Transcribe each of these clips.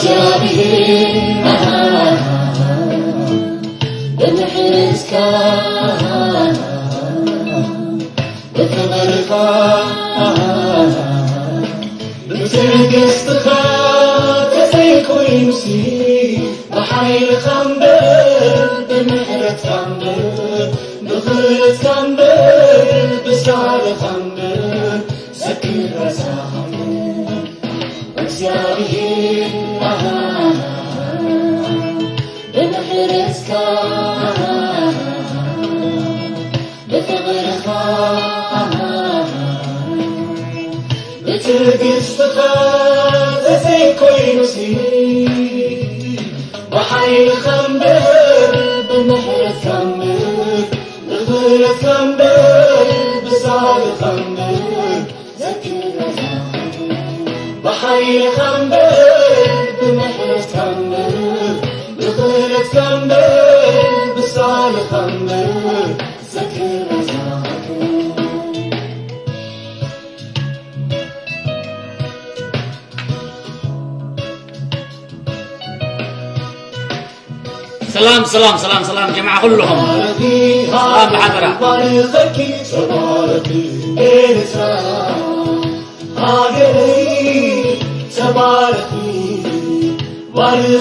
እግዚኣብሔር ብምሕረትካ ብፍቕርኻ ብትዕግስትኻ ተዘይኮይኑሲ ብሓይልኻ እምበር ብምሕረትካ እምበር ብኽእለትካ እምበር ብሳልኻ እምበር ዘክር ረሳኻ እግዚኣብሔር ብምሕረትካ ብፍቕርኻ ብትዕግስትኻ ተዘይኮይኑሲ ብሓይልኻ እምበር ብምሕረትካ እምበር ብኽእለትካ እምበር ብሳልኻ እምበር ዘክር ረሳኻ ብሓይልኻ እምበር ብምሕረትካ እምበር ብኽእለትካ እምበር ብሳልኻ እምበር ዘክር ረሳኻ ሰላም ሰላም ሰላም ሰላም ጀማዓ ኩልኹም ሰላም ብሓበራ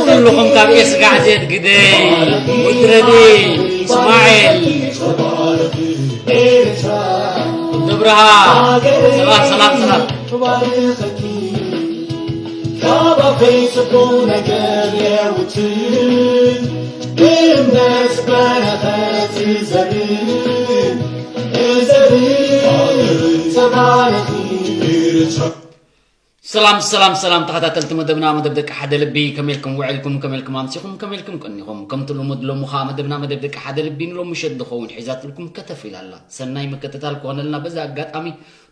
ኩልኹም ካብ ኤስጋዕ ዜድ ግደይ ውድረዲ እስማኤል ድብርሃ ሰላም ሰላም ሰላም ካባኺ ጽቡቕ ነገር የውጽእ፣ ብእምነት በረኸት እዘርእ፣ እዘርእ። ተባረኺ። ሰላም ሰላም ሰላም ተኸታተልቲ መደብና መደብ ደቂ ሓደ ልቢ ከመይ ኢልኩም ውዒልኩም ከመይ ኢልኩም ኣምሲኹም ከመይ ኢልኩም ቀኒኹም ከምቲ ልሙድ ሎሚ ኸዓ መደብና መደብ ደቂ ሓደ ልቢ ንሎሚ ምሸት ዝኸውን ሒዛትልኩም ከተፍ ኢላ ኣላ ሰናይ ምክትታል ክኾነልና በዚ ኣጋጣሚ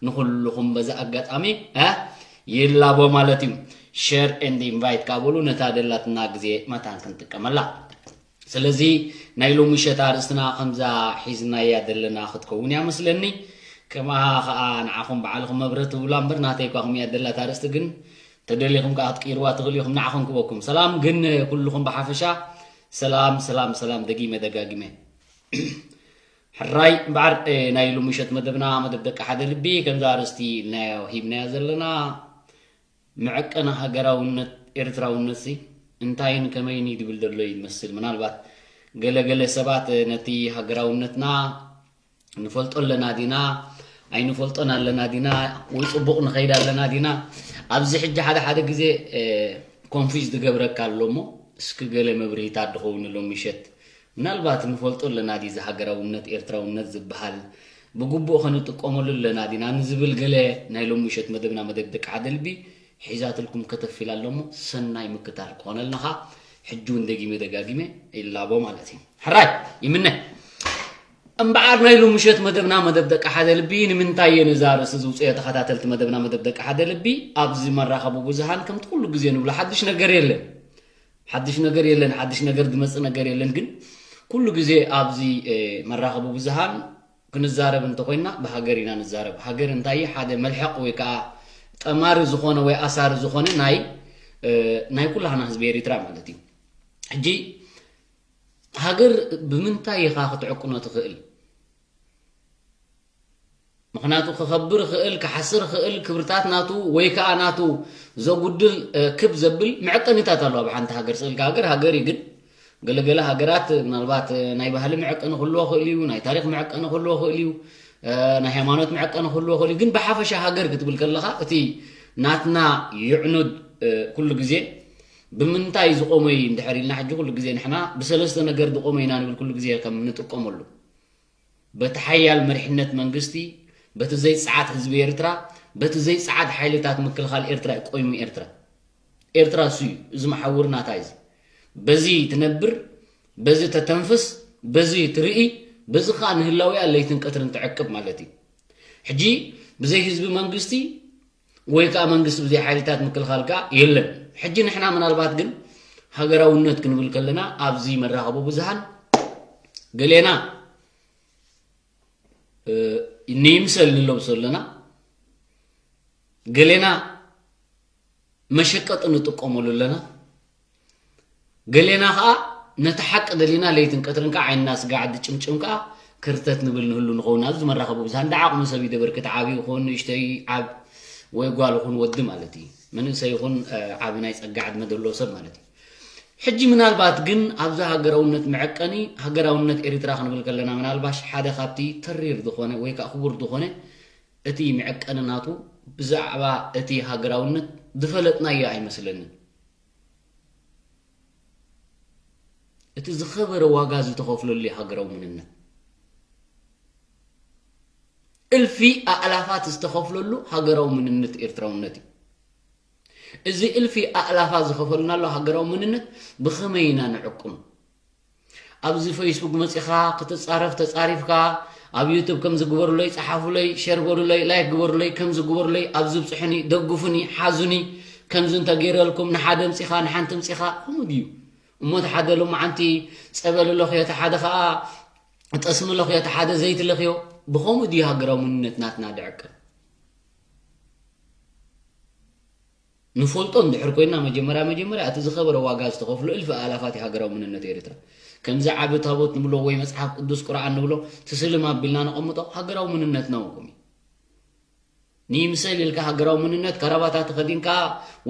ንኹልኹም በዚ ኣጋጣሚ እ ይላቦ ማለት እዩ። Share and invite ከኣ በሉ፣ ነታ ደላትና ግዜ መታን ክንጥቀመላ። ስለዚ ናይ ሎሚ ምሸት ኣርእስትና ከምዛ ሒዝናያ ዘለና ክትከውን እያ መስለኒ። ከምኣ ከኣ ንዓኹም ባዕልኹም መብርህ ትብሉላ እምበር ናተይ እኳ ከምያ ደላት ኣርእስቲ ግን ተደሊኹም ከኣ ክትቅይርዋ ትኽእሉ ኢኹም። ንዓኹም ክበኩም ሰላም ግን ኩልኹም ብሓፈሻ ሰላም ሰላም ሰላም ደጊመ ደጋጊመ። ሕራይ እምበኣር ናይ ሎሚ ምሸት መደብና መደብ ደቂ ሓደ ልቢ ከምዛ ኣርእስቲ ኢልናዮ ሂብናዮ ዘለና መዐቀኒ ሃገራውነት ኤርትራውነትሲ እንታይን ከመይን እዩ ዝብል ዘሎ እዩ ዝመስል። ምናልባት ገለ ገለ ሰባት ነቲ ሃገራውነትና ንፈልጦ ኣለና ዲና ኣይንፈልጦን ኣለና ዲና ወይ ጽቡቕ ንኸይድ ኣለና ዲና ኣብዚ ሕጂ ሓደ ሓደ ግዜ ኮንፊዝ ዝገብረካ ኣሎ እሞ እስኪ ገለ መብርሂታት ድኸውን ሎም ምሸት ምናልባት ንፈልጦ ኣለና ድዩ እዚ ሃገራውነት ኤርትራውነት ዝበሃል ብግቡእ ኸንጥቀመሉ ኣለና ዲና ንዝብል ገለ ናይ ሎም ምሸት መደብና መደብ ደቂ ሓደ ልቢ ሒዛትልኩም ከተፍ ኢላ ኣሎ እሞ ሰናይ ምክታል ክኾነልና ኸዓ ሕጂ እውን ደጊመ ደጋጊመ ይላቦ ማለት እዩ ሕራይ ይምነ እምበዓር ናይ ሎም ምሸት መደብና መደብ ደቂ ሓደ ልቢ ንምንታይ እየ ነዛ ርእሲ ዝውፅኦ ተኸታተልቲ መደብና መደብ ደቂ ሓደ ልቢ ኣብዚ መራኸቢ ብዙሃን ከምቲ ኩሉ ግዜ ንብሎ ሓድሽ ነገር የለን ሓድሽ ነገር የለን ሓድሽ ነገር ዝመፅእ ነገር የለን ግን ኩሉ ግዜ ኣብዚ መራኸቢ ብዙሃን ክንዛረብ እንተኮይና ብሃገር ኢና ንዛረብ ሃገር እንታይ ሓደ መልሐቕ ወይ ከዓ ጠማሪ ዝኾነ ወይ ኣሳሪ ዝኾነ ናይ ናይ ኩላህና ህዝቢ ኤሪትራ ማለት እዩ ሕጂ ሃገር ብምንታይ ኢኻ ክትዕቅኖ ትኽእል ምኽንያቱ ክኸብር ኽእል ክሓስር ኽእል ክብርታት ናቱ ወይ ከዓ ናቱ ዘጉድል ክብ ዘብል መዐቀኒታት ኣለዋ ብሓንቲ ሃገር ስእልካ ሃገር ሃገር እዩ ግን ገለገለ ሃገራት ምናልባት ናይ ባህሊ መዐቀኒ ክህልዎ ኽእል እዩ ናይ ታሪክ መዐቀኒ ክህልዎ ኽእል እዩ ናይ ሃይማኖት መዐቀኒ ክህልዎ ኽእል እዩ ግን ብሓፈሻ ሃገር ክትብል ከለኻ እቲ ናትና ይዕኑድ ኩሉ ግዜ ብምንታይ ዝቆመ እዩ እንድሕር ኢልና ሕጂ ኩሉ ግዜ ንሕና ብሰለስተ ነገር ዝቆመ ኢና ንብል ኩሉ ግዜ ከም ንጥቀመሉ በቲ ሓያል መሪሕነት መንግስቲ፣ በቲ ዘይጸዓት ህዝቢ ኤርትራ፣ በቲ ዘይጸዓት ሓይልታት ምክልኻል ኤርትራ እዩ ቆይሙ ኤርትራ። ኤርትራ እሱ እዩ፣ እዚ መሓውር ናታ እዩ። በዚ ትነብር፣ በዚ ተተንፍስ፣ በዚ ትርኢ፣ በዚ ኸኣ ንህላዊኣ ለይትን ቀትርን ትዕቅብ ማለት እዩ። ሕጂ ብዘይ ህዝቢ መንግስቲ ወይ ከኣ መንግስቲ ብዘይ ሓይልታት ምክልኻል ከኣ የለን። ሕጂ ንሕና ምናልባት ግን ሃገራውነት ክንብል ከለና ኣብዚ መራኸቢ ብዙሃን ገሌና እ፣ ንይምሰል ንለብሶ ኣለና፣ ገሌና መሸቀጢ ንጥቀመሉ ኣለና፣ ገሌና ኸኣ ነቲ ሓቂ ደሊና ለይትን ቀትርን ከኣ ዓይንና ስጋዕ ድጭምጭም ከኣ ክርተት ንብል ንህሉ ንኸውን። ኣብዚ መራኸቢ ብዙሃን እንዳ ዓቕሙ ሰብ ይደበርክት ዓቢ ይኹን ንእሽተይ ዓብ ወይ ጓል ይኹን ወዲ ማለት እዩ። መንእሰይ ይኹን፣ እ፣ ዓቢ ናይ ጸጋ ዕድመ ዘለዎ ሰብ ማለት እዩ። ሕጂ ምናልባት ግን ኣብዚ ሃገራውነት መዐቀኒ፣ ሃገራውነት ኤርትራ ክንብል ከለና ምናልባሽ ሓደ ካብቲ ተሪር ዝኾነ ወይ ከኣ ክቡር ዝኾነ እቲ መዐቀኒ ናቱ ብዛዕባ እቲ ሃገራውነት ዝፈለጥናዮ ኣይመስለንን። እቲ ዝኸበረ ዋጋ ዝተኸፍለሉ ሃገራዊ መንነት። እልፊ ኣእላፋት ዝተኸፍለሉ ሃገራዊ መንነት ኤርትራውነት እዩ። እዚ እልፊ ኣእላፋት ዝኸፈልናሉ ሃገራዊ መንነት ብኸመይ ኢና ንዕቅኑ? ኣብዚ ፌስቡክ መጺኻ ክትጻረፍ ተጻሪፍካ፣ ኣብ ዩቱብ ከምዚ ግበሩለይ፣ ጸሓፉለይ፣ ሸር በሉለይ፣ ላይክ ግበሩለይ፣ ከምዚ ግበሩለይ፣ ኣብዚ ብጽሑኒ፣ ደግፉኒ፣ ሓዙኒ፣ ከምዚ እንተገይረልኩም፣ ንሓደ ምጺኻ፣ ንሓንቲ ምጺኻ፣ ከምኡ ድዩ? እሞ እቲ ሓደ ሎማዓንቲ ጸበል ለኽዮ፣ እቲ ሓደ ኸኣ ጠስሚ ለኽዮ፣ እቲ ሓደ ዘይቲ ለኽዮ። ብኸምኡ ድዩ ሃገራዊ መንነት ናትና ድዕቅብ? ንፈልጦ እንድሕር ኮይና፣ መጀመርያ መጀመርያ እቲ ዝኸበረ ዋጋ ዝተኸፍሎ እልፊ ኣእላፋት እዩ ሃገራዊ መንነት ኤርትራ። ከምዚ ዓቢ ታቦት ንብሎ ወይ መጽሓፍ ቅዱስ ቁርኣን ንብሎ ትስልም ኣቢልና ነቐምጦ ሃገራዊ መንነትና እውን ከምኡ እዩ። ንይምሰል ኢልካ ሃገራዊ መንነት ከረባታ ተኸዲንካ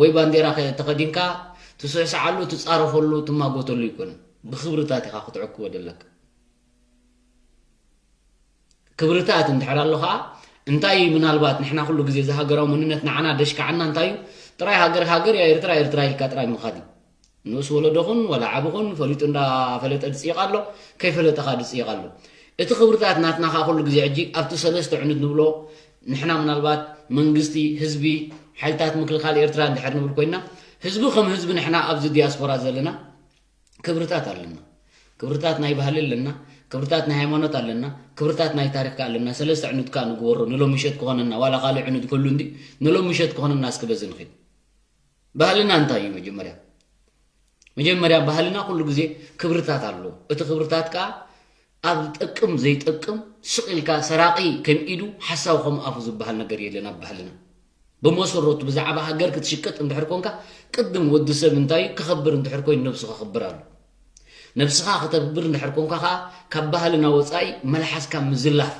ወይ ባንዴራ ከ-፣ ተኸዲንካ ትስዕስዓሉ፣ ትጻረፈሉ፣ ትማጎተሉ ኣይኮነን። ብኽብርታት ኢኻ ክትዕቅቦ ዘለካ። ክብርታት እንድሕር ኣሎ ኸኣ፣ እንታይ እዩ ምናልባት ንሕና ኩሉ ግዜ እዚ ሃገራዊ መንነት ንዓና ደሽካዓና እንታይ እዩ? ጥራይ ሃገር ሃገር እያ፣ ኤርትራ ኤርትራ ኢልካ ጥራይ ምኻድ እዩ። ንኡስ ወለዶ ኹን፣ ወላ ዓቢ ኹን፣ ፈሊጡ እንዳፈለጠ ዝጽይቕ ኣሎ፣ ከይፈለጠ ኸኣ ዝጽይቕ ኣሎ። እቲ ክብርታት ናትና ኸኣ ኩሉ ግዜ ሕጂ ኣብቲ ሰለስተ ዕኑድ ንብሎ፣ ንሕና ምናልባት መንግስቲ፣ ህዝቢ፣ ሓይልታት ምክልኻል ኤርትራ እንድሕር ንብል ኮይንና፣ ህዝቢ ከም ህዝቢ ንሕና ኣብዚ ዲያስፖራ ዘለና፣ ክብርታት ኣለና። ክብርታት ናይ ባህሊ ኣለና፣ ክብርታት ናይ ሃይማኖት ኣለና፣ ክብርታት ናይ ታሪኽ ከኣ ኣለና። ሰለስተ ዕኑድ ከኣ ንግበሮ፣ ንሎሚ ምሸት ክኾነና፣ ዋላ ካልእ ዕኑድ ክህሉ እንዲ፣ ንሎሚ ምሸት ክኾነና እስኪ በዚ ንኺድ። ባህልና እንታይ እዩ መጀመርያ? መጀመርያ ባህልና ኩሉ ግዜ ክብርታት ኣለዎ። እቲ ክብርታት ከኣ ኣብ ዝጠቅም ዘይጠቅም ስቕ ኢልካ ሰራቒ ከም ኢዱ ሓሳዊ ከም ኣፉ ዝበሃል ነገር የለን ኣብ ባህልና። ብመሰረቱ ብዛዕባ ሃገር ክትሽቅጥ እንድሕር ኮንካ ቅድም ወዲ ሰብ እንታይ እዩ ክኸብር እንድሕር ኮይኑ ነብሱ ከኽብር ኣሎ። ነብስኻ ከተክብር እንድሕር ኮንካ ከኣ ካብ ባህልና ወጻኢ መልሓስካ ምዝላፍ።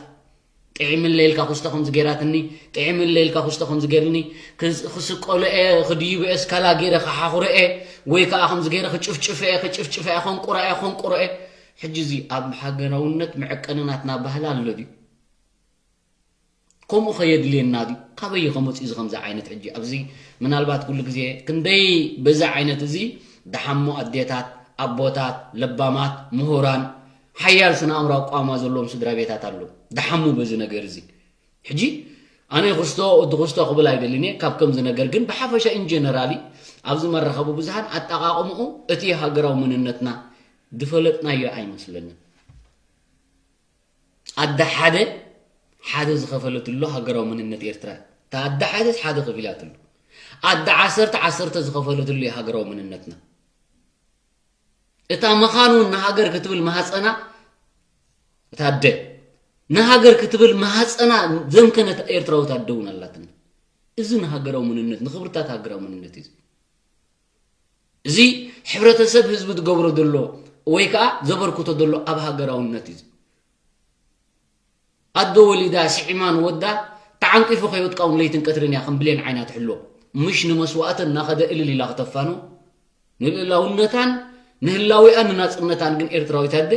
ጥዒምለይ ኢልካ ኩስቶ ከምዚ ገይራትኒ፣ ጥዒምለይ ኢልካ ኩስቶ ከምዚ ገይርኒ፣ ክስ-፣ ክስቀሎ እየ፣ ክድይቦ እየ፣ ስካላ ገይረ ክሓኹሮ እየ፣ ወይ ከኣ ከምዚ ገይረ ክጭፍጭፍ እየ፣ ክጭፍጭፍ እየ፣ ከንቁራ እየ፣ ከንቁሮ እየ። ሕጂ እዚ ኣብ ሃገራውነት መዐቀኒ ናትና ባህሊ ኣሎ ድዩ? ከምኡ ከየድልየና ድዩ? ካበይ እዩ ከመጽኡ እዚ ከምዚ ዓይነት ሕጂ? ኣብዚ ምናልባት ኩሉ ግዜ ክንደይ በዚ ዓይነት እዚ ደሓሞ ኣዴታት፣ ኣቦታት፣ ለባማት፣ ምሁራን፣ ሓያል ስነ ኣእምሮ ኣቋማ ዘለዎም ስድራ ቤታት ኣለዉ። ደሓሙ በዚ ነገር እዚ። ሕጂ ኣነ ክስቶ፣ ወዲ ክስቶ ክብል ኣይደልን እየ፣ ካብ ከምዚ ነገር ግን ብሓፈሻ ኢን ጀነራሊ ኣብዚ መራኸቢ ብዙሃን ኣጠቓቕምኡ እቲ ሃገራዊ መንነትና ዝፈለጥናዮ ኣይመስለንን። ኣደ ሓደ፣ ሓደ ዝኸፈለትሉ ሃገራዊ መንነት ኤርትራ። እታ ኣደ ሓደ፣ ሓደ ከፊላትሉ። ኣደ ዓሰርተ፣ ዓሰርተ ዝኸፈለትሉ እዩ ሃገራዊ መንነትና። እታ መኻን እውን ንሃገር ክትብል ማህፀና፣ እታ ኣደ ንሃገር ክትብል ማህፀና ዘምከነት ኤርትራዊት ኣደ እውን ኣላትና። እዚ ንሃገራዊ መንነት፣ ንኽብርታት ሃገራዊ መንነት እዩ። እዚ ሕብረተሰብ ህዝቢ ዝገብሮ ዘሎ ወይ ከዓ ዘበርክቶ ዘሎ ኣብ ሃገራውነት እዩ። ኣዶ ወሊዳ ስዒማ ንወዳ ተዓንቂፉ ከይወድቃ እውን ለይትን ቀትርን እያ ከም ብሌን ዓይና ትሕሎ። ምሽ ንመስዋእትን እናኸደ እልል ኢላ ክተፋኖ ንልእላውነታን ንህላዊኣን ንናጽነታን ግን ኤርትራዊት ኣደ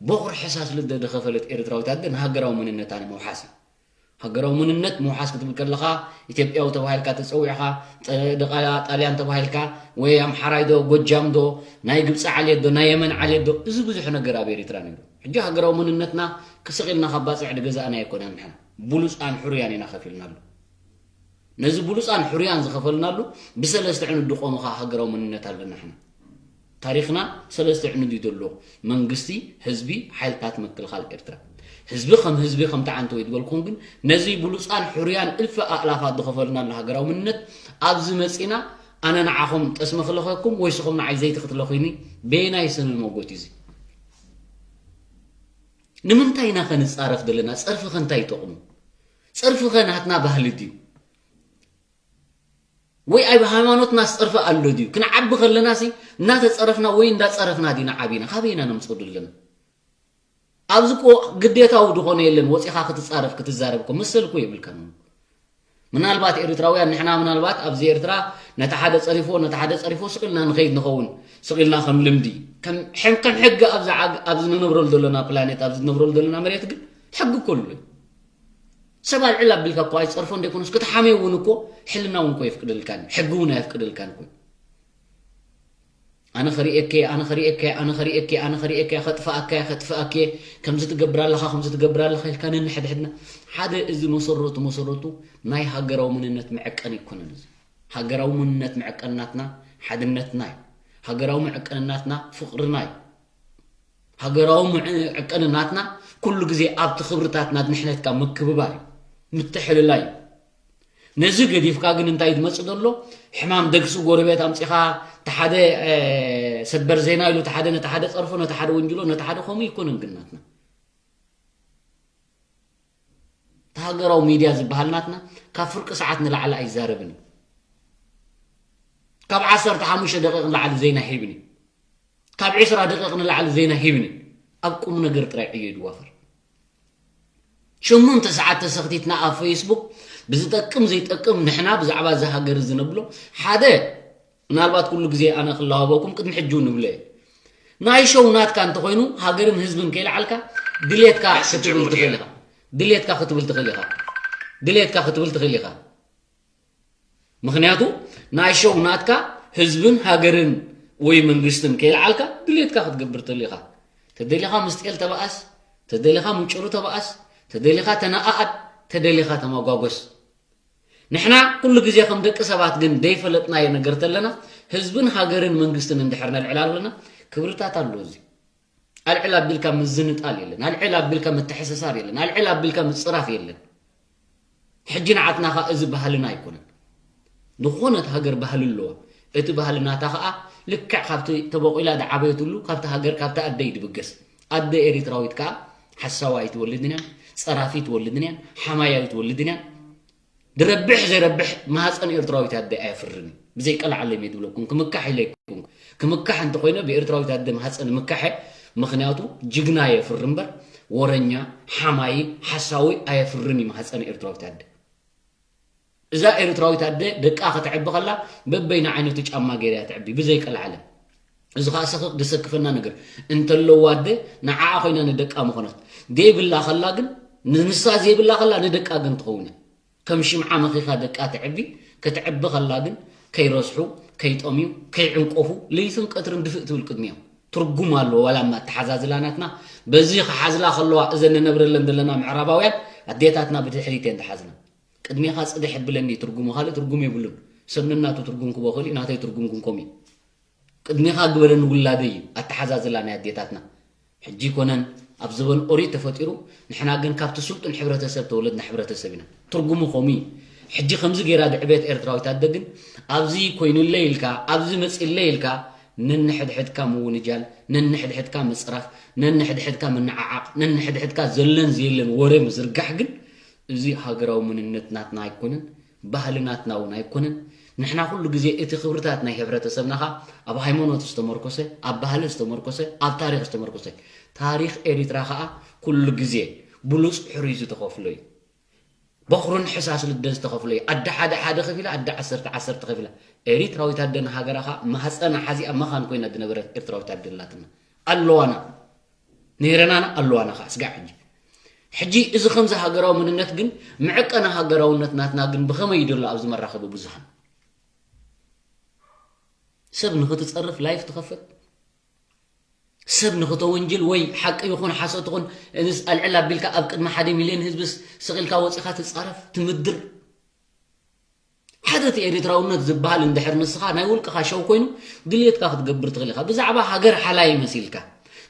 ቦኽሪ ሕሳስ ልደ ዝኸፈለት ኤርትራዊት ኣደ ንሃገራዊ መንነታ ንምውሓስ እዩ። ሃገራዊ መንነት ምውሓስ ክትብል ከለኻ ኢትዮጵያዊ ተባሂልካ ተጸዊዕኻ፣ ጠ-፣ ደቓ ጣልያን ተባሂልካ ወይ ኣምሓራይ ዶ ጎጃም ዶ ናይ ግብጺ ዓሌት ዶ ናይ የመን ዓሌት ዶ፣ እዚ ብዙሕ ነገር ኣብ ኤርትራ ነይሩ። ሕጂ ሃገራዊ መንነትና ክስቕ ኢልና ካብ ባፅዕ ድገዛእና ኣይኮነን። ንሕና ብሉፃን ሕሩያን ኢና ከፊልናሉ። ነዚ ብሉፃን ሕሩያን ዝኸፈልናሉ ብሰለስተ ዕኑድ ድቆመ ከዓ ሃገራዊ መንነት ኣለና። ንሕና ታሪኽና ሰለስተ ዕኑድ እዩ ዘሎ። መንግስቲ፣ ህዝቢ፣ ሓይልታት ምክልኻል ኤርትራ። ህዝቢ ከም ህዝቢ ከም ተዓንተ ወይ ዝበልኩም ግን ነዚ ብሉፃን ሕሩያን እልፊ ኣእላፋት ዝኸፈልናሉ ሃገራዊ መንነት ኣብዚ መፂና ኣነ ንዓኹም ጠስሚ ክለኸኩም ወይ ስኹም ንዓይ ዘይቲ ክትለኹኒ በየናይ ሰብን መጎት እዩ እዚ? ንምንታይ ኢና ከ ንጻረፍ ዘለና? ጸርፊ ከ እንታይ ይጠቕሙ? ጸርፊ ከ ናትና ባህሊ ድዩ? ወይ ኣብ ሃይማኖትና ጸርፊ ኣሎ ድዩ? ክንዓቢ ከለና ሲ እናተጸረፍና ወይ እንዳጸረፍና ዲና ዓቢና? ካበይ ኢና ነምጽኦ ዘለና? ኣብዚ እኮ ግዴታዊ ዝኾነ የለን። ወጺኻ ክትጻረፍ ክትዛረብ እኮ መሰል እኮ የብልካን። ምናልባት ኤርትራውያን ንሕና ምናልባት ኣብዚ ኤርትራ ነቲ ሓደ ጸሪፎ ነቲ ሓደ ጸሪፎ ስቕ ኢልና ንኸይድ ንኸውን። ስቕ ኢልና ከም ልምዲ ከም ሕም ከም ሕጊ ኣብዚ ዓግ ኣብዚ ንነብረሉ ዘለና ፕላኔት ኣብዚ ንነብረሉ ዘለና መሬት ግን ሕጊ እኮ ኣሎ። ሰብ ኣልዕል ኣቢልካ እኮ ኣይትጸርፎ እንደይኮነስ ክትሓምዮ እውን እኮ ሕልና እውን እኮ የፍቅደልካን ሕጊ እውን ኣየፍቅደልካን እኮ። ኣነ ኸርእየከ ኣነ ኸርእየከ ኣነ ኸርእየከ ኣነ ኸርእየከ ኸጥፍኣከ ኸጥፍኣከ ከምዚ ትገብር ኣለኻ ከምዚ ትገብር ኣለኻ ኢልካ ነንሕድሕድና ሓደ እዚ መሰረቱ መሰረቱ ናይ ሃገራዊ መንነት መዐቀኒ ኣይኮነን። እዚ ሃገራዊ መንነት መዐቀኒ ናትና ሓድነትና እዩ። ሃገራዊ መዐቀኒ ናትና ፍቕርና እዩ። ሃገራዊ መዐቀኒ ናትና ኩሉ ግዜ ኣብቲ ክብርታት ናት ንሕነትካ ምክብባር እዩ፣ ምትሕልላይ እዩ። ነዚ ገዲፍካ ግን እንታይ ዝመጽእ ዘሎ ሕማም ደግሲ ጎረቤት ኣምጺኻ ተሓደ ሰበር ዜና ኢሉ ተሓደ ነተሓደ ጸርፎ ነተሓደ ወንጅሎ ነተሓደ ከምኡ ይኮነን ግን ናትና ተሃገራዊ ሚድያ ዝበሃል ናትና ካብ ፍርቂ ሰዓት ንላዕሊ ኣይዛረብን እዩ። ካብ ዓሰርተ ሓሙሽተ ደቂቕ ንላዕሊ ዜና ሂብን እዩ። ካብ ዕስራ ደቂቕ ንላዕሊ ዜና ሂብን እዩ። ኣብ ቁም ነገር ጥራይ ዕዮ ይድዋፈር። ሸሞንተ ሰዓት ተሰኽቲትና ኣብ ፌስቡክ ብዝጠቅም ዘይጠቅም ንሕና ብዛዕባ እዚ ሃገር እዚ ነብሎ ሓደ ምናልባት ኩሉ ግዜ ኣነ ክላባበኩም ቅድሚ ሕጂ እውን ንብሎ እየ። ናይ ሸው ናትካ እንተኾይኑ ሃገርን ህዝብን ከይለዓልካ ድሌትካ ክትብል ትኽእል ኢኻ። ድሌትካ ክትብል ትኽእል ኢኻ። ድሌትካ ክትብል ትኽእል ኢኻ። ምኽንያቱ ናይ ሸው ናትካ ህዝብን ሃገርን ወይ መንግስትን ከይለዓልካ ድሌትካ ክትገብር ተሊኻ ተደሊኻ ምስጤል ተባኣስ ተደሊኻ ምጭሩ ተባኣስ ተደሊኻ ተነኣኣድ ተደሊኻ ተመጓጎስ። ንሕና ኩሉ ግዜ ከም ደቂ ሰባት ግን ደይፈለጥናዮ ነገር ተለና ህዝብን ሃገርን መንግስትን እንድሕር ነልዕል ኣለና ክብርታት ኣሎ እዚ ኣልዕል ኣቢልካ ምዝንጣል የለን ኣልዕል ኣቢልካ ምትሕስሳር የለን ኣልዕል ኣቢልካ ምፅራፍ የለን። ሕጂ ንዓትና ኸ እዚ ባህልና ኣይኮነን። ዝኾነት ሃገር ባህሊ ኣለዋ። እቲ ባህሊ ናታ ኸኣ ልክዕ ካብቲ ተበቒላ ዝዓበየትሉ ካብቲ ሃገር ካብቲ ኣደ እዩ ድብገስ። ኣደ ኤሪትራዊት ከኣ ሓሳዋ ኣይትወልድን እያ፣ ጸራፊ ትወልድን እያ፣ ሓማያ ኣይትወልድን እያ። ድረብሕ ዘይረብሕ ማህፀን ኤርትራዊት ኣደ ኣየፍርን እዩ። ብዘይ ቀልዓለም እየ ድብለኩም፣ ክምካሕ ኢለ ኣይኮንኩ። ክምካሕ እንተኾይነ ብኤርትራዊት ኣደ ማህፀን ምካሐ፣ ምኽንያቱ ጅግና የፍሪ እምበር ወረኛ፣ ሓማይ፣ ሓሳዊ ኣየፍርን እዩ ማህፀን ኤርትራዊት ኣደ። እዛ ኤርትራዊት ኣደ ደቃ ከተዕቢ ከላ በበይና ዓይነቱ ጫማ ገይራ እያ ተዕቢ ብዘይ ቀልዓለም። እዚ ከዓ ሰኽፍ ደሰክፈና ነገር እንተለዋ ኣደ ንዓኣ ኮይና ንደቃ ምኾነት ዘይብላ ከላ ግን ንንሳ ዘይብላ ከላ ንደቃ ግን ትኸውን እያ። ከም ሽምዓ መኺኻ ደቃ ተዕቢ፣ ክትዕቢ ከላ ግን ከይረስሑ፣ ከይጠምዩ፣ ከይዕንቆፉ ለይትን ቀትርን ድፍእ ትብል ቅድሚኦም። ትርጉም ኣለዎ ዋላ እማ ኣተሓዛዝላ ናትና በዚ ክሓዝላ ከለዋ እዘን ንነብረለን ዘለና ምዕራባውያን ኣዴታትና ብድሕሪት እየን ዝሓዝና። ቅድሜኻ ጽድሕ የብለኒ ትርጉሙ ካልእ ትርጉም የብሉን። ሰብ ነናቱ ትርጉም ክቦ ክእል እዩ ናተይ ትርጉም ግን ከምኡ እዩ። ቅድሜኻ ግበረኒ ውላደይ እዩ ኣተሓዛዝላ ናይ ኣዴታትና። ሕጂ ይኮነን ኣብ ዘበን ኦሪት ተፈጢሩ ንሕና ግን ካብቲ ስልጡን ሕብረተሰብ ተወለድና ሕብረተሰብ ኢና። ትርጉሙ ከምኡ እዩ። ሕጂ ከምዚ ገይራ ዝዕበየት ኤርትራዊት ኣደ ግን ኣብዚ ኮይኑለይ ኢልካ ኣብዚ መፂለይ ኢልካ ነንሕድሕድካ ምውንጃል ነንሕድሕድካ ምፅራፍ ነንሕድሕድካ ምንዓዓቕ ነንሕድሕድካ ዘለን ዘየለን ወረ ምዝርጋሕ ግን እዚ ሃገራዊ መንነት ናትና ኣይኮነን። ባህሊ ናትና እውን ኣይኮነን። ንሕና ኩሉ ግዜ እቲ ክብርታት ናይ ሕብረተሰብና ኸኣ ኣብ ሃይማኖት ዝተመርኮሰ፣ ኣብ ባህሊ ዝተመርኮሰ፣ ኣብ ታሪኽ ዝተመርኮሰ። ታሪኽ ኤሪትራ ኸኣ ኩሉ ግዜ ብሉጽ ሕሩይ ዝተኸፍሎ እዩ። በኹርን ሕሳስ ልደን ዝተኸፍሎ እዩ። ኣደ ሓደ ሓደ ከፊላ፣ ኣደ ዓሰርተ ዓሰርተ ከፊላ። ኤሪትራዊት ኣደ ንሃገራ ኸኣ ማህጸና ሓዚኣ መኻን ኮይና ዝነበረት ኤርትራዊት ኣደ ኣላትና። ኣለዋና። ነይረናና ኣለዋና ከዓ ስጋዕ ሕጂ። ሕጂ እዚ ከምዚ ሃገራዊ መንነት ግን መዐቀኒ ሃገራውነት ናትና ግን ብኸመይ እዩ ዘሎ ኣብዚ መራኸቢ ብዙሃን? ሰብ ንኽትጸርፍ ላይፍ ትኸፍት ሰብ ንኽተወንጅል ወይ ሓቂ ይኹን ሓሶት ይኹን እንስ ኣልዕል ኣቢልካ ኣብ ቅድሚ ሓደ ሚልዮን ህዝቢ ስቕ ኢልካ ወጺኻ ትጻረፍ፣ ትምድር። ሓደ እቲ ኤሪትራውነት ዝበሃል እንድሕር ንስኻ ናይ ውልቅኻ ሸው ኮይኑ ድልየትካ ክትገብር ትኽእል ኢኻ። ብዛዕባ ሃገር ሓላይ መሲልካ፣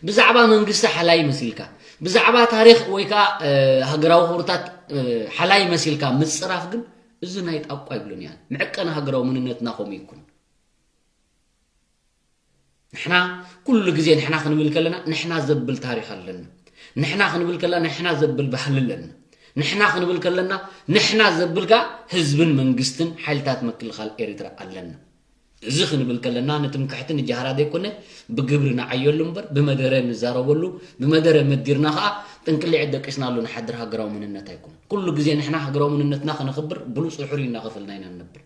ብዛዕባ መንግስቲ ሓላይ መሲልካ፣ ብዛዕባ ታሪኽ ወይ ከኣ ሃገራዊ ክብርታት ሓላይ መሲልካ ምጽራፍ ግን እዚ ናይ ጣቋ ይብሉን እያ። መዕቀኒ ሃገራዊ መንነትና ከምኡ ይኩን። ንሕና ኩሉ ግዜ ንሕና ክንብል ከለና ንሕና ዘብል ታሪኽ ኣለና። ንሕና ክንብል ከለና ንሕና ዘብል ባህሊ ኣለና። ንሕና ክንብል ከለና ንሕና ዘብል ከኣ ህዝብን መንግስትን ሓይልታት ምክልኻል ኤሪትራ ኣለና። እዚ ክንብል ከለና ንትምክሕቲ ንጃህራ ዘይኮነ ብግብሪ ንዓየሉ እምበር ብመደረ ንዛረበሉ ብመደረ መዲርና ከኣ ጥንቅሊዕ ደቂስናሉ ንሓድር ሃገራዊ መንነት ኣይኮነን። ኩሉ ግዜ ንሕና ሃገራዊ መንነትና ከነኽብር ብሉፅ ድሕሪ እናኸፈልና ኢና ንነብር።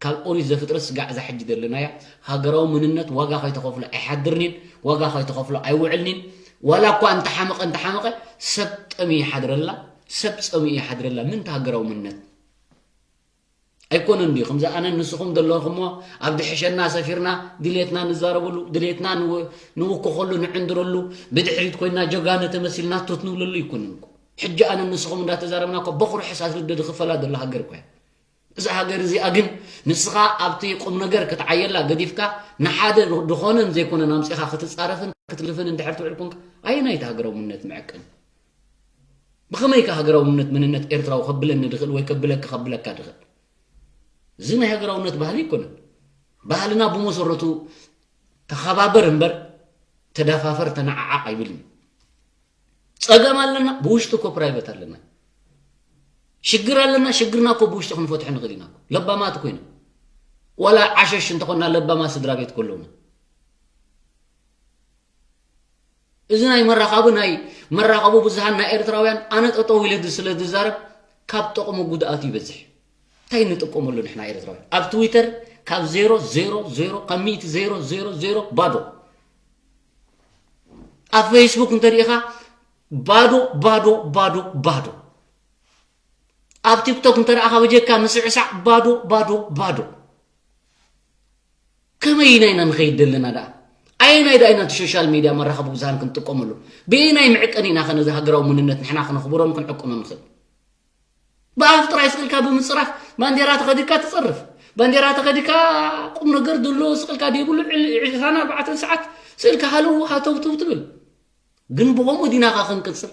ካብ ኦሪት ዘፍጥረት ስጋዕ እዛ ሕጂ ዘለናያ ሃገራዊ መንነት ዋጋ ከይተኸፍሎ ኣይሓድርኒን ዋጋ ከይተኸፍሎ ኣይውዕልኒን። ዋላ እኳ እንተሓመቐ እንተሓመቐ ሰብ ጠሚ ይሓድረላ ሰብ ፀሚ ይሓድረላ ምንታ ሃገራዊ መንነት ኣይኮነን ድዩ ከምዚ ኣነ ንስኹም ዘለኹሞ ኣብ ድሕሸና ሰፊርና ድሌትና ንዛረበሉ ድሌትና ንውክኸሉ ንዕንድረሉ ብድሕሪት ኮይና ጀጋነ ተመሲልና ቶት ንብለሉ ይኮንን እኮ ሕጂ ኣነ ንስኹም እንዳተዛረብና እኮ በኹሪ ሕሳስ ልደ ዝኽፈላ ዘሎ ሃገር እኮ እያ እዛ ሃገር እዚኣ ግን ንስኻ ኣብቲ ቁም ነገር ክትዓየላ ገዲፍካ ንሓደ ድኾነን ዘይኮነን ኣምፂኻ ክትፃረፍን ክትልፍን እንድሕር ትውዕል ኮንካ ኣየናይቲ ሃገራዊ ምነት መዐቀኒ ብኸመይካ ሃገራውነት መንነት ኤርትራዊ ከብለኒ ድኽእል ወይ ከብለኪ ከብለካ ድኽእል እዚ ናይ ሃገራውነት ባህሊ ኣይኮነን ባህልና ብመሰረቱ ተኸባበር እምበር ተዳፋፈር ተነዓዓቕ ኣይብልን ጸገም ኣለና ብውሽጢ እኮ ፕራይቨት ኣለና ሽግር ኣለና ሽግርና እኮ ብውሽጢ ክንፈትሖ ንኽእል ኢና ለባማት ኮይና ዋላ ዓሸሽ እንተኾና ለባማት ስድራ ቤት ከለውና እዚ ናይ መራኻቢ ናይ መራኸቢ ብዙሃን ናይ ኤርትራውያን ኣነ ጠጠው ኢለ ስለ ዝዛረብ ካብ ጠቕሙ ጉድኣቱ ይበዝሕ እንታይ ንጥቀመሉ ንሕና ኤርትራውያን ኣብ ትዊተር ካብ ዜሮ ዜሮ ዜሮ ካብ ሚእቲ ዜሮ ዜሮ ዜሮ ባዶ ኣብ ፌስቡክ እንተሪኢኻ ባዶ ባዶ ባዶ ባዶ ኣብ ቲክቶክ እንተረኣኻ በጀካ ምስዕሳዕ ባዶ ባዶ ባዶ ከመይ ኢና ኢና ንኸይድ ዘለና ደኣ ኣየናይ ደኣ ኢና እቲ ሶሻል ሚድያ መራኸቢ ብዙሃን ክንጥቀመሉ ብየናይ መዕቀኒ ኢና ከነዚ ሃገራዊ መንነት ንሕና ክነኽብሮን ክንዕቅኖ ንኽእል ብኣፍ ጥራይ ስቕ ኢልካ ብምፅራፍ ባንዴራ ተኸዲድካ ትፀርፍ ባንዴራ ተኸዲድካ ቁም ነገር ዘሎ ስቕ ኢልካ ደይብሉ ዕስራን ኣርባዕተን ሰዓት ስቕ ኢልካ ሃለው ሃተውተው ትብል ግን ብኸምኡ ዲናኻ ክንቅፅል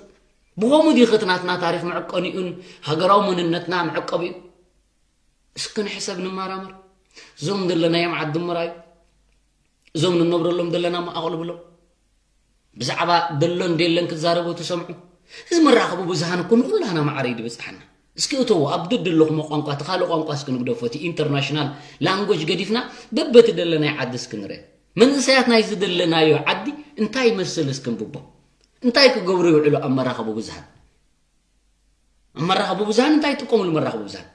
ብኸምኡ ዲ ኸትናትና ታሪኽ መዕቀኒኡን ሃገራዊ መንነትና መዕቀቢኡ እስኪ ንሕሰብ ንመራመር እዞም ዘለናዮም ዓዲ ምራዩ እዞም ንነብረሎም ዘለና መኣቕሉ ብሎም ብዛዕባ ደሎ እንደየለን ክዛረቡ ትሰምዑ እዚ መራኸቡ ብዙሃን እኮ ንኩላህና ማዕረ እዩ ዝበፅሓና እስኪ እተዎ ኣብ ደድ ኣለኹሞ ቋንቋ እቲ ካልእ ቋንቋ እስኪ ንግደፎ እቲ ኢንተርናሽናል ላንጎጅ ገዲፍና በበቲ ደለናይ ዓዲ እስኪ ንርአ መንእሰያት ናይዚ ደለናዮ ዓዲ እንታይ ይመስል እስኪ ንብቦ እንታይ ክገብሩ ይውዕሉ ኣብ መራኸቡ ብዙሃን ኣብ መራኸቡ ብዙሃን እንታይ ይጥቀምሉ መራኸቡ ብዙሃን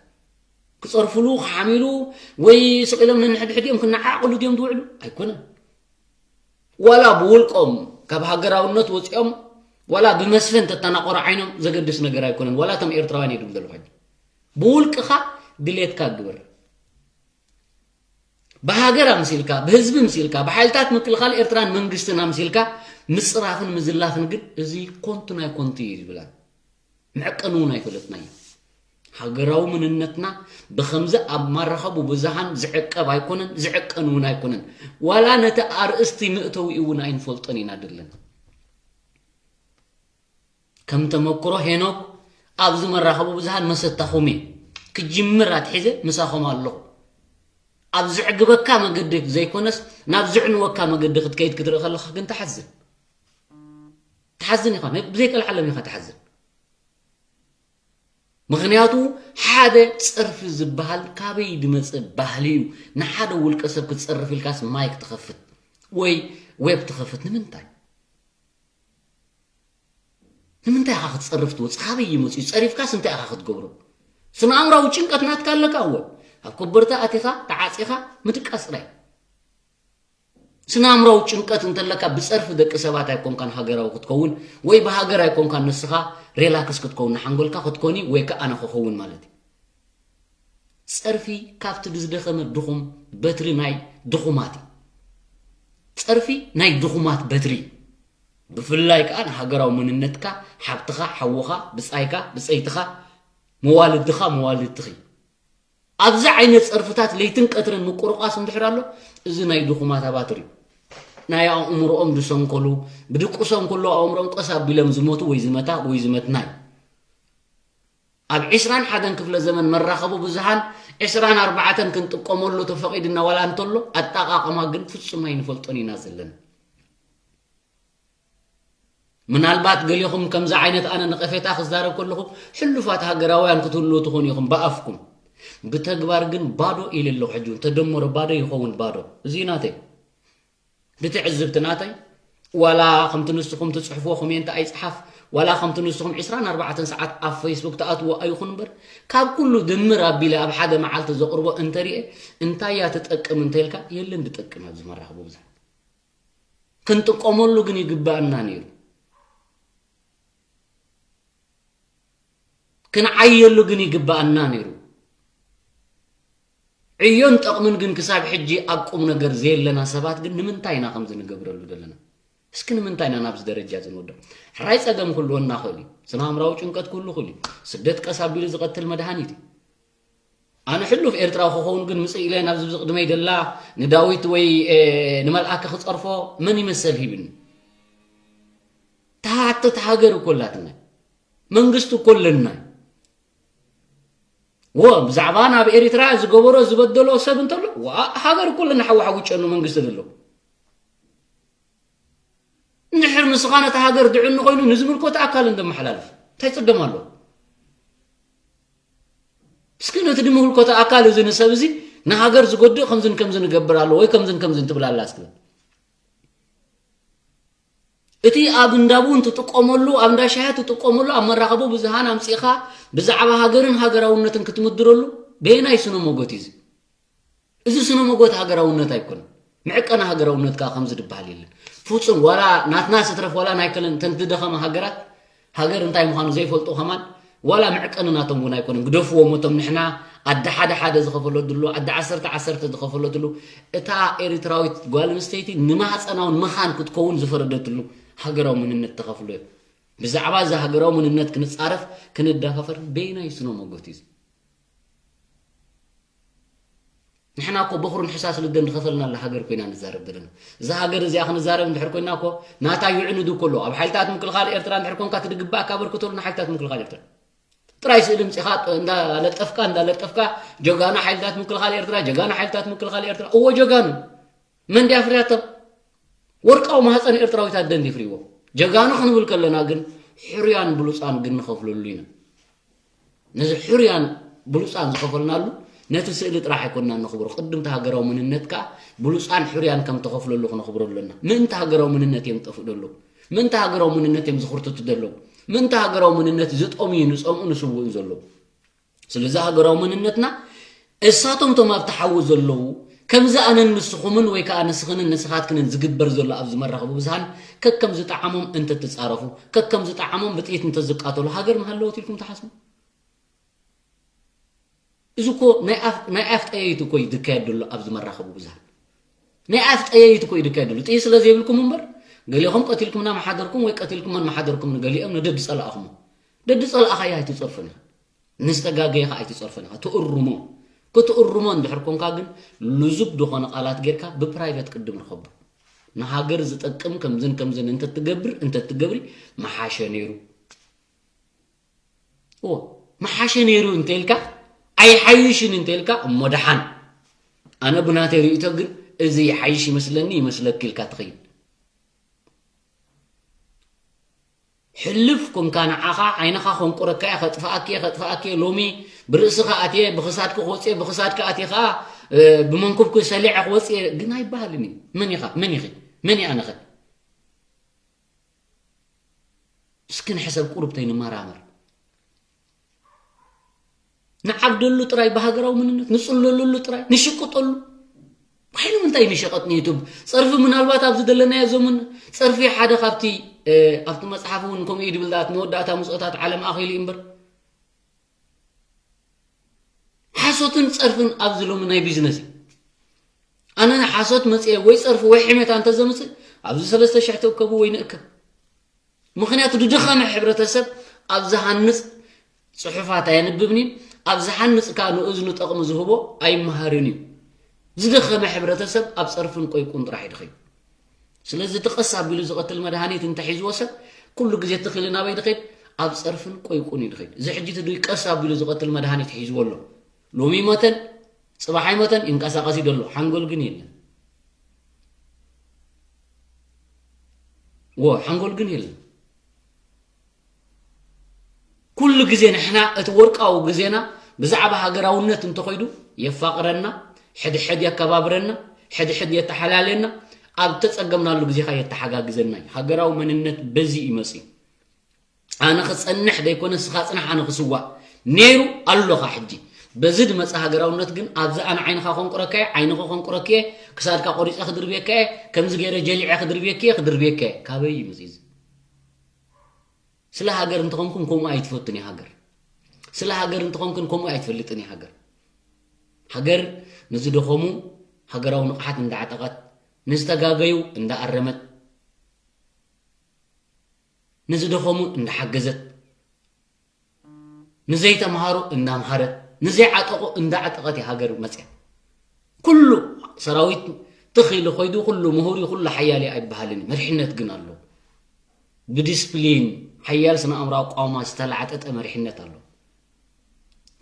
ክፀርፍሉ ክሓሚሉ ወይ ስቕ ኢሎም ነንሕድሕድ እዮም ክነዓቅሉ ድዮም ዝውዕሉ ኣይኮነን ዋላ ብውልቆም ካብ ሃገራውነት ወፂኦም ዋላ ብመስፍን ተተናቆረ ዓይኖም ዘገድስ ነገር ኣይኮነን ዋላ እቶም ኤርትራውያን እዮም ዘለኹ ብውልቅኻ ድሌትካ ግበር ብሃገር ኣምሲልካ ብህዝቢ ምሲልካ ብሓይልታት ምክልኻል ኤርትራን መንግስትን ኣምሲልካ ምፅራፍን ምዝላፍን ግን እዚ ኮንቱ ናይ ኮንቱ እዩ ዝብላን መዕቀኒ እውን ኣይፈለጥናዮ። ሃገራዊ መንነትና ብኸምዚ ኣብ መራኸቢ ብዙሃን ዝዕቀብ ኣይኮነን፣ ዝዕቀን እውን ኣይኮነን። ዋላ ነቲ ኣርእስቲ መእተዊኡ እውን ኣይንፈልጦን ኢና ዘለና። ከም ተመክሮ ሄኖክ ኣብዚ መራኸቢ ብዙሃን መሰታኹም እየ። ክጅምር ኣትሒዘ ምሳኹም ኣለኹ። ኣብ ዘዕግበካ መገዲ ዘይኮነስ ናብ ዘዕንወካ መገዲ ክትከይድ ክትርኢ ከለኻ ግን ትሓዝን። ትሓዝን ኢኻ፣ ናይ ብዘይቀልዓለም ኢኻ ትሓዝን። ምኽንያቱ ሓደ ጸርፊ ዝበሃል ካበይ ዝመጽእ ባህሊ እዩ? ንሓደ ውልቀ ሰብ ክትጸርፍ ኢልካስ ማይክ ትኸፍት ወይ ዌብ ትኸፍት ንምንታይ? ንምንታይ ኢኻ ክትጸርፍ ትወጽእ? ካበይ እዩ መጺኡ? ጸሪፍካስ እንታይ ኢኻ ክትገብሮ? ስነ ኣእምራዊ ጭንቀት ናትካ ኣለካ እወ። ኣብ ኮበርታ ኣቲኻ ተዓጺኻ ምድቃስ ጥራይ። ስነ ኣእምራዊ ጭንቀት እንተለካ ብጸርፊ ደቂ ሰባት ኣይኮንካን ሃገራዊ ክትከውን ወይ ብሃገር ኣይኮንካን ንስኻ ሬላክስ ክትከውን ንሓንጎልካ ክትኮኒ ወይ ከኣ ኣነ ክኸውን ማለት እዩ። ጸርፊ ካብቲ ዝደኸመ ድኹም በትሪ ናይ ድኹማት እዩ። ጸርፊ ናይ ድኹማት በትሪ እዩ። ብፍላይ ከኣ ንሃገራዊ መንነትካ፣ ሓብትኻ፣ ሓውኻ፣ ብጻይካ፣ ብጸይትኻ፣ መዋልድኻ፣ መዋልድትኺ። ኣብዚ ዓይነት ጸርፍታት ለይትን ቀትርን ምቁርቋስ እንድሕር ኣሎ፣ እዚ ናይ ድኹማት ኣባትር እዩ። ናይ ኣእምሮኦም ዝሰንከሉ፣ ብድቁሶም ከሎ ኣእምሮኦም ቀስ ኣቢሎም ዝሞቱ ወይ ዝመታ ወይ ዝመትና እዩ። ኣብ ዕስራን ሓደን ክፍለ ዘመን መራኸቢ ብዙሃን ዕስራን ኣርባዕተን ክንጥቀመሉ ተፈቒድና ዋላ እንተሎ፣ ኣጠቓቕማ ግን ፍጹም ኣይንፈልጦን ኢና ዘለና። ምናልባት ገሊኹም ከምዚ ዓይነት ኣነ ነቐፌታ ክዛረብ ከለኹ፣ ሕሉፋት ሃገራውያን ክትህልዉ ትኾኑ ኢኹም ብኣፍኩም። ብተግባር ግን ባዶ ኢለ ኣለኹ። ሕጂ እውን ተደመሮ ባዶ ይኸውን ባዶ። እዚ እዩ ናተይ። ብትዕዝብቲ ናተይ፣ ዋላ ከምቲ ንስኹም ትጽሕፍዎ ኮሜንት ኣይጽሓፍ፣ ዋላ ከምቲ ንስኹም ዕስራን ኣርባዕተን ሰዓት ኣብ ፌስቡክ ትኣትዎ ኣይኹን እምበር፣ ካብ ኩሉ ድምር ኣቢለ ኣብ ሓደ መዓልቲ ዘቕርቦ እንተሪኤ፣ እንታይ እያ ትጠቅም እንተልካ፣ የለን ዝጠቅም ኣብዚ መራኸቢ ብዙሃን። ክንጥቀመሉ ግን ይግባኣና ነይሩ። ክንዓየሉ ግን ይግባኣና ነይሩ። ዕዮን ጠቕምን ግን ክሳብ ሕጂ ኣብ ቁም ነገር ዘየለና ሰባት ግን ንምንታይ ኢና ከምዚ ንገብረሉ ዘለና? እስኪ ንምንታይ ኢና ናብዚ ደረጃ እዚ ንወድቕ? ሕራይ ጸገም ክህልወና ይኽእል እዩ። ስነ ኣእምራዊ ጭንቀት ክህሉ ይኽእል እዩ። ስደት ቀስ ኣቢሉ ዝቐትል መድሃኒት እዩ። ኣነ ሕሉፍ ኤርትራዊ ክኸውን ግን ምጽእ ኢለ ናብዚ ብዚ ቅድመይ ደላ ንዳዊት ወይ፣ እ፣ ንመልኣከ ክጸርፎ መን ይመሰል ሂብኒ? ተሓተቲ ሃገር እኮ ኣላትና። መንግስቲ እኮ ኣለና። ወ፣ ብዛዕባ ናብ ኤርትራ ዝገበሮ ዝበደሎ ሰብ እንተሎ፣ ዋ፣ ሃገር እኮ ኣለና ሓዊ ሓዊ ጨኑ መንግስቲ ዘሎ። እንድሕር ንስኻ ነታ ሃገር ድዕኑ ኮይኑ ንዝምልከቶ ኣካል እንደመሓላልፍ እንታይ ጽገም ኣሎ? እስኪ ነቲ ድምልከቶ ኣካል እዚ ንሰብ እዚ ንሃገር ዝጎድእ ከምዝን ከምዝን ንገብር ኣሎ ወይ ከምዝን ከምዝን ትብል ኣላ እስኪ። እቲ ኣብ እንዳ ቡን ትጥቀመሉ፣ ኣብ እንዳ ሻሂ ትጥቀመሉ፣ ኣብ መራኸቢ ብዙሃን ኣምጺእኻ ብዛዕባ ሃገርን ሃገራውነትን ክትምድረሉ በየናይ ስነ ሞጎት እዩ እዚ? እዚ ስነ ሞጎት ሃገራውነት ኣይኮነን። መዕቀኒ ሃገራውነት ከኣ ከምዚ ዝበሃል የለን። ፍጹም ዋላ ናትና ስትረፍ ዋላ ናይ ከለን ተን ዝደኸመ ሃገራት ሃገር እንታይ ምዃኑ ዘይፈልጡ ከማን ዋላ መዕቀኒ ናቶም እውን ኣይኮነን። ግደፍዎም እቶም ንሕና ኣደ ሓደ ሓደ ዝኸፈለትሉ፣ ኣደ ዓሰርተ ዓሰርተ ዝኸፈለትሉ፣ እታ ኤርትራዊት ጓል ኣንስተይቲ ንማህጸና እውን መኻን ክትከውን ዝፈረደትሉ ሃገራዊ መንነት ተኸፍሎ እዩ። ብዛዕባ እዚ ሃገራዊ መንነት ክንጻረፍ ክንዳፋፈር በየናይ ስነ ሞጎት እዩ እዚ? ንሕና እኮ በኹርን ሕሳስ ልደን ዝኸፈልናላ ሃገር ኮይና ንዛረብ ዘለና። እዛ ሃገር እዚኣ ክንዛረብ እንድሕር ኮይና እኮ ናታ ይዕንዱ እኮ ኣለዉ። ኣብ ሓይልታት ምክልኻል ኤርትራ እንድሕር ኮንካ እቲ ዝግባእካ ኣበርክተሉ ንሓይልታት ምክልኻል ኤርትራ። ጥራይ ስእሊ ምጺኻ እንዳለጠፍካ፣ እንዳለጠፍካ ጀጋኑ ሓይልታት ምክልኻል ኤርትራ፣ ጀጋኑ ሓይልታት ምክልኻል ኤርትራ። እዎ ጀጋኑ። መን ድያ ፍርያቶም? ወርቃዊ ማህፀን ኤርትራዊት ኣደ እንዲ ፍርይዎ። ጀጋኑ ክንብል ከለና ግን ሕሩያን ብሉፃን ግን ንኸፍለሉ ኢና። ነዚ ሕሩያን ብሉፃን ዝኸፈልናሉ ነቲ ስእሊ ጥራሕ ኣይኮንና ነኽብሮ። ቅድምቲ ሃገራዊ መንነት ከዓ ብሉፃን ሕሩያን ከም ተኸፍለሉ ክነኽብሮ ኣለና። ምእንቲ ሃገራዊ መንነት እዮም ዝጠፍኡ ዘለዉ። ምእንቲ ሃገራዊ መንነት እዮም ዝኽርትቱ ዘለዉ። ምእንቲ ሃገራዊ መንነት ዝጠምዩ፣ ንፀምኡ፣ ንስውእን ዘለዉ። ስለዚ ሃገራዊ መንነትና እሳቶም እቶም ኣብቲ ሓዊ ዘለዉ፣ ከምዚ ኣነን ንስኹምን ወይ ከዓ ንስኽንን ንስኻትክንን ዝግበር ዘሎ ኣብዚ መራኸቢ ብዙሃን ከከም ዝጠዓሞም እንተትጻረፉ፣ ከከም ዝጠዓሞም ብጥይት እንተዝቃተሉ ሃገር ምሃለወት ኢልኩም ትሓስቡ? እዚ እኮ ናይ ኣፍ፣ ናይ ኣፍ ጠየይቲ እኮ እዩ ዝካየድ ዘሎ ኣብዚ መራኸቢ ብዙሃን። ናይ ኣፍ ጠየይቲ እኮ እዩ ዝካየድ ዘሎ። ጥይት ስለ ዘይብልኩም እምበር፣ ገሊኹም ቀቲልኩምና መሓደርኩም ወይ ቀቲልኩመን መሓደርኩም ንገሊኦም ንደድ ጸላእኹሞ። ደድ ጸላእኻዮ ኣይትጸርፎን ኢኻ። ንዝተጋገየ ኸዓ ኣይትጸርፎን ኢኻ። ትእርሞ። ክትእርሞ እንድሕር ኮንካ ግን ልዙብ ዝኾነ ቃላት ጌርካ ብፕራይቨት ቅድም ርኸቦ። ንሃገር ዝጠቅም ከምዝን ከምዝን እንተትገብር፣ እንተትገብሪ መሓሸ ነይሩ። እዎ፣ መሓሸ ነይሩ እንተ ኢልካ፣ ኣይሓይሽን እንተ ኢልካ፣ እሞ ደሓን። ኣነ ብናተይ ርእይቶ ግን፣ እዚ ይሓይሽ ይመስለኒ፣ ይመስለኪ ኢልካ ትኸይድ። ሕልፍ ኮንካ ንዓኻ፣ ዓይንኻ ከንቁረካ እየ፣ ከጥፍኣኪ እየ፣ ከጥፍኣኪ እየ፣ ሎሚ ብርእስኻ ኣትየ፣ ብኽሳድኪ ክወፅየ፣ ብኽሳድኪ ኣትየ ኸዓ፣ እ፣ ብመንኩብኪ ሰሊዐ ክወፅየ፣ ግን ኣይበሃልን እዩ። መን ኢኻ? መን ኢኺ? መን እየ ኣነኸ? እስኪ ንሕሰብ፣ ቁሩብ ተይንመራመር። ንዓብደሉ ጥራይ ብሃገራዊ መንነት፣ ንጽለለሉ ጥራይ፣ ንሽቅጠሉ። ባይሉ ምንታይ ንሸቐጥ ንዩቱብ? ጸርፊ ምናልባት ኣብዚ ዘለናዮ ዘመን ጸርፊ ሓደ ካብቲ፣ እ፣ ኣብቲ መጽሓፍ እውን ከምኡ እዩ ዝብል፣ ዳኣ እቲ መወዳእታ ምጾታት ዓለም ኣኺሉ እዩ እምበር። ሓሶትን ጸርፍን ኣብዚ ሎሚ ናይ ቢዝነስ እዩ። ኣነ ሓሶት መጽየ ወይ ጸርፊ ወይ ሕሜታ እንተዘምጽእ ኣብዚ ሰለስተ ሽሕ ትእከቡ ወይ ንእከብ። ምኽንያቱ ዝደኸመ ሕብረተሰብ ኣብ ዝሃንጽ ጽሑፋት ኣየንብብን እዩ። ኣብ ዝሃንጽ ከኣ ንእዝኑ ጠቕሚ ዝህቦ ኣይመሃርን እዩ። ዝደኸመ ሕብረተሰብ ኣብ ጸርፍን ቆይቁን ጥራሕ እዩ ድኸዩ። ስለዚ እቲ ቀስ ኣቢሉ ዝቐትል መድሃኒት እንተሒዝዎ ሰብ ኩሉ ግዜ ትኽሊ ናበይ ድኸይድ? ኣብ ጸርፍን ቆይቁን እዩ ድኸይድ። እዚ ሕጂ እቲ ቀስ ኣቢሉ ዝቐትል መድሃኒት ሒዝዎ ኣሎ። ሎሚ ይሞተን ጽባሕ ኣይሞተን ይንቀሳቐስ እዩ ዘሎ። ሓንጎል ግን የለን። ወ ሓንጎል ግን የለን። ኩሉ ግዜ ንሕና እቲ ወርቃዊ ግዜና ብዛዕባ ሃገራውነት እንተኾይዱ የፋቕረና፣ ሕድሕድ የከባብረና፣ ሕድሕድ የተሓላለየና፣ ኣብ ተጸገምናሉ ግዜ ኸኣ የተሓጋግዘና እዩ። ሃገራዊ መንነት በዚ እዩ መጺኡ። ኣነ ክጸንሕ ደይኮነ ንስኻ ጽናሕ ኣነ ክስዋእ ነይሩ ኣሎ ኸኣ ሕጂ። በዚ ዝመጸ ሃገራውነት ግን ኣብዚ ኣነ ዓይንኻ ከንቁረካ እየ፣ ዓይንኺ ከንቁረኪ እየ፣ ክሳድካ ቆሪጸ ክድርብየካ እየ፣ ከምዚ ገይረ ጀሊዐ ክድርብየኪ እየ፣ ክድርብየካ እየ። ካበይ እዩ መጺኡ እዚ? ስለ ሃገር እንተኾንኩም ከምኡ ኣይትፈቱን እያ ሃገር። ስለ ሃገር እንተኾንክን ከምኡ ኣይትፈልጥን እያ ሃገር። ሃገር ንዝደኸሙ ሃገራዊ ንቕሓት እንዳዓጠቐት፣ ንዝተጋገዩ እንዳኣረመት፣ ንዝደኸሙ እንዳሓገዘት፣ ንዘይተምሃሩ እንዳምሃረት፣ ንዘይዓጠቑ እንዳዓጠቐት እያ ሃገር መጽያ። ኩሉ ሰራዊት ትኽ ኢሉ ኾይዱ፣ ኩሉ ምሁር እዩ፣ ኩሉ ሓያል እዩ ኣይበሃልን እዩ። መሪሕነት ግን ኣሎ። ብዲስፕሊን፣ ሓያል ስነ ኣእምሮኣዊ ኣቋውማ ዝተላዕጠጠ መሪሕነት ኣሎ።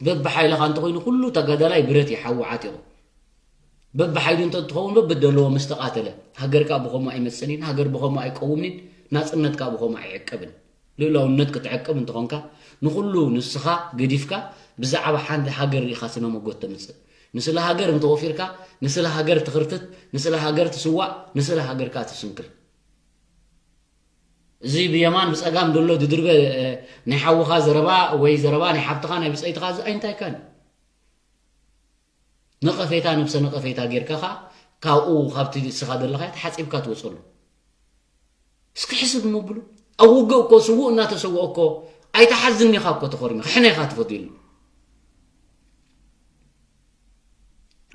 በብሓይልኻ እንተኾይኑ ኩሉ ተጋዳላይ ብረት እዩ ሓዊ ዓጢቑ። በብሓይሉ እንተ ትኸውን በብደለዎ ምስ ተቓተለ፣ ሃገር ከኣ ብኸምኡ ኣይመጽእን እዩ፣ ሃገር ብኸምኡ ኣይቀውምን እዩ፣ ናጽነት ከኣ ብኸምኡ ኣይዕቀብን። ልኡላውነት ክትዕቅብ እንተኾንካ፣ ንኹሉ ንስኻ ገዲፍካ ብዛዕባ ሓንቲ ሃገር ኢኻ ስነ መጎት ተምጽእ። ንስለ ሃገር እንተወፊርካ፣ ንስለ ሃገር ትኽርትት፣ ንስለ ሃገር ትስዋእ፣ ንስለ ሃገር ከኣ ትስንክል። እዚ ብየማን ብጸጋም ዘሎ ድድርበ፣ እ፣ ናይ ሓውኻ ዘረባ ወይ ዘረባ ናይ ሓብትኻ ናይ ብጸይትኻ እዚ ኣይንታይካን እዩ። ነቐፌታ፣ ነብሰ ነቐፌታ ጌርካ ኸኣ ካብኡ ካብቲ ንስኻ ዘለኻዮ ተሓጺብካ ትወጸሉ። እስኪ ሕስብ መብሉ። ኣብ ውግእ እኮ ስዉእ እናተሰውኦ እኮ ኣይትሓዝን ኢኻ እኮ ተኾሪምካ። ሕነ ኢኻ ትፈትየሉ።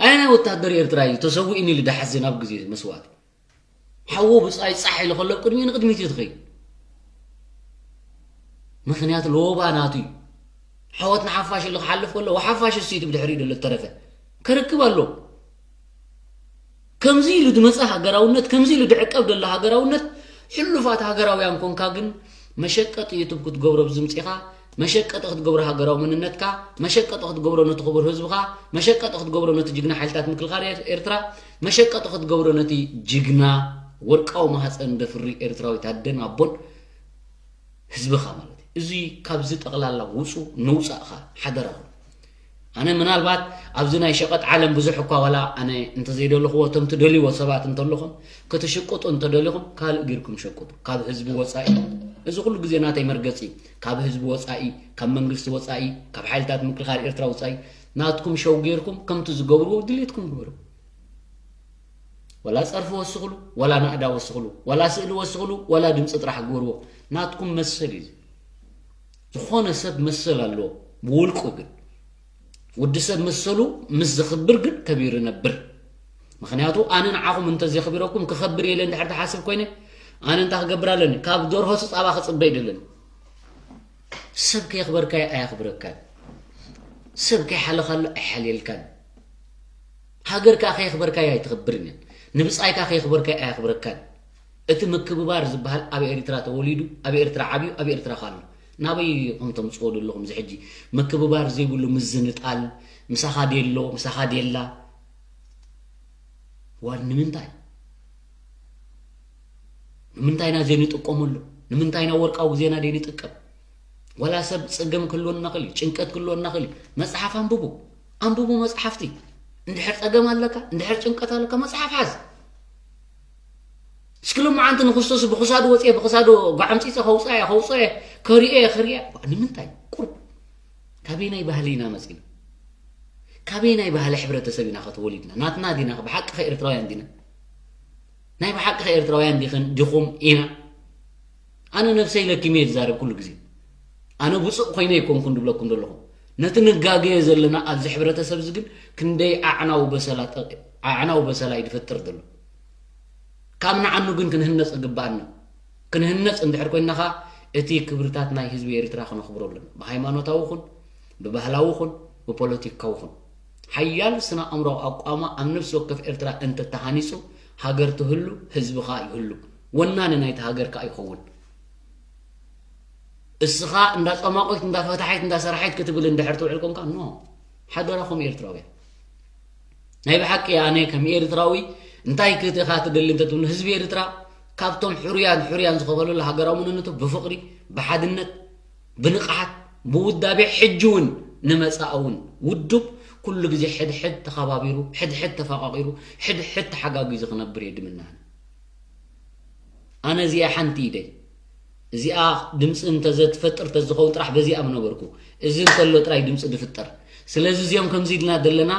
ኣየናይ ወታደር ኤርትራ እዩ ተሰዊእኒ ኢሉ ዝሓዝን ኣብ ግዜ መስዋእቲ? ሓዉ ብጻይ ጻሕ ኢሉ ከሎ ኣብ ቅድሚኡ ንቕድሚት እዩ ትኸይድ። ምኽንያቱ ሎባ ናቱ እዩ። ሓወት ንሓፋሽ ኢሉ ክሓልፍ ከሎ፣ ወሓፋሽ እሱ እዩ ብድሕሪኡ ዘሎ ዝተረፈ። ከርክብ ኣሎ። ከምዚ ኢሉ ዝመጸ ሃገራውነት፣ ከምዚ ኢሉ ዝዕቀብ ዘሎ ሃገራውነት፣ ሕሉፋት ሃገራውያን ኮንካ ግን መሸቀጢ ዩቱብ ክትገብሮ ብዝምጺኻ፣ መሸቀጢ ክትገብሮ ሃገራዊ መንነትካ፣ መሸቀጢ ክትገብሮ ነቲ ክቡር ህዝብኻ፣ መሸቀጢ ክትገብሮ ነቲ ጅግና ሓይልታት ምክልኻል ኤር-፣ ኤርትራ፣ መሸቀጢ ክትገብሮ ነቲ ጅግና ወርቃዊ ማህጸን ደፍሪ ኤርትራዊት ኣደን ኣቦን ህዝብኻ ማለት እዩ። እዚ ካብዚ ጠቕላላ ውጹ፣ ንውጻእኻ ሓደራኹም። ኣነ ምናልባት ኣብዚ ናይ ሸቐጥ ዓለም ብዙሕ እኳ ዋላ ኣነ እንተዘይደለኽዎ፣ እቶም ትደልይዎ ሰባት እንተለኹም፣ ክትሽቅጡ እንተደሊኹም፣ ካልእ ጌርኩም ሸቅጡ። ካብ ህዝቢ ወጻኢ፣ እዚ ኩሉ ግዜ ናተይ መርገጺ እዩ። ካብ ህዝቢ ወጻኢ፣ ካብ መንግስቲ ወጻኢ፣ ካብ ሓይልታት ምክልኻል ኤርትራ ወጻኢ፣ ናትኩም ሸው ጌርኩም ከምቲ ዝገብርዎ ድሌትኩም ግበሩ። ዋላ ጸርፊ ወስኽሉ፣ ዋላ ናእዳ ወስኽሉ፣ ዋላ ስእሊ ወስኽሉ፣ ዋላ ድምጺ ጥራሕ ግበርዎ። ናትኩም መሰል እዩ። ዝኾነ ሰብ መሰል ኣለዎ፣ ብውልቁ ግን። ወዲ ሰብ መሰሉ ምስ ዘኽብር ግን ከቢሩ ይነብር። ምኽንያቱ ኣነ ንዓኹም እንተዘየኽቢረኩም ክኸብር እየ ኢለ እንድሕር ዝሓስብ ኮይነ፣ ኣነ እንታይ ክገብር ኣለኒ? ካብ ደርሆ ጸባ ክጽበ ኣይደለኒ። ሰብ ከየኽበርካዮ ኣየኽብረካን። ሰብ ከይሓለኻሉ ኣይሓልየልካን። ሃገር ከኣ ከየኽበርካዮ ኣይትኽብርን እያ። ንብጻይካ ከየኽበርካዮ ኣየኽብረካን። እቲ ምክብባር ዝበሃል ኣብ ኤርትራ ተወሊዱ፣ ኣብ ኤርትራ ዓብዩ፣ ኣብ ኤርትራ ከኣ ኣሎ። ናበይ ኢኹም ተምጽዎ ዘለኹም እዚ ሕጂ? ምክብባር ዘይብሉ ምዝንጣል፣ ምሳኻ ደሎ፣ ምሳኻ ደላ። ዋል ንምንታይ? ንምንታይ ኢና ዘይንጥቀመሉ? ንምንታይ ኢና ወርቃዊ ግዜና ዘይንጥቀም? ዋላ ሰብ ጸገም ክህልወና ይኽእል እዩ፣ ጭንቀት ክህልወና ይኽእል እዩ። መጽሓፍ ኣንብቡ፣ ኣንብቡ መጽሓፍቲ። እንድሕር ጸገም ኣለካ፣ እንድሕር ጭንቀት ኣለካ፣ መጽሓፍ ሓዝ። እስኪ ሎማዓንቲ ንክስቶስ ብክሳዱ ወፅየ፣ ብክሳዱ ጓዕምፂፀ ከውፅኣ እየ፣ ከውፅኦ እየ፣ ከሪኦ እየ፣ ከሪኦ እየ። ንምንታይ? ቁሩብ ካበየናይ ባህሊ ኢና መፂና? ካበየናይ ባህሊ ሕብረተሰብ ኢና ከተወሊድና? ናትና ዲና? ብሓቂ ከ ኤርትራውያን ዲና? ናይ ብሓቂ ከ ኤርትራውያን ዲኽን፣ ዲኹም ኢና? ኣነ ነብሰይ ለኪመ እየ ዝዛረብ ኩሉ ግዜ። ኣነ ብፁቕ ኮይነ ኣይኮንኩን ድብለኩም ዘለኹ። ነቲ ንጋገዮ ዘለና ኣብዚ ሕብረተሰብ እዚ ግን ክንደይ ኣዕናዊ በሰላ ጠ-፣ ኣዕናዊ በሰላ እዩ ዝፈጥር ዘሎ። ካብ ንዓኑ ግን ክንህነፅ ይግባኣና። ክንህነፅ እንድሕር ኮይንና ኸዓ እቲ ክብርታት ናይ ህዝቢ ኤርትራ ክነኽብሮ ኣለና። ብሃይማኖታዊ ኹን፣ ብባህላዊ ኹን፣ ብፖለቲካዊ ኹን። ሓያል ስነ ኣእምሮዊ ኣቋማ ኣብ ነፍሲ ወከፍ ኤርትራ እንተተሃኒፁ፣ ሃገር ትህሉ፣ ህዝቢ ኸዓ ይህሉ። ወናኒ ናይቲ ሃገር ከኣ ይኸውን። እስኻ እንዳ ጸማቆይት፣ እንዳ ፈታሒት፣ እንዳ ሰራሒት ክትብል እንድሕር ትውዕል ኮንካ፣ ኖ፣ ሓደራኹም ኤርትራውያን። ናይ ብሓቂ ኣነ ከም ኤርትራዊ እንታይ ክትኻ ትደሊ እንተትብሉ፣ ህዝቢ ኤርትራ ካብቶም ሕሩያን፣ ሕሩያን ዝኸፈለሉ ሃገራዊ መንነቱ ብፍቕሪ፣ ብሓድነት፣ ብንቕሓት፣ ብውዳቤ፣ ሕጂ እውን ንመጻኢ እውን ውዱብ ኩሉ ግዜ ሕድሕድ ተኸባቢሩ፣ ሕድሕድ ተፋቓቒሩ፣ ሕድሕድ ተሓጋጊዙ ክነብር የድምና። ኣነ እዚኣ ሓንቲ ኢደይ እዚኣ ድምፂ እንተዘትፈጥር ተዝኸውን ጥራሕ በዚኣ ምነበርኩ። እዚ እንተሎ ጥራይ ድምፂ ድፍጠር። ስለዚ እዚኦም ከምዚ ኢልና ዘለና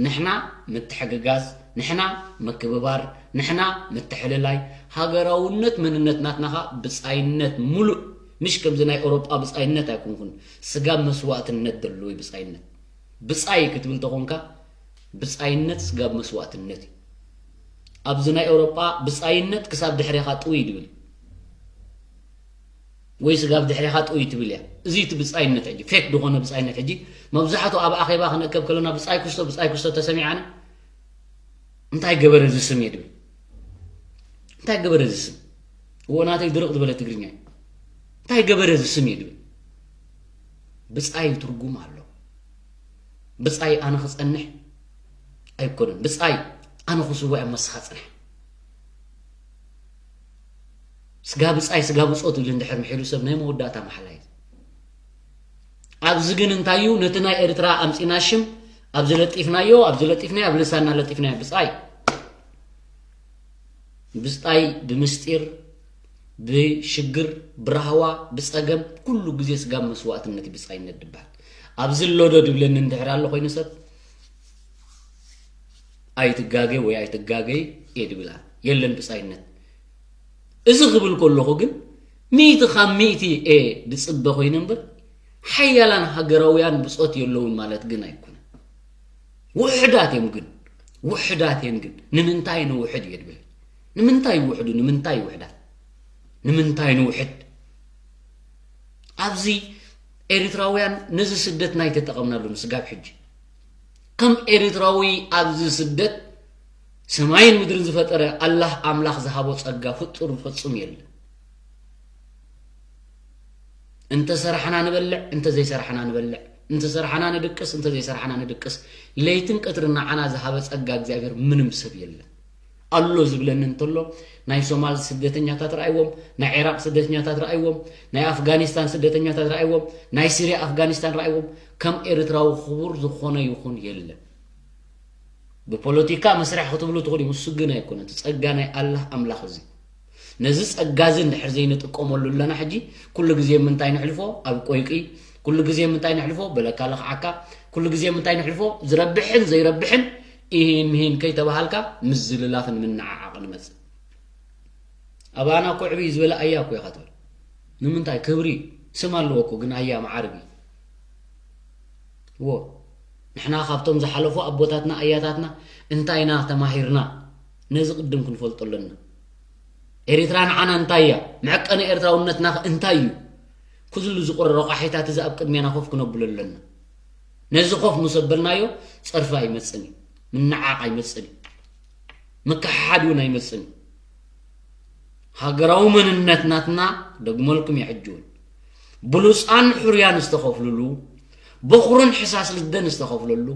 ንሕና ምትሕግጋዝ፣ ንሕና ምክብባር፣ ንሕና ምትሕልላይ፣ ሃገራውነት መንነት ናትናኻ ብፃይነት ሙሉእ፣ ምሽ ከምዚ ናይ ኤውሮጳ ብፃይነት ኣይኮንኩን፣ ስጋብ መስዋእትነት ዘለዎ ብፃይነት። ብጻይ ክትብል ተኾንካ፣ ብጻይነት ስጋብ መስዋእትነት እዩ። ኣብዚ ናይ ኤውሮጳ ብጻይነት ክሳብ ድሕሬኻ ጥውይ ድብል፣ ወይ ስጋብ ድሕሬኻ ጥውይ ትብል እያ። እዚ እቲ ብጻይነት ሕጂ፣ ፌክ ዝኾነ ብጻይነት ሕጂ፣ መብዛሕትኡ ኣብ ኣኼባ ክንእከብ ከለና ብጻይ ክስቶ፣ ብጻይ ክስቶ ተሰሚዓና፣ እንታይ ገበረ እዚ ስም እየ ድብል። እንታይ ገበረ እዚ ስም? እዎ ናተይ ድርቕ ዝበለ ትግርኛ እዩ። እንታይ ገበረ እዚ ስም እየ ድብል። ብጻይ ትርጉም ኣሎ። ብጻይ ኣነ ክጸንሕ ኣይኮነን። ብጻይ ኣነ ክስዋእ እሞ ንስኻ ጽናሕ። ስጋ ብጻይ ስጋ ብጾት ኢሉ እንድሕር ምሒሩ ሰብ ናይ መወዳእታ ማሕላ እዩ። ኣብዚ ግን እንታይ እዩ? ነቲ ናይ ኤርትራ ኣምጺና ሽም ኣብዚ ለጢፍናዮ፣ ኣብዚ ለጢፍናዮ፣ ኣብ ልሳንና ለጢፍናዮ። ብጻይ፣ ብጻይ ብምስጢር፣ ብሽግር፣ ብራህዋ፣ ብጸገም፣ ኩሉ ግዜ ስጋብ መስዋእትነት እዩ ብጻይነት ድበሃል። ኣብዚ ኣሎ ዶ ድብለኒ እንድሕር ኣሎ ኮይኑ ሰብ፣ ኣይትጋገ ወይ ኣይትጋገይ እየ ድብላ። የለን ብጻይነት። እዚ ክብል ከለኹ ግን፣ ሚእቲ ካብ ሚእቲ እየ ድጽበ ኮይነ እምበር፣ ሓያላን ሃገራውያን ብጾት የለውን ማለት ግን ኣይኮነን። ውሑዳት እዮም ግን፣ ውሑዳት እዮም ግን። ንምንታይ ንውሕድ እየ ድብል? ንምንታይ ይውሕዱ? ንምንታይ ይውሕዳ? ንምንታይ ንውሕድ? ኣብዚ ኤርትራውያን ነዚ ስደትና ኣይተጠቐምናሉን ስጋብ ሕጂ። ከም ኤርትራዊ ኣብዚ ስደት ሰማይን ምድርን ዝፈጠረ ኣላህ ኣምላኽ ዝሃቦ ጸጋ ፍጡር ፍጹም የለን። እንተ ሰራሕና ንበልዕ፣ እንተ ዘይሰራሕና ንበልዕ፣ እንተ ሰራሕና ንድቅስ፣ እንተ ዘይሰራሕና ንድቅስ። ለይትን ቀትርን ንዓና ዝሃበ ጸጋ እግዚኣብሔር ምንም ሰብ የለን። ኣሎ ዝብለኒ እንተሎ፣ ናይ ሶማል ስደተኛታት ረኣይዎም፣ ናይ ዒራቕ ስደተኛታት ረኣይዎም፣ ናይ ኣፍጋኒስታን ስደተኛታት ረኣይዎም፣ ናይ ሲርያ ኣፍጋኒስታን ረኣይዎም። ከም ኤርትራዊ ክቡር ዝኾነ ይኹን የለን። ብፖለቲካ መስርሕ ክትብሉ ትኽእሉ ኢኹም፣ እሱ ግን ኣይኮነን። እቲ ጸጋ ናይ ኣላህ ኣምላኽ እዚ። ነዚ ጸጋ እዚ እንድሕር ዘይንጥቀመሉ ኣለና ሕጂ፣ ኩሉ ግዜ ምንታይ ንሕልፎ ኣብ ቆይቂ፣ ኩሉ ግዜ ምንታይ ንሕልፎ በለካ ለኽዓካ፣ ኩሉ ግዜ ምንታይ ንሕልፎ ዝረብሕን ዘይረብሕን ኢሂን ምሂን ከይተባሃልካ ምዝልላፍን ምንዓዓቕ ንመጽእ። ኣባና እኮ ዕብይ ዝበለ ኣያ እኮ ኢኻ ትብል። ንምንታይ? ክብሪ ስም ኣለዎ እኮ፣ ግን ኣያ መዓርግ እዩ። እዎ፣ ንሕና ካብቶም ዝሓለፉ ኣቦታትና ኣያታትና እንታይ ኢና ተማሂርና? ነዚ ቅድም ክንፈልጦ ኣለና። ኤርትራ ንዓና እንታይ እያ? መዐቀኒ ኤርትራውነትና ከ እንታይ እዩ? ኩሉ ዝቑረ ረቋሒታት እዚ ኣብ ቅድሜና ኮፍ ክነብሎ ኣለና። ነዚ ኮፍ ምስ ኣበልናዮ ጸርፊ ኣይመጽን እዩ። ምንዓቕ ኣይመጽን እዩ። ምክሕሓድ እውን ኣይመጽን እዩ። ሃገራዊ መንነት ናትና፣ ደግመልኩም እየ ሕጂ እውን፣ ብሉጻን ሕሩያን ዝተኸፍልሉ፣ በኹርን ሕሳስ ልደን ዝተኸፍለሉ፣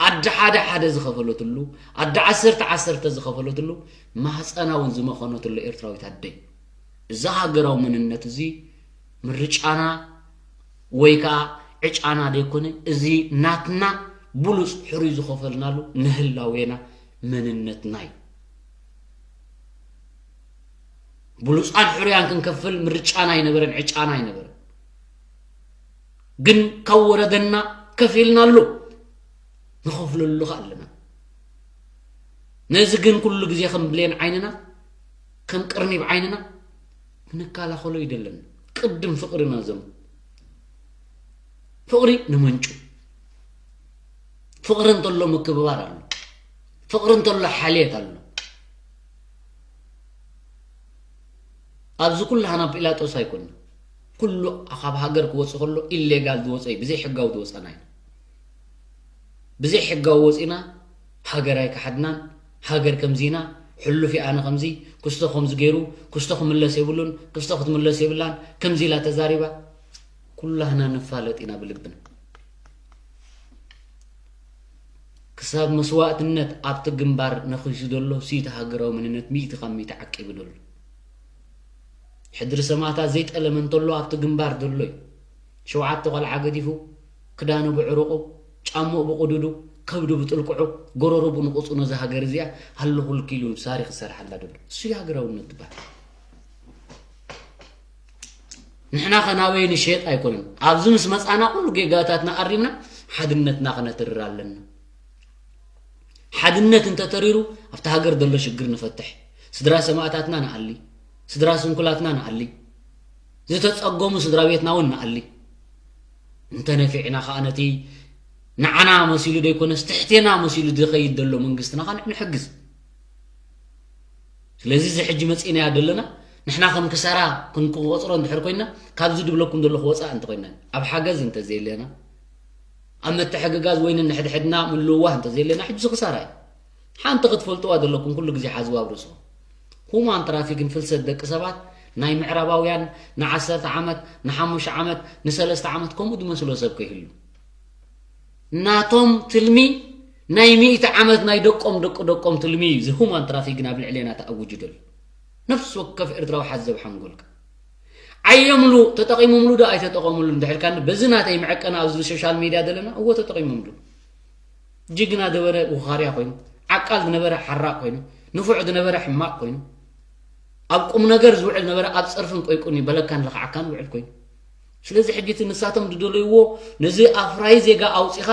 ኣደ ሓደ ሓደ ዝኸፈለትሉ፣ ኣደ ዓሰርተ ዓሰርተ ዝኸፈለትሉ፣ ማህጸና እውን ዝመኸነትሉ ኤርትራዊት ኣደይ። እዚ ሃገራዊ መንነት እዚ ምርጫና ወይ ከኣ ዕጫና ዘይኮነ፣ እዚ ናትና ብሉጽ ሕሩይ ዝኸፈልናሉ ንህላዌና መንነትና እዩ። ብሉጻን ሕሩያን ክንከፍል ምርጫና ኣይነበረን፣ ዕጫና ኣይነበረን። ግን ካብ ወረደና ከፊልና ኣሎ፣ ንኸፍለሉ ከኣ ኣለና። ነዚ ግን ኩሉ ግዜ ከም ብሌን ዓይንና፣ ከም ቅርኒብ ዓይንና ክንከላኸሎ ይደለና። ቅድም ፍቕሪ ነዘም ፍቕሪ ንመንጩ። ፍቕሪ እንተሎ ምክብባር ኣሎ። ፍቕሪ እንተሎ ሓልየት ኣሎ። ኣብዚ ኩላህና ጲላጦስ ኣይኮንና። ኩሉ ካብ ሃገር ክወፅእ ከሎ ኢሌጋል ዝወፀ እዩ፣ ብዘይ ሕጋዊ ዝወፀና እዩ። ብዘይ ሕጋዊ ወፂና ሃገር ኣይከሓድናን። ሃገር ከምዚና ሕሉፍ ኣነ ከምዚ ክስቶ ከምዚ ገይሩ ክስቶ ክምለስ የብሉን፣ ክስቶ ክትምለስ የብላን፣ ከምዚ ኢላ ተዛሪባ። ኩላህና ንፋለጥ ኢና ብልብና። ክሳብ መስዋእትነት ኣብቲ ግንባር ነኺሱ ዘሎ ስዩቲ ሃገራዊ መንነት ሚእቲ ካብ ሚእቲ ዓቂቡ ዘሎ። ሕድሪ ሰማእታት ዘይጠለመ እንተሎ ኣብቲ ግንባር ዘሎ እዩ። ሸውዓተ ቆልዓ ገዲፉ፣ ክዳኑ ብዕሩቑ፣ ጫምኡ ብቕዱዱ፣ ከብዱ ብጥልቅዑ፣ ጎረሮ ብንቑጹ ነዛ ሃገር እዚኣ ኣለኹልኪ ኢሉ ሳሪ ክሰርሓላ ዘሎ። እሱ እዩ ሃገራውነት ትበሃል። ንሕና ኸ ናበይ ንሸየጥ ኣይኮነን። ኣብዚ ምስ መጻና ኩሉ ጌጋታትና ኣሪምና ሓድነትና ክነትርር ኣለና። ሓድነት እንተተሪሩ ኣብቲ ሃገር ዘሎ ሽግር ንፈትሕ። ስድራ ሰማእታትና ንኣሊ፣ ስድራ ስንኩላትና ንኣሊ፣ ዝተጸገሙ ስድራ ቤትና እውን ንኣሊ። እንተ ነፊዕና ኸኣ ነቲ ንዓና መሲሉ ዘይኮነስ ትሕቴና መሲሉ ዝኸይድ ዘሎ መንግስትና ኸኣ ንሕግዝ። ስለዚ እዚ ሕጂ መጺእናያ ዘለና ንሕና ከም ክሳራ ክንቆጽሮ እንድሕር ኮይና፣ ካብዚ ድብለኩም ዘለኹ ወጻእ እንተኮይና፣ ኣብ ሓገዝ እንተዘየለና፣ ኣብ ምትሕግጋዝ ወይ ንሕድሕድና ምልውዋህ እንተዘየለና፣ ሕጂ እዚ ክሳራ እዩ። ሓንቲ ክትፈልጥዋ ዘለኩም ኩሉ ግዜ ሓዝዋ ኣብ ርእስኹም። ሁማን ትራፊክን ፍልሰት ደቂ ሰባት ናይ ምዕራባውያን ንዓሰርተ ዓመት፣ ንሓሙሽተ ዓመት፣ ንሰለስተ ዓመት ከምኡ ዝመስሎ ሰብ ከይህሉ። ናቶም ትልሚ ናይ ሚእቲ ዓመት ናይ ደቆም ደቂ ደቆም ትልሚ እዩ። እዚ ሁማን ትራፊክን ኣብ ልዕሌና ተኣውጁ ዘሎ። ነፍሲ ወከፍ ኤርትራዊ ሓዘብ ሓንጎልካ። ዓየምሉ፣ ተጠቒሞምሉ ዶ ኣይተጠቐሙሉ እንድሕር ኢልካኒ፣ በዚ ናተይ መዐቀኒ ኣብዚ ሶሻል ሚድያ ዘለና፣ እዎ ተጠቒሞምሉ። ጅግና ነበረ ውኻርያ ኮይኑ፣ ዓቃል ዝነበረ ሓራቕ ኮይኑ፣ ንፉዕ ዝነበረ ሕማቕ ኮይኑ፣ ኣብ ቁም ነገር ዝውዕል ነበረ ኣብ ጸርፍን ቆይቁን እዩ በለካን ለኽዓካን ውዕል ኮይኑ። ስለዚ ሕጂ እቲ ንሳቶም ዝደለይዎ ነዚ ኣፍራይ ዜጋ ኣውጺኻ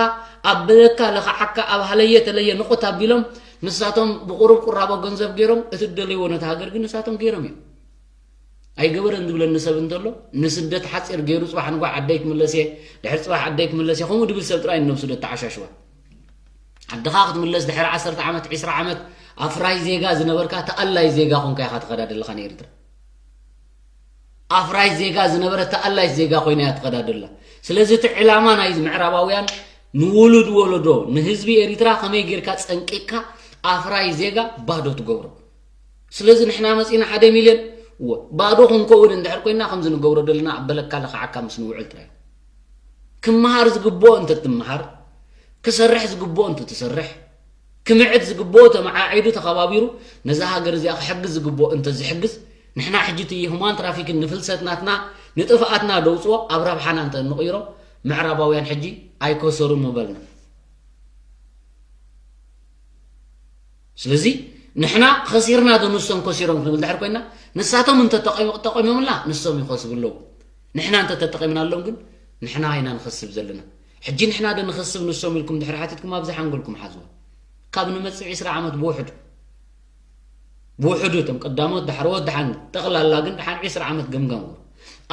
ኣብ በለካ ለኽዓካ ኣብ ሃለየ ተለየ ንቑት ኣቢሎም ንሳቶም ብቁሩብ ቁራቦ ገንዘብ ገይሮም እቲ ዝደለይዎ ነቲ ሃገር ግን ንሳቶም ገይሮም እዮም። ኣይገበረን ዝብለኒ ሰብ እንተሎ ንስደት ሓጺር ገይሩ ጽባሕ ንጓዕ ዓደይ ክምለስ እየ፣ ድሕሪ ጽባሕ ዓደይ ክምለስ እየ ከምኡ ድብል ሰብ ጥራይ ንነብሱ ደተዓሻሽዋ። ዓድኻ ክትምለስ ድሕሪ ዓሰርተ ዓመት ዒስራ ዓመት ኣፍራይ ዜጋ ዝነበርካ ተኣላይ ዜጋ ኮንካ ኢኻ ትኸዳ ዘለኻ ንኤርትራ። ኣፍራይ ዜጋ ዝነበረ ተኣላይ ዜጋ ኮይና እያ ትኸዳ ደላ። ስለዚ እቲ ዕላማ ናይ ምዕራባውያን ንውሉድ ወለዶ ንህዝቢ ኤሪትራ ከመይ ጌርካ ጸንቂቅካ ኣፍራይ ዜጋ ባዶ ትገብሮ። ስለዚ ንሕና መጺና ሓደ ሚልዮን እወ ባዶ ክንከውን እንድሕር ኮይና ከምዚ ንገብሮ ደለና ኣብ በለካ ለኽዓካ ምስ ንውዕል ጥራይ። ክመሃር ዝግብኦ እንተትመሃር፣ ክሰርሕ ዝግብኦ እንተትሰርሕ፣ ክምዕድ ዝግብኦ ተመዓዒዱ ተኸባቢሩ ነዛ ሃገር እዚኣ ክሕግዝ ዝግብኦ እንተዝሕግዝ፣ ንሕና ሕጂ እቲ ሁማን ትራፊክን ንፍልሰት ናትና ንጥፍኣትና ደውፅኦ ኣብ ረብሓና እንተ ንቕይሮ ምዕራባውያን ሕጂ ኣይከሰሩን ምበልና። ስለዚ ንሕና ኸሲርና ዶ ንሶም ከሲሮም ክንብል ድሕር ኮይና ንሳቶም እንተጠቒሞምላ ንሶም ይኸስቡ ኣለዉ። ንሕና እንተተጠቒምናሎም ግን ንሕና ኢና ንኸስብ ዘለና። ሕጂ ንሕና ዶ ንኸስብ ንሶም ኢልኩም ድሕር ሓቲትኩም ኣብዚ ሓንጎልኩም ሓዝዋ። ካብ ንመጽእ ዒስራ ዓመት ብውሕዱ ብውሕዱ እቶም ቀዳሞት ዳሕረዎት ደሓን ጠቕላላ ግን ደሓን ዒስራ ዓመት ገምጋም ግበሩ።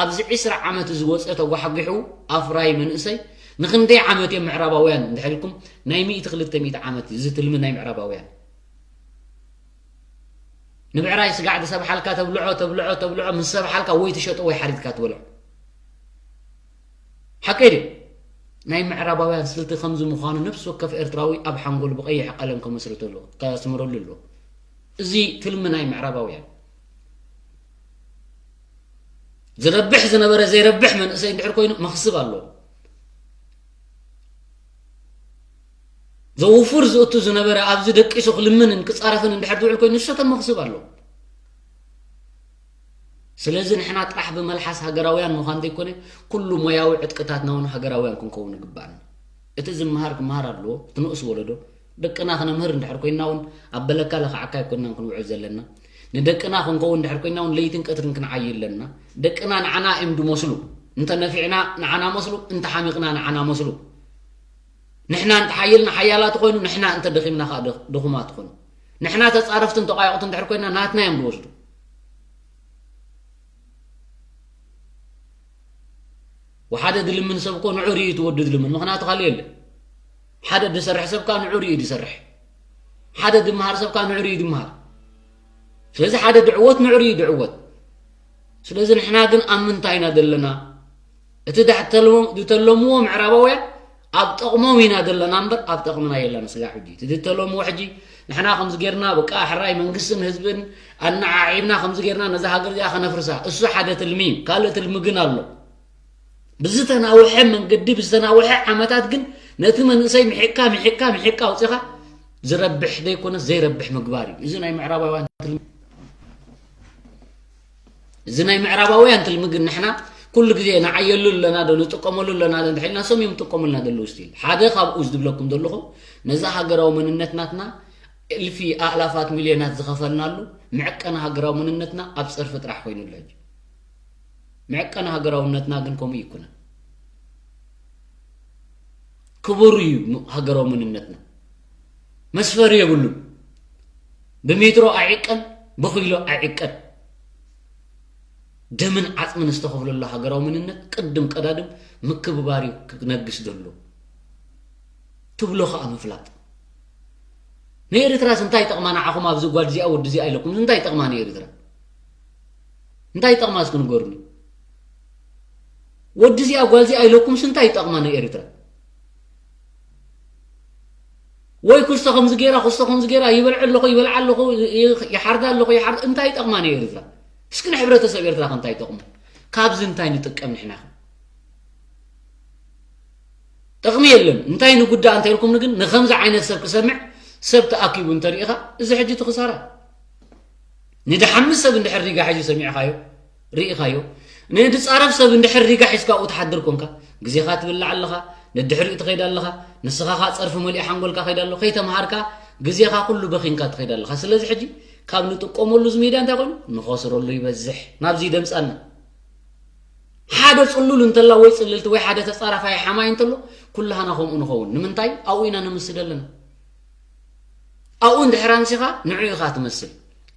ኣብዚ ዒስራ ዓመት እዚ ወፀ ተጓሕጒሑ ኣፍራይ መንእሰይ ንኽንደይ ዓመት እዮም ምዕራባውያን እንድሕር ኢልኩም ናይ ሚእቲ ክልተ ሚእቲ ዓመት እዩ እዚ ትልሚ ናይ ምዕራባውያን። ንብዕራይ ስጋዕ ዝሰብሓልካ ተብልዖ ተብልዖ ተብልዖ ምስ ሰብሓልካ ወይ ትሸጦ ወይ ሓሪድካ ትበልዖ። ሓቀይ ድዩ? ናይ ምዕራባውያን ስልቲ ከምዚ ምዃኑ ነፍሲ ወከፍ ኤርትራዊ ኣብ ሓንጎሉ ብቐይሕ ቀለም ከመስርተሉ ከስምረሉ ኣለዎ። እዚ ትልሚ ናይ ምዕራባውያን። ዝረብሕ ዝነበረ ዘይረብሕ መንእሰይ እንድሕር ኮይኑ መኽስብ ኣለዎ። ዘውፍር ዝእቱ ዝነበረ ኣብዚ ደቂሱ ክልምንን ክጻረፍን እንድሕር ዝውዕል ኮይኑ ንሰቶም መኽስብ ኣለዎ። ስለዚ ንሕና ጥራሕ ብመልሓስ ሃገራውያን ምዃን ዘይኮነ ኩሉ ሞያዊ ዕጥቅታትና እውን ሃገራውያን ክንከውን ይግባኣና። እቲ ዝመሃር ክመሃር ኣለዎ። እቲ ንኡስ ወለዶ ደቅና ክነምህር እንድሕር ኮይና እውን ኣብ በለካ ለኽዓካ ኣይኮንናን ክንውዕል ዘለና። ንደቅና ክንከውን እንድሕር ኮይና እውን ለይትን ቀትርን ክንዓይ ኣለና። ደቅና ንዓና እዮም ዝመስሉ። እንተ ነፊዕና ንዓና መስሉ፣ እንተ ሓሚቕና ንዓና መስሉ። ንሕና እንተ ሓይልና ሓያላት ኮይኑ፣ ንሕና እንተ ደኺምና ከዓ ድኹማት ኮይኑ። ንሕና ተጻረፍትን ተቋየቑትን እንድሕር ኮይና ናትና እዮም ዝወስዱ። ወሓደ ድልምን ሰብ እኮ ንዑ ርእዩ ትወዱ ድልምን ምኽንያቱ ካልእ የለ። ሓደ ድሰርሕ ሰብ ከዓ ንዑ ርእዩ ድሰርሕ። ሓደ ድምሃር ሰብ ካብ ንዕሩ እዩ ድምሃር። ስለዚ ሓደ ድዕወት ንዕሩ እዩ ድዕወት። ስለዚ ንሕና ግን ኣብ ምንታይ ኢና ዘለና? እቲ ዳሕ ተልሞ-፣ ዝተለምዎ ምዕራባውያን ኣብ ጠቕሞም ኢና ዘለና እምበር ኣብ ጠቕምና የለን። ስጋዕ ሕጂ እቲ ዝተለምዎ ሕጂ ንሕና ከምዚ ጌርና በቃ ሕራይ መንግስትን ህዝብን ኣነዓዒብና ከምዚ ጌርና ነዛ ሃገር እዚኣ ከነፍርሳ፣ እሱ ሓደ ትልሚ እዩ። ካልእ ትልሚ ግን ኣሎ። ብዝተናውሐ መንገዲ፣ ብዝተናውሐ ዓመታት ግን ነቲ መንእሰይ ምሒቅካ፣ ምሒቅካ፣ ምሒቅካ ኣውጺኻ ዝረብሕ ዘይኮነስ ዘይረብሕ ምግባር እዩ። እዚ ናይ ምዕራባውያን ትልሚ፣ እዚ ናይ ምዕራባውያን ትልሚ ግን ንሕና ኩሉ ግዜ ንዓየሉ ኣለና ዶ፣ ንጥቀመሉ ኣለና ዶ እንተሒልና፣ ሰም እዮም ዝጥቀሙልና ዘለዉ ስቲል። ሓደ ካብኡ ዝብለኩም ዘለኹ፣ ነዛ ሃገራዊ መንነት ናትና እልፊ ኣእላፋት ሚልዮናት ዝኸፈልናሉ መዕቀኒ ሃገራዊ መንነትና ኣብ ጸርፊ ጥራሕ ኮይኑ ኣሎ ሕጂ። መዕቀኒ ሃገራውነትና ግን ከምኡ ይኩነ። ክቡር እዩ ም-፣ ሃገራዊ መንነትና። መስፈሪ የብሉን። ብሜትሮ ኣይዕቀን፣ ብኪሎ ኣይዕቀን። ደምን ዓጽምን ዝተኸፍለሉ ሃገራዊ መንነት ቅድም ቀዳድም ምክብባር እዩ ክነግስ ዘሎ። ትብሎ ኸኣ ምፍላጥ። ንኤርትራስ እንታይ ይጠቕማ ንዓኹም? ኣብዚ ጓል እዚኣ ወዲ እዚኣ ኢለኩም እንታይ ይጠቕማ ንኤርትራ? እንታይ ይጠቕማ እስኪ ንገሩኒ። ወዲ እዚኣ ጓል እዚኣ ኢለኩምስ እንታይ ይጠቕማ ንኤርትራ? ወይ ክስቶ ከምዚ ገይራ፣ ክስቶ ከምዚ ገይራ፣ ይበልዕ ኣለኹ፣ ይበልዓ ኣለኹ፣ ይ-፣ ይሓርዳ ኣለኹ፣ ይሓርዳ፣ እንታይ ይጠቕማ ንኤርትራ? እስኪ ንሕብረተሰብ ኤርትራ ከ እንታይ ይጠቕሙ? ካብዚ እንታይ ንጥቀም ንሕና ከ? ጥቕሚ የለን። እንታይ ንጉዳእ እንተ ኢልኩምኒ ግን ንኸምዚ ዓይነት ሰብ ክሰምዕ ሰብ ተኣኪቡ እንተ ርኢኻ፣ እዚ ሕጂ እቲ ክሳራ። ንድሓምስ ሰብ እንድሕር ሪጋ ሒዙ ሰሚዕኻዮ፣ ርኢኻዮ፣ ንድጻረፍ ሰብ እንድሕር ሪጋ ሒዝካ ኣብኡ ትሓድር ኮንካ፣ ግዜኻ ትብላዕ ኣለኻ፣ ንድሕሪኡ ትኸይድ ኣለኻ፣ ንስኻ ኸኣ ጸርፊ መሊኡ ሓንጎልካ ከይድ ኣሎ፣ ከይተምሃርካ ግዜኻ ኩሉ በኺንካ ትኸይድ ኣለኻ። ስለዚ ሕጂ ካብ ንጥቀመሉ እዚ ሜድያ እንታይ ኮይኑ ንኸስረሉ ይበዝሕ፣ ናብዚ ይደምጻና። ሓደ ጽሉል እንተላ ወይ ጽልልቲ ወይ ሓደ ተጻራፋይ ሓማይ እንተሎ ኩላህና ከምኡ ንኸውን። ንምንታይ ኣብኡ ኢና ንምስል ኣለና። ኣብኡ እንድሕር ኣምሲኻ ንዕኡ ኢኻ ትመስል።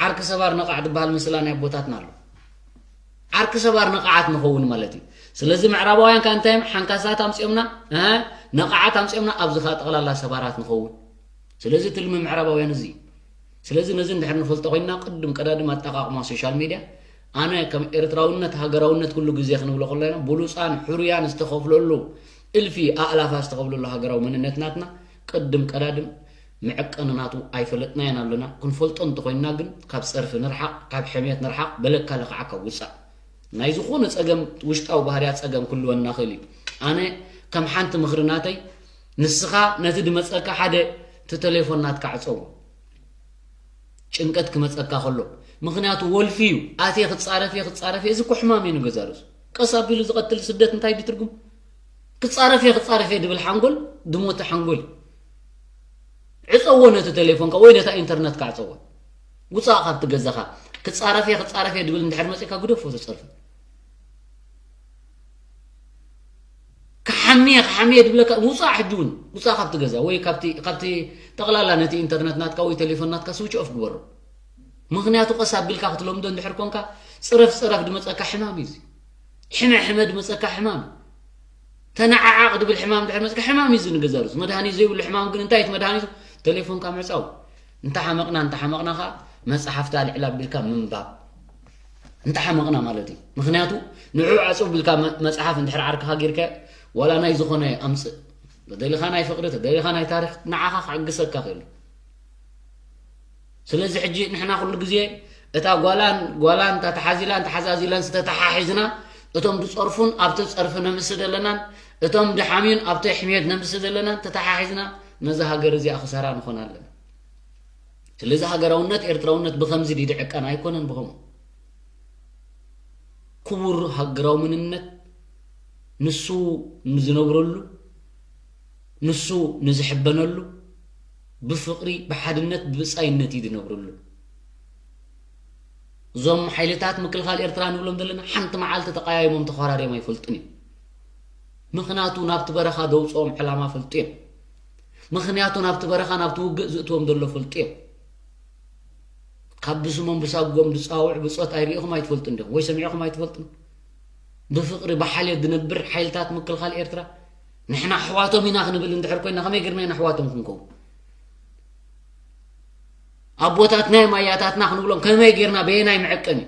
ዓርኪ ሰባር ነቓዕ ዝበሃል ምስላ ናይ ኣቦታትና ኣሎ። ዓርኪ ሰባር ነቓዓት ንኸውን ማለት እዩ። ስለዚ ምዕራባውያን ከ እንታይ እዮም? ሓንካሳት ኣምጺኦምና፣ እ፣ ነቓዓት ኣምጺኦምና፣ ኣብዚ ኸኣ ጠቕላላ ሰባራት ንኸውን። ስለዚ ትልሚ ምዕራባውያን እዚ እዩ። ስለዚ ነዚ እንድሕር ንፈልጦ ኮይንና ቅድም ቀዳድም ኣጠቓቕማ ሶሻል ሜድያ ኣነ ከም ኤርትራውነት ሃገራውነት ኩሉ ግዜ ክንብሎ ከለና ብሉጻን ሕሩያን ዝተኸፍለሉ እልፊ ኣእላፋት ዝተኸፍለሉ ሃገራዊ መንነት ናትና ቅድም ቀዳድም መዐቀኒ ናቱ ኣይፈለጥናዮን ኣለና። ክንፈልጦ እንተኾይንና ግን ካብ ጸርፊ ንርሓቕ፣ ካብ ሕሜት ንርሓቕ፣ በለካ ለኽዓካ ውጻእ። ናይ ዝኾነ ጸገም ውሽጣዊ ባህርያት ጸገም ክህልወና ይኽእል እዩ። ኣነ ከም ሓንቲ ምኽሪ ናተይ ንስኻ ነቲ ድመጸካ ሓደ እቲ ቴሌፎን ናትካ ዕጸዎ። ጭንቀት ክመጸካ ከሎ ምኽንያቱ ወልፊ እዩ። ኣትየ ክጻረፍ እየ ክጻረፍ እየ እዚ እኮ ሕማም እዩ ንገዛ ርእሱ። ቀስ ኣቢሉ ዝቐትል ስደት እንታይ ድዩ ትርጉም? ክጻረፍ እየ ክጻረፍ እየ ድብል ሓንጎል ድሞተ ሓንጎል እዩ። ዕጸዎ ነቲ ቴሌፎንካ ወይ ነታ ኢንተርነትካ ዕጸዎ። ውጻእ ካብቲ ገዛኻ። ክጻረፍ እየ ክጻረፍ እየ ድብል እንድሕር መጺእካ ግደፎ ተጸርፊ። ክሓምየ ክሓምየ ድብለካ ውጻእ ሕጂ እውን ውጻእ ካብቲ ገዛ ወይ ካብቲ ካብቲ ጠቕላላ ነቲ ኢንተርነት ናትካ ወይ ቴሌፎን ናትካ ስዊች ኦፍ ግበሮ። ምኽንያቱ ቀስ ኣቢልካ ክትለምዶ እንድሕር ኮንካ ጽረፍ ጽረፍ ድመጸካ ሕማም እዩ እዚ። ሕመ ሕመ ድመጸካ ሕማም እዩ። ተነዓዓቕ ድብል ሕማም ድሕር መጽካ ሕማም እዩ እዚ ንገዛ ርእሱ። መድሃኒት ዘይብሉ ሕማም ግን እንታይ እቲ መድሃኒቱ? ቴሌፎንካ ምዕጻው። እንተሓመቕና እንተሓመቕና ኸኣ መጽሓፍቲ ኣልዕል ኣቢልካ ምንባብ። እንተሓመቕና ማለት እዩ። ምኽንያቱ ንዑ ዕጽው ቢልካ መ-፣ መጽሓፍ እንድሕር ዓርክኻ ጌርካ ዋላ ናይ ዝኾነ ኣምጽእ። ተደሊኻ ናይ ፍቕሪ፣ ተደሊኻ ናይ ታሪኽ ንዓኻ ክዕግሰካ ክእል። ስለዚ ሕጂ ንሕና ኩሉ ግዜ እታ ጓላን ጓላን እታ ተሓዚላን ተሓዛዚላን ዝተተሓሒዝና እቶም ድጸርፉን ኣብቲ ጸርፊ ነምስድ ኣለናን እቶም ድሓምዩን ኣብቲ ሕምየት ነምስድ ኣለናን ተተሓሒዝና ነዛ ሃገር እዚኣ ክሳራ ንኾን ኣለና። ስለዚ ሃገራውነት ኤርትራውነት ብኸምዚ ድዩ ድዕቀን? ኣይኮነን ብኸምኡ። ክቡር ሃገራዊ መንነት ንሱ ንዝነብረሉ፣ ንሱ ንዝሕበነሉ፣ ብፍቕሪ፣ ብሓድነት፣ ብብጻይነት እዩ ዝነብረሉ። እዞም ሓይልታት ምክልኻል ኤርትራ ንብሎም ዘለና ሓንቲ መዓልቲ ተቐያይሞም ተኾራርዮም ኣይፈልጡን እዮም። ምኽንያቱ ናብቲ በረኻ ዘውጽኦም ዕላማ ፈልጡ እዮም። ምኽንያቱ ናብቲ በረኻ ናብቲ ውግእ ዝእትዎም ዘሎ ፈልጡ እዮም። ካብ ብስሞም ብሳጎም ዝጻውዕ ብጾት ኣይርኢኹም ኣይትፈልጡን ዲኹም ወይ ሰሚዕኹም ኣይትፈልጡን? ብፍቕሪ ብሓልዮት ዝነብር ሓይልታት ምክልኻል ኤርትራ ንሕና ኣሕዋቶም ኢና ክንብል እንድሕር ኮይና ከመይ ጌርና ኢና ኣሕዋቶም ክንከውን? ኣቦታትናይ ማያታትና ክንብሎም ከመይ ጌርና በየናይ መዐቀኒ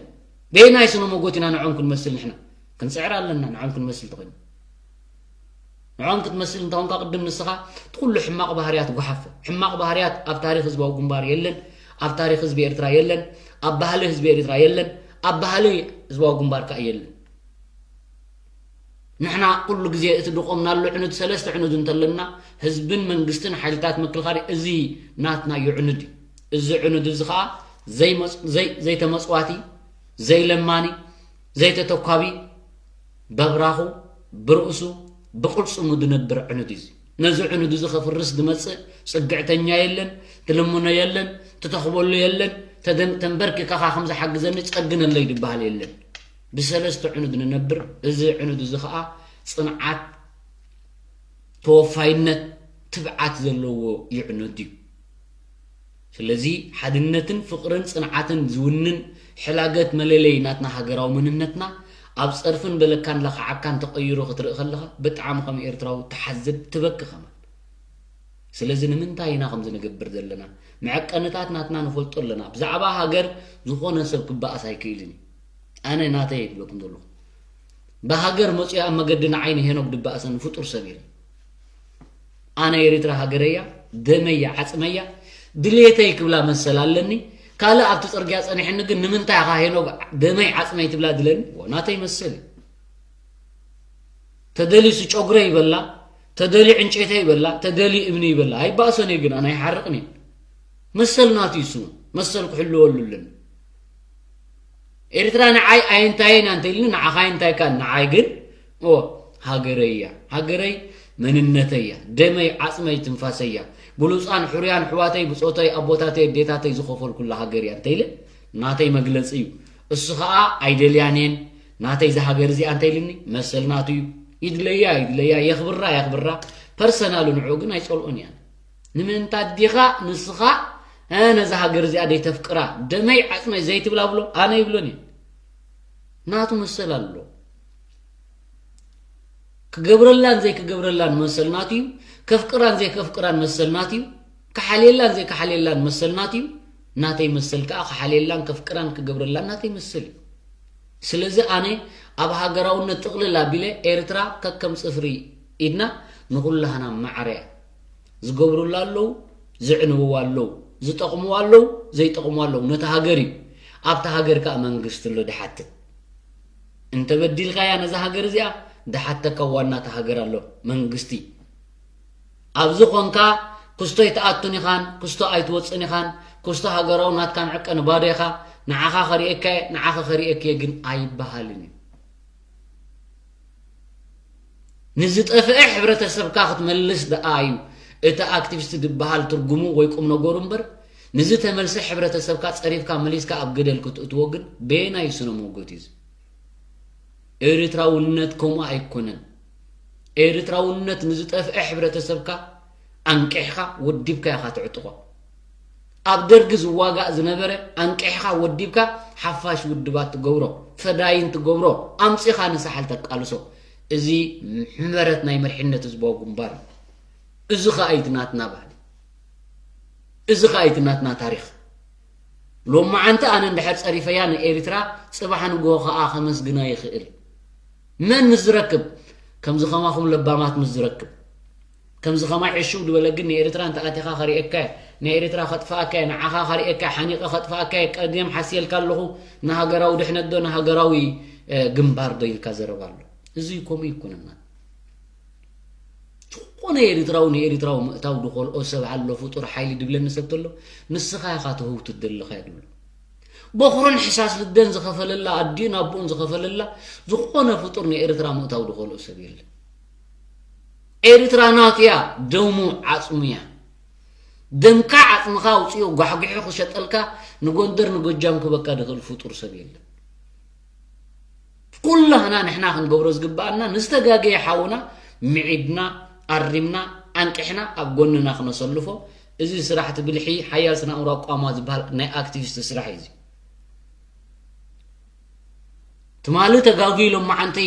በየናይ ስነ መጎት ኢና ንዖም ክንመስል ንሕና ክንፅዕር ኣለና ንዖም ክንመስል ተኮይኑ ንዖም ክትመስል እንተኾንካ ቅድም ንስኻ እቲ ኩሉ ሕማቕ ባህርያት ጓሓፎ ሕማቕ ባህርያት ኣብ ታሪክ ህዝባዊ ግንባር የለን ኣብ ታሪክ ህዝቢ ኤርትራ የለን ኣብ ባህሊ ህዝቢ ኤርትራ የለን ኣብ ባህሊ ህዝባዊ ግንባር ከዓ የለን ንሕና ኩሉ ግዜ እቲ ድቆምናሉ ዕኑድ ሰለስተ ዕኑድ እንተለና ህዝብን መንግስትን ሓይልታት ምክልኻል እዚ ናትና እዩ ዕኑድ እዩ እዚ ዕኑድ እዚ ከዓ ዘይተመፅዋቲ ዘይለማኒ ዘይተተኳቢ በብራኹ ብርእሱ ብቅልፅሙ ዝነብር ዕኑድ እዩ ነዚ ዕኑድ እዚ ከፍርስ ዝመፅእ ፅግዕተኛ የለን ትልምኖ የለን ትተኽበሉ የለን ተንበርኪካኻ ከም ዝሓግዘኒ ፀግነለይ ዝበሃል የለን ብሰለስተ ዕኑድ ንነብር እዚ ዕኑድ እዚ ከዓ ፅንዓት ተወፋይነት ትብዓት ዘለዎ ይዕኑድ እዩ ስለዚ ሓድነትን ፍቕርን ጽንዓትን ዝውንን ሕላገት መለለይ ናትና ሃገራዊ መንነትና ኣብ ጸርፍን በለካን ለኽዓካን ተቐይሩ ክትርኢ ከለኻ ብጣዕሚ ከም ኤርትራዊ ትሓዝን ትበኪ ከማን። ስለዚ ንምንታይ ኢና ከምዚ ንገብር ዘለና? መዐቀንታት ናትና ንፈልጦ ኣለና። ብዛዕባ ሃገር ዝኾነ ሰብ ክበኣስ ኣይክእልን እዩ። ኣነ ናተይ ይብለኩም ዘለኹ። ብሃገር መጺኡ ኣብ መገዲ ንዓይ ንሄኖክ ድበኣሰኒ ፍጡር ሰብ የለን። ኣነ ኤሪትራ ሃገረያ ደመያ ዓጽመያ ድሌተይ ክብላ መሰል ኣለኒ ካልእ ኣብቲ ጽርግያ ጸኒሕኒ ግን ንምንታይ ኢኻ ሄኖክ ደመይ ዓጽመይ ትብላ ድለኒ ናተይ መሰል እዩ ተደልዩ ስጨጉረ ይበላ ተደልዩ ዕንጨይተ ይበላ ተደልዩ እምኒ ይበላ ኣይባእሶን እየ ግን ኣነ ኣይሓርቕን እየ መሰል ናቱ እዩ ስሙ መሰል ክሕልወሉ ኣለኒ ኤርትራ ንዓይ ኣየንታየን ኣንተ ኢልኒ ንዓኻ ኣየንታይካን ንዓይ ግን ኦ ሃገረይ እያ ሃገረይ መንነተይ እያ ደመይ ዓፅመይ ትንፋሰይ እያ ብሉፃን ሕሩያን ኣሕዋተይ ብፆተይ ኣቦታተይ ኣዴታተይ ዝኸፈልኩላ ሃገር እያ እንተ ኢለ ናተይ መግለፂ እዩ እሱ ከዓ ኣይደልያን እየን ናተይ እዛ ሃገር እዚኣ እንተ ኢልኒ መሰል ናቱ እዩ ይድለያ ይድለያ የኽብራ የኽብራ ፐርሰናሉ ንዕኡ ግን ኣይፀልኦን እያ ንምንታ ዲኻ ንስኻ ነዛ ሃገር እዚኣ ደይተፍቅራ ደመይ ዓፅመይ ዘይትብላ ብሎ ኣነ ይብሎን እዩ ናቱ መሰል ኣሎ ክገብረላን ዘይክገብረላን መሰል ናቱ እዩ ከፍቅራን ዘይከፍቅራን መሰል ናቱ እዩ ክሓልየላን ዘይክሓልየላን መሰል ናቱ እዩ ናተይ መሰል ከዓ ክሓልየላን ከፍቅራን ክገብረላን ናተይ መሰል እዩ ስለዚ ኣነ ኣብ ሃገራውነት ጥቕልል ኣቢለ ኤርትራ ከከም ፅፍሪ ኢድና ንኹላህና ማዕረ እያ ዝገብሩላ ኣለዉ፣ ዝዕንብዋ ኣለዉ፣ ዝጠቕምዋ ኣለዉ፣ ዘይጠቕምዋ ኣለዉ። ነታ ሃገር እዩ። ኣብታ ሃገር ከኣ መንግስቲ ኣሎ ድሓትት። እንተበዲልካያ ነዛ ሃገር እዚኣ ድሓተካ ዋና እታ ሃገር ኣሎ መንግስቲ። ኣብዚ ኾንካ ክስቶ ኣይትኣቱን ኢኻን ክስቶ ኣይትወፅን ኢኻን ክስቶ ሃገራዊ ናትካ መዕቀኒ ባዶ ኢኻ ንዓኻ ከርእየካ እየ ንዓኺ ከርእየኪ እየ ግን ኣይበሃልን እዩ። ንዝጠፍአ ሕብረተሰብካ ክትመልስ ደኣ እዩ እቲ ኣክቲቪስት ዝበሃል ትርጉሙ ወይ ቁምነገሩ እምበር፣ ንዝተመልሰ ሕብረተሰብካ ጸሪፍካ መሊስካ ኣብ ገደል ክትእትዎ ግን በየናይ ስነ መጎት እዩ እዚ? ኤርትራውነት ከምኡ ኣይኮነን። ኤርትራውነት ንዝጠፍአ ሕብረተሰብካ ኣንቂሕካ ወዲብካ ኢኻ ትዕጥቖ። ኣብ ደርጊ ዝዋጋእ ዝነበረ ኣንቂሕኻ ወዲብካ ሓፋሽ ውድባት ትገብሮ፣ ፈዳይን ትገብሮ፣ ኣምጺኻ ንሳሕል ተቃልሶ። እዚ ሕመረት ናይ መሪሕነት ህዝባዊ ግንባር እዩ። እዚ ኸኣ እዩ እቲ ናትና ባህሊ። እዚ ኸኣ እዩ እቲ ናትና ታሪኽ። ሎማዓንቲ ኣነ እንድሕር ጸሪፈያ ንኤሪትራ ጽባሕ ንግሆ ኸኣ ከመስግና ይኽእል። መን ምስ ዝረክብ? ከምዚ ኸማኹም ለባማት ምስ ዝረክብ። ከምዚ ኸማይ ዕሽው ዝበለ ግን ንኤርትራ እንተ ኣቲኻ ኸርእየካ እየ፣ ንኤርትራ ኸጥፍኣካ እየ፣ ንዓኻ ኸርእየካ እየ፣ ሓኒቐ ኸጥፍኣካ እየ፣ ቀደም ሓስየልካ ኣለኹ፣ ንሃገራዊ ድሕነት ዶ ንሃገራዊ ግንባር ዶ ኢልካ ዘረባ ኣሎ። እዚ ከምኡ ኣይኮነና። ዝኾነ ኤርትራዊ ንኤርትራዊ ምእታው ዝኸልኦ ሰብ ኣሎ ፍጡር ሓይሊ ድብለኒ ሰብ ተሎ ንስኻ ኢኻ ትህውትት ዘለኻ እየ ድብሎ። በኹርን ሕሳስ ልደን ዝኸፈለላ ኣዲኡን ኣቦኡን ዝኸፈለላ ዝኾነ ፍጡር ንኤርትራ ምእታው ዝኸልኦ ሰብ የለን። ኤርትራ ናቱ እያ፣ ደሙ ዓጽሙ እያ። ደምካ ዓጽምኻ ኣውጺኡ ጓሕጒሑ ክሸጠልካ ንጎንደር ንጎጃም ክበካ ዝኽእል ፍጡር ሰብ የለን። ኩላህና ንሕና ክንገብሮ ዝግብኣና ንዝተጋገየ ሓውና ምዒድና ኣሪምና ኣንቂሕና ኣብ ጎንና ክነሰልፎ እዚ ስራሕ እቲ ብልሒ ሓያል ስነ ኣእምሮ ኣቋማ ዝበሃል ናይ ኣክቲቪስት ስራሕ እዩ እዚ ትማሊ ተጋግዩ ሎማዓንቲ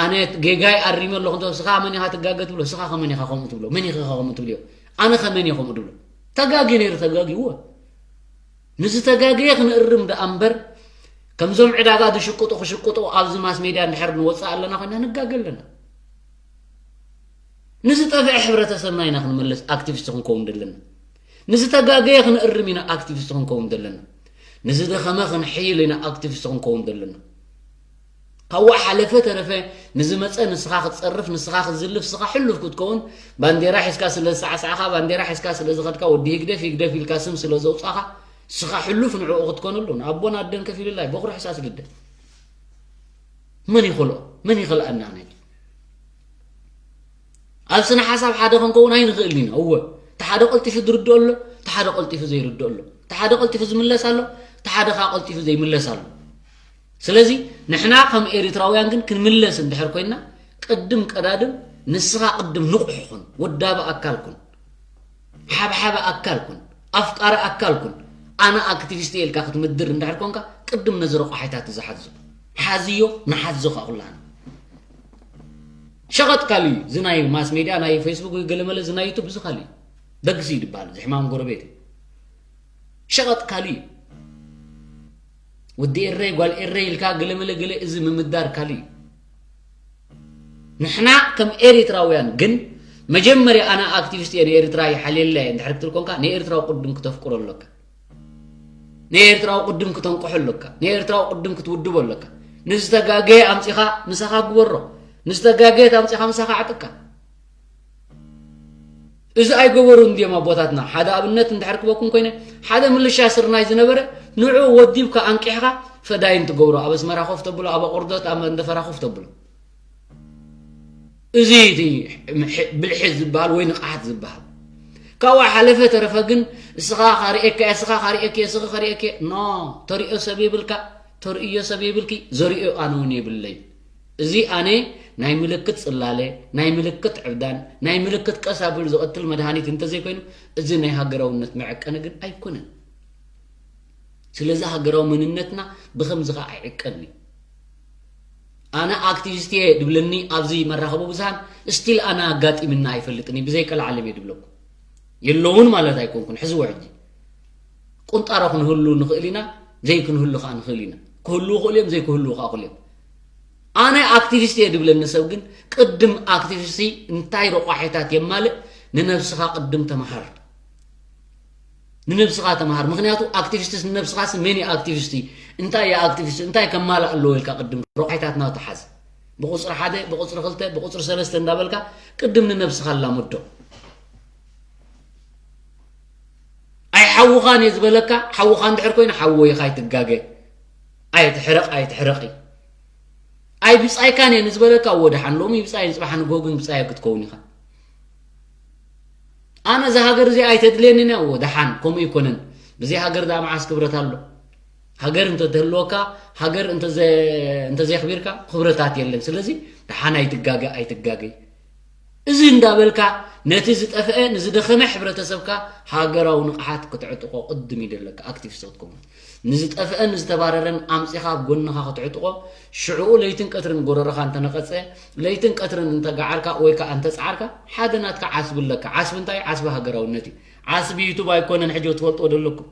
ኣነ ጌጋይ ኣሪመ ኣለኹ እንተ ስኻ መን ኢኻ ትጋገ ትብሎ ስኻ ከመን ኢኻ ከምኡ ትብሎ መን ኢኻ ከምኡ ትብልዮ ኣነ ከመን እየ ከምኡ ትብሎ ተጋግዩ ነይሩ ተጋግይዎ ንዝተጋገየ ክንእርም ደኣ እምበር፣ ከምዞም ዕዳጋ ዝሽቅጡ ክሽቅጡ ኣብዚ ማስ ሜድያ እንድሕር ንወፅእ ኣለና ኮይና ንጋገ ኣለና። ንዝጠፍአ ሕብረተሰብና ኢና ክንምልስ ኣክቲቪስት ክንከውን ዘለና። ንዝተጋገየ ክንእርም ኢና ኣክቲቪስት ክንከውን ዘለና። ንዝደኸመ ክንሕይል ኢና ኣክቲቪስት ክንከውን ዘለና። ካብኡ ሓለፈ ተረፈ ንዝመፀ ንስኻ ክትፀርፍ፣ ንስኻ ክትዝልፍ፣ ንስኻ ሕሉፍ ክትከውን፣ ባንዴራ ሒዝካ ስለ ዝሰዕሳዕኻ፣ ባንዴራ ሒዝካ ስለ ዝኸድካ፣ ወዲ ህግደፍ ህግደፍ ኢልካ ስም ስለ ዘውፃኻ፣ ንስኻ ሕሉፍ ንዕኡ ክትኮነሉ ንኣቦን ኣደን ከፊሉላይ በኹሪ ሕሳስ ግደ መን ይኽልኦ? መን ይኽልኣና? ነቲ ኣብ ስነ ሓሳብ ሓደ ክንከውን ኣይንኽእልን ኢና። እወ፣ እቲ ሓደ ቀልጢፉ ዝርድኦ ኣሎ፣ እቲ ሓደ ቀልጢፉ ዘይርድኦ ኣሎ፣ እቲ ሓደ ቀልጢፉ ዝምለስ ኣሎ፣ እቲ ሓደ ከዓ ቀልጢፉ ዘይምለስ ኣሎ። ስለዚ ንሕና ከም ኤሪትራውያን ግን ክንምለስ እንድሕር ኮይና፣ ቅድም ቀዳድም ንስኻ ቅድም ንቑሕ ኩን፣ ወዳቢ ኣካል ኩን፣ ሓብሓቢ ኣካል ኩን፣ ኣፍቃሪ ኣካል ኩን። ኣነ ኣክቲቪስት እየ ኢልካ ክትምድር እንድሕር ኮንካ፣ ቅድም ነዚ ረቋሒታት እዚ ሓዞ። ሓዝዮ፣ ንሓዞ ከዓ ኩላህና። ሸቐጥ ካልእ እዩ። እዚ ናይ ማስ ሜድያ፣ ናይ ፌስቡክ፣ ገለመለ፣ እዚ ናይ ዩቱብ፣ እዚ ካልእ እዩ። ደግሲ እዩ ዝበሃል፣ እዚ ሕማም ጎረቤት እዩ። ሸቐጥ ካልእ እዩ። ወዲ ኤረይ፣ ጓል ኤረይ ኢልካ ገለመለ ገለ፣ እዚ ምምዳር ካልእ እዩ። ንሕና ከም ኤሪትራውያን ግን፣ መጀመርያ ኣነ ኣክቲቪስት እየ፣ ንኤርትራ ይሓልየላ እየ እንድሕር ክትብል ኮንካ፣ ንኤርትራዊ ቅድም ክተፍቅሮ ኣለካ። ንኤርትራዊ ቅድም ክተንቅሖ ኣለካ። ንኤርትራዊ ቅድም ክትውድቦ ኣለካ። ንዝተጋገየ ኣምጺኻ ምሳኻ ግበሮ። ንዝተጋገየት ኣምጺኻ ምሳኻ ኣዕጥቃ። እዚ ኣይገበሩን ድዮም ኣቦታትና? ሓደ ኣብነት እንድሕር ክበኩም ኮይነ፣ ሓደ ምልሻ ስርናይ ዝነበረ፣ ንዑ ወዲብካ ኣንቂሕካ ፈዳይን ትገብሮ። ኣብ ኣስመራ ኮፍ ተብሎ፣ ኣብ ኣቑርደት፣ ኣብ መንደፈራ ኮፍ ተብሎ። እዚ እቲ ብልሒ ዝበሃል ወይ ንቕሓት ዝበሃል። ካብኡ ሓለፈ ተረፈ ግን፣ እስኻ ካርእየካ፣ እስኻ ካርእየኪ፣ እስኺ ካርእየኪ፣ ኖ፣ ተርእዮ ሰብ የብልካ፣ ተርእዮ ሰብ የብልኪ፣ ዘርእዮ ኣነ እውን የብለይ። እዚ ኣነ ናይ ምልክት ጽላለ፣ ናይ ምልክት ዕብዳን፣ ናይ ምልክት ቀስ ኣቢሉ ዝቐትል መድሃኒት እንተዘይኮይኑ፣ እዚ ናይ ሃገራውነት መዐቀኒ ግን ኣይኮነን። ስለዚ ሃገራዊ መንነትና ብኸምዚ ኸኣ ኣይዕቀን እዩ። ኣነ ኣክቲቪስት እየ ድብለኒ ኣብዚ መራኸቢ ብዙሃን፣ ስቲል ኣነ ኣጋጢምና ኣይፈልጥን እዩ፣ ብዘይ ቀልዓለም እየ ድብለኩም። የለውን ማለት ኣይኮንኩን፣ ሕዝዎ ሕጂ። ቁንጣሮ ክንህሉ ንኽእል ኢና፣ ዘይክንህሉ ኸኣ ንኽእል ኢና። ክህልዉ ይኽእሉ እዮም፣ ዘይክህልዉ ኸኣ ይኽእሉ እዮም። ኣነ ኣክቲቪስት እየ ድብለኒ ሰብ ግን፣ ቅድም ኣክቲቪስት እንታይ ረቋሒታት የማልእ፣ ንነብስኻ ቅድም ተምሃር። ንነብስኻ ተምሃር። ምኽንያቱ ኣክቲቪስትስ ንነብስኻስ መን እዩ ኣክቲቪስት? እንታይ እዩ ኣክቲቪስት? እንታይ ከማልእ ኣለዎ ኢልካ ቅድም ረቋሒታት ናቱ ሓዝ። ብቁጽሪ ሓደ፣ ብቁጽሪ ክልተ፣ ብቁጽሪ ሰለስተ እንዳበልካ ቅድም ንነብስኻ ኣላምዶ። ኣይ ሓውኻን እየ ዝበለካ፣ ሓውኻ እንድሕር ኮይኑ ሓወይ ኢኻ ኣይትጋገ። ኣይትሕረቕ፣ ኣይትሕረቒ። ኣይ ብጻይካን እየ ንዝበለካ፣ እወ ደሓን ሎሚ ብጻይ፣ ጽባሕ ንግሆ ግን ብጻይ ክትከውን ኢኻ። ኣነ እዛ ሃገር እዚኣ ኣይተድልየንን እያ። እወ ደሓን ከምኡ ኣይኮነን። ብዘይ ሃገር ደኣ መዓስ ክብረት ኣሎ? ሃገር እንተትህልወካ፣ ሃገር እንተዘ-፣ እንተዘየኽቢርካ ክብረታት የለን። ስለዚ ደሓን ኣይትጋገ፣ ኣይትጋገይ። እዚ እንዳበልካ ነቲ ዝጠፍአ፣ ንዝደኸመ ሕብረተሰብካ ሃገራዊ ንቕሓት ክትዕጥቖ ቅድም ይደለካ፣ ኣክቲቪስት ክትከውን። ንዝጠፍአን ንዝተባረረን ኣምጺኻ ኣብ ጎንኻ ክትዕጥቖ፣ ሽዕኡ ለይትን ቀትርን ጎረረኻ እንተነቐጸ፣ ለይትን ቀትርን እንተገዓርካ ወይ ከኣ እንተጸዓርካ፣ ሓደ ናትካ ዓስቢ ኣለካ። ዓስቢ እንታይ? ዓስቢ ሃገራውነት እዩ። ዓስቢ ዩቱብ ኣይኮነን፣ ሕጂ ትፈልጥዎ ዘለኩም።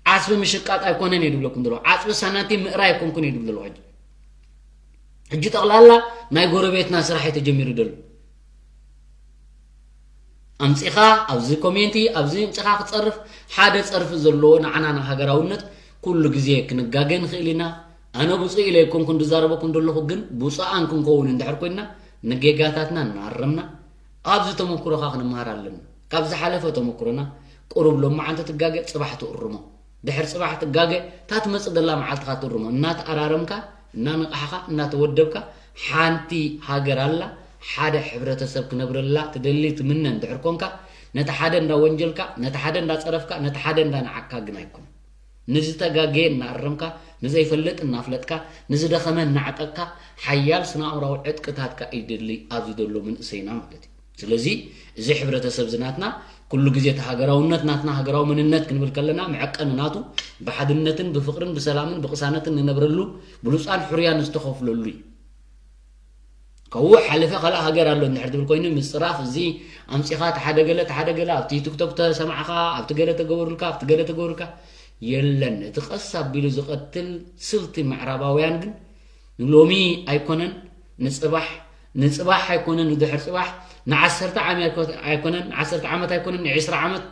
ዓስቢ ምሽቃጥ ኣይኮነን እየ ድብለኩም ዘለኹ። ዓስቢ ሳናቲም ምእራይ ኣይኮንኩን እየ ድብል ዘለኹ። ሕጂ፣ ሕጂ ጠቕላላ ናይ ጎረቤትና ስራሕ እዩ ተጀሚሩ ዘሎ። ኣምጺኻ ኣብዚ ኮሜንቲ፣ ኣብዚ ኣምጺኻ ክጸርፍ፣ ሓደ ጸርፊ ዘለዎ ንዓና ንሃገራውነት ኩሉ ግዜ ክንጋገ ንኽእል ኢና። ኣነ ብፁዕ ኢለ ኣይኮንኩን ዝዛረበኩም ዘለኹ፣ ግን ብፁዓን ክንከውን እንድሕር ኮይንና፣ ንጌጋታትና እናኣረምና፣ ኣብዚ ተመኩሮኻ ክንመሃር ኣለና። ካብ ዝሓለፈ ተመኩሮና፣ ቁሩብ ሎማዓንቲ ትጋገ፣ ጽባሕ ትእርሞ። ድሕሪ ጽባሕ ትጋገ፣ እታ ትመጽእ ዘላ መዓልትኻ ትእርሞ። እናተኣራረምካ፣ እናነቓሕኻ፣ እናተወደብካ፣ ሓንቲ ሃገር ኣላ፣ ሓደ ሕብረተሰብ ክነብረላ ትደሊ ትምነ እንድሕር ኮንካ፣ ነቲ ሓደ እንዳ ወንጀልካ፣ ነቲ ሓደ እንዳ ጸረፍካ፣ ነቲ ሓደ እንዳ ነዓቕካ ግን ኣይኮነን። ንዝተጋገየ እናኣረምካ፣ ንዘይፈልጥ እናፍለጥካ፣ ንዝደኸመ እናዕጠቕካ፣ ሓያል ስነ-ኣእምራዊ ዕጥቅታትካ እዩ ድሊ ኣብዚ ዘሎ መንእሰይና ማለት እዩ። ስለዚ እዚ ሕብረተሰብ እዚ ናትና ኩሉ ግዜ እቲ ሃገራውነት ናትና ሃገራዊ መንነት ክንብል ከለና መዐቀኒ ናቱ ብሓድነትን ብፍቕርን ብሰላምን ብቕሳነትን ንነብረሉ ብሉጻን ሕሩያን ዝተኸፍለሉ እዩ። ካብኡ ሓለፈ ካልእ ሃገር ኣሎ እንድሕር ትብል ኮይኑ ምጽራፍ እዚ ኣምጺኻ እቲ ሓደ ገለ እቲ ሓደ ገለ ኣብቲ ቲክቶክ ተሰማዕኻ ኣብቲ ገለ ተገበሩልካ ኣብቲ ገለ ተገበሩልካ የለን። እቲ ቀስ ኣቢሉ ዝቐትል ስልቲ ምዕራባውያን ግን ንሎሚ ኣይኮነን፣ ንጽባሕ፣ ንጽባሕ ኣይኮነን፣ ንድሕር ጽባሕ፣ ንዓሰርተ ዓመት ኣይኮ-፣ ኣይኮነን፣ ንዓሰርተ ዓመት ኣይኮነን፣ ንዒስራ ዓመት፣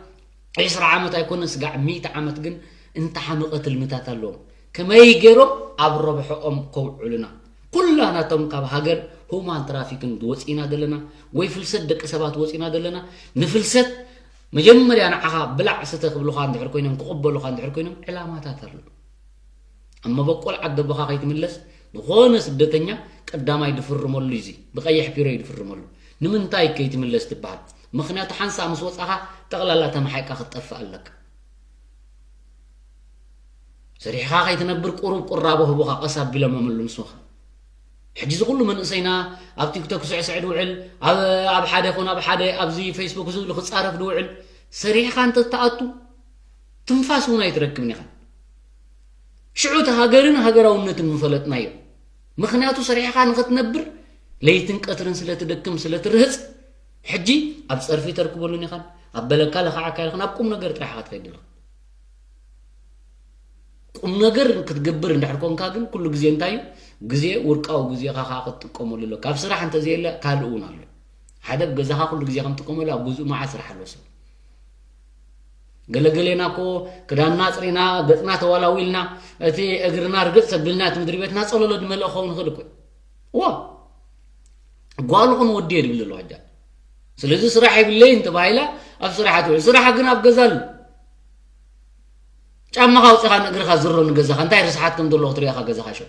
ዒስራ ዓመት ኣይኮነን፣ ስጋዕ ሚእቲ ዓመት ግን እንተሓመቐ ትልምታት ኣለዎም። ከመይ ገይሮም ኣብ ረብሐኦም ከውዕሉና? ኩላናቶም ካብ ሃገር ሁማን ትራፊክን ወፂና ዘለና፣ ወይ ፍልሰት ደቂ ሰባት ወፂና ዘለና፣ ንፍልሰት መጀመርያ ንዓኻ ብላዕ ስተ ክብሉኻ እንድሕር ኮይኖም፣ ክቕበሉኻ እንድሕር ኮይኖም፣ ዕላማታት ኣሎ። ኣብ መበቆል ዓዲ ኣቦኻ ከይትምለስ ዝኾነ ስደተኛ ቀዳማይ ድፍርመሉ እዩ። እዚ ብቐይሕ ፒሮ እዩ ድፍርመሉ። ንምንታይ ከይትምለስ ትበሃል? ምኽንያቱ ሓንሳእ ምስ ወጻኻ ጠቕላላ ተመሓይቃ ክትጠፍእ ኣለካ። ሰሪሕኻ ከይትነብር ቁሩብ ቁራቦ ህቡኻ፣ ቀስ ኣቢሎም ኣምሉ ምስኻ። ሕጂ እዚ ኩሉ መንእሰይና ኣብ ቲክቶክ ስዕስዕ ድውዕል፣ ኣብ፣ ኣብ ሓደ ኮነ ኣብ ሓደ ኣብዚ ፌስቡክ ዝብሉ ክጻረፍ ድውዕል፣ ሰሪሕኻ እንተትኣቱ ትንፋስ እውን ኣይትረክብን ኢኻ። ሽዑ እቲ ሃገርን ሃገራውነትን ምፈለጥናዮ። ምኽንያቱ ሰሪሕኻ ንኽትነብር ለይትን ቀትርን ስለ ትደክም፣ ስለ ትርህጽ፣ ሕጂ ኣብ ጸርፊ ተርክበሉን ኢኻን፣ ኣብ በለካ ለኻዕካ ኢልኻን፣ ኣብ ቁም ነገር ጥራሕ ኢኻ ትኸይድ ዘለኻ። ቁም ነገር ክትገብር እንድሕር ኮንካ ግን ኩሉ ግዜ እንታይ እዩ? ግዜ፣ ውርቃዊ ግዜኻ ኸዓ ክትጥቀመሉ ኣሎ። ካብ ስራሕ እንተዘየለ ካልእ እውን ኣሎ። ሓደ ኣብ ገዛኻ ኩሉ ግዜ ከም ትጥቀመሉ ኣብ ገዝኡ መዓት ስራሕ ኣለዎ ሰብ። ገለገሌና እኮ ክዳንና ኣጽሪና፣ ገጽና ተዋላዊልና፣ እቲ እግርና ርግጽ ተብልና፣ እቲ ምድሪ ቤትና ጸለሎ ድመልኦ ክኸውን ይኽእል እኮ እዩ። እዋ፣ ጓል ኹን ወዲ እየ ድብል ዘሎ ሕጃ። ስለዚ ስራሕ የብለይን ተባሂላ ኣብ ስራሕ ትውዕል። ስራሕ ግን ኣብ ገዛ ኣሎ። ጫማኻ ኣውጺኻ ንእግርኻ ዝሮ ንገዛኻ፣ እንታይ ርስሓት ከም ዘለዎ ክትሪኦ ኢኻ ገዛኻ ሸው።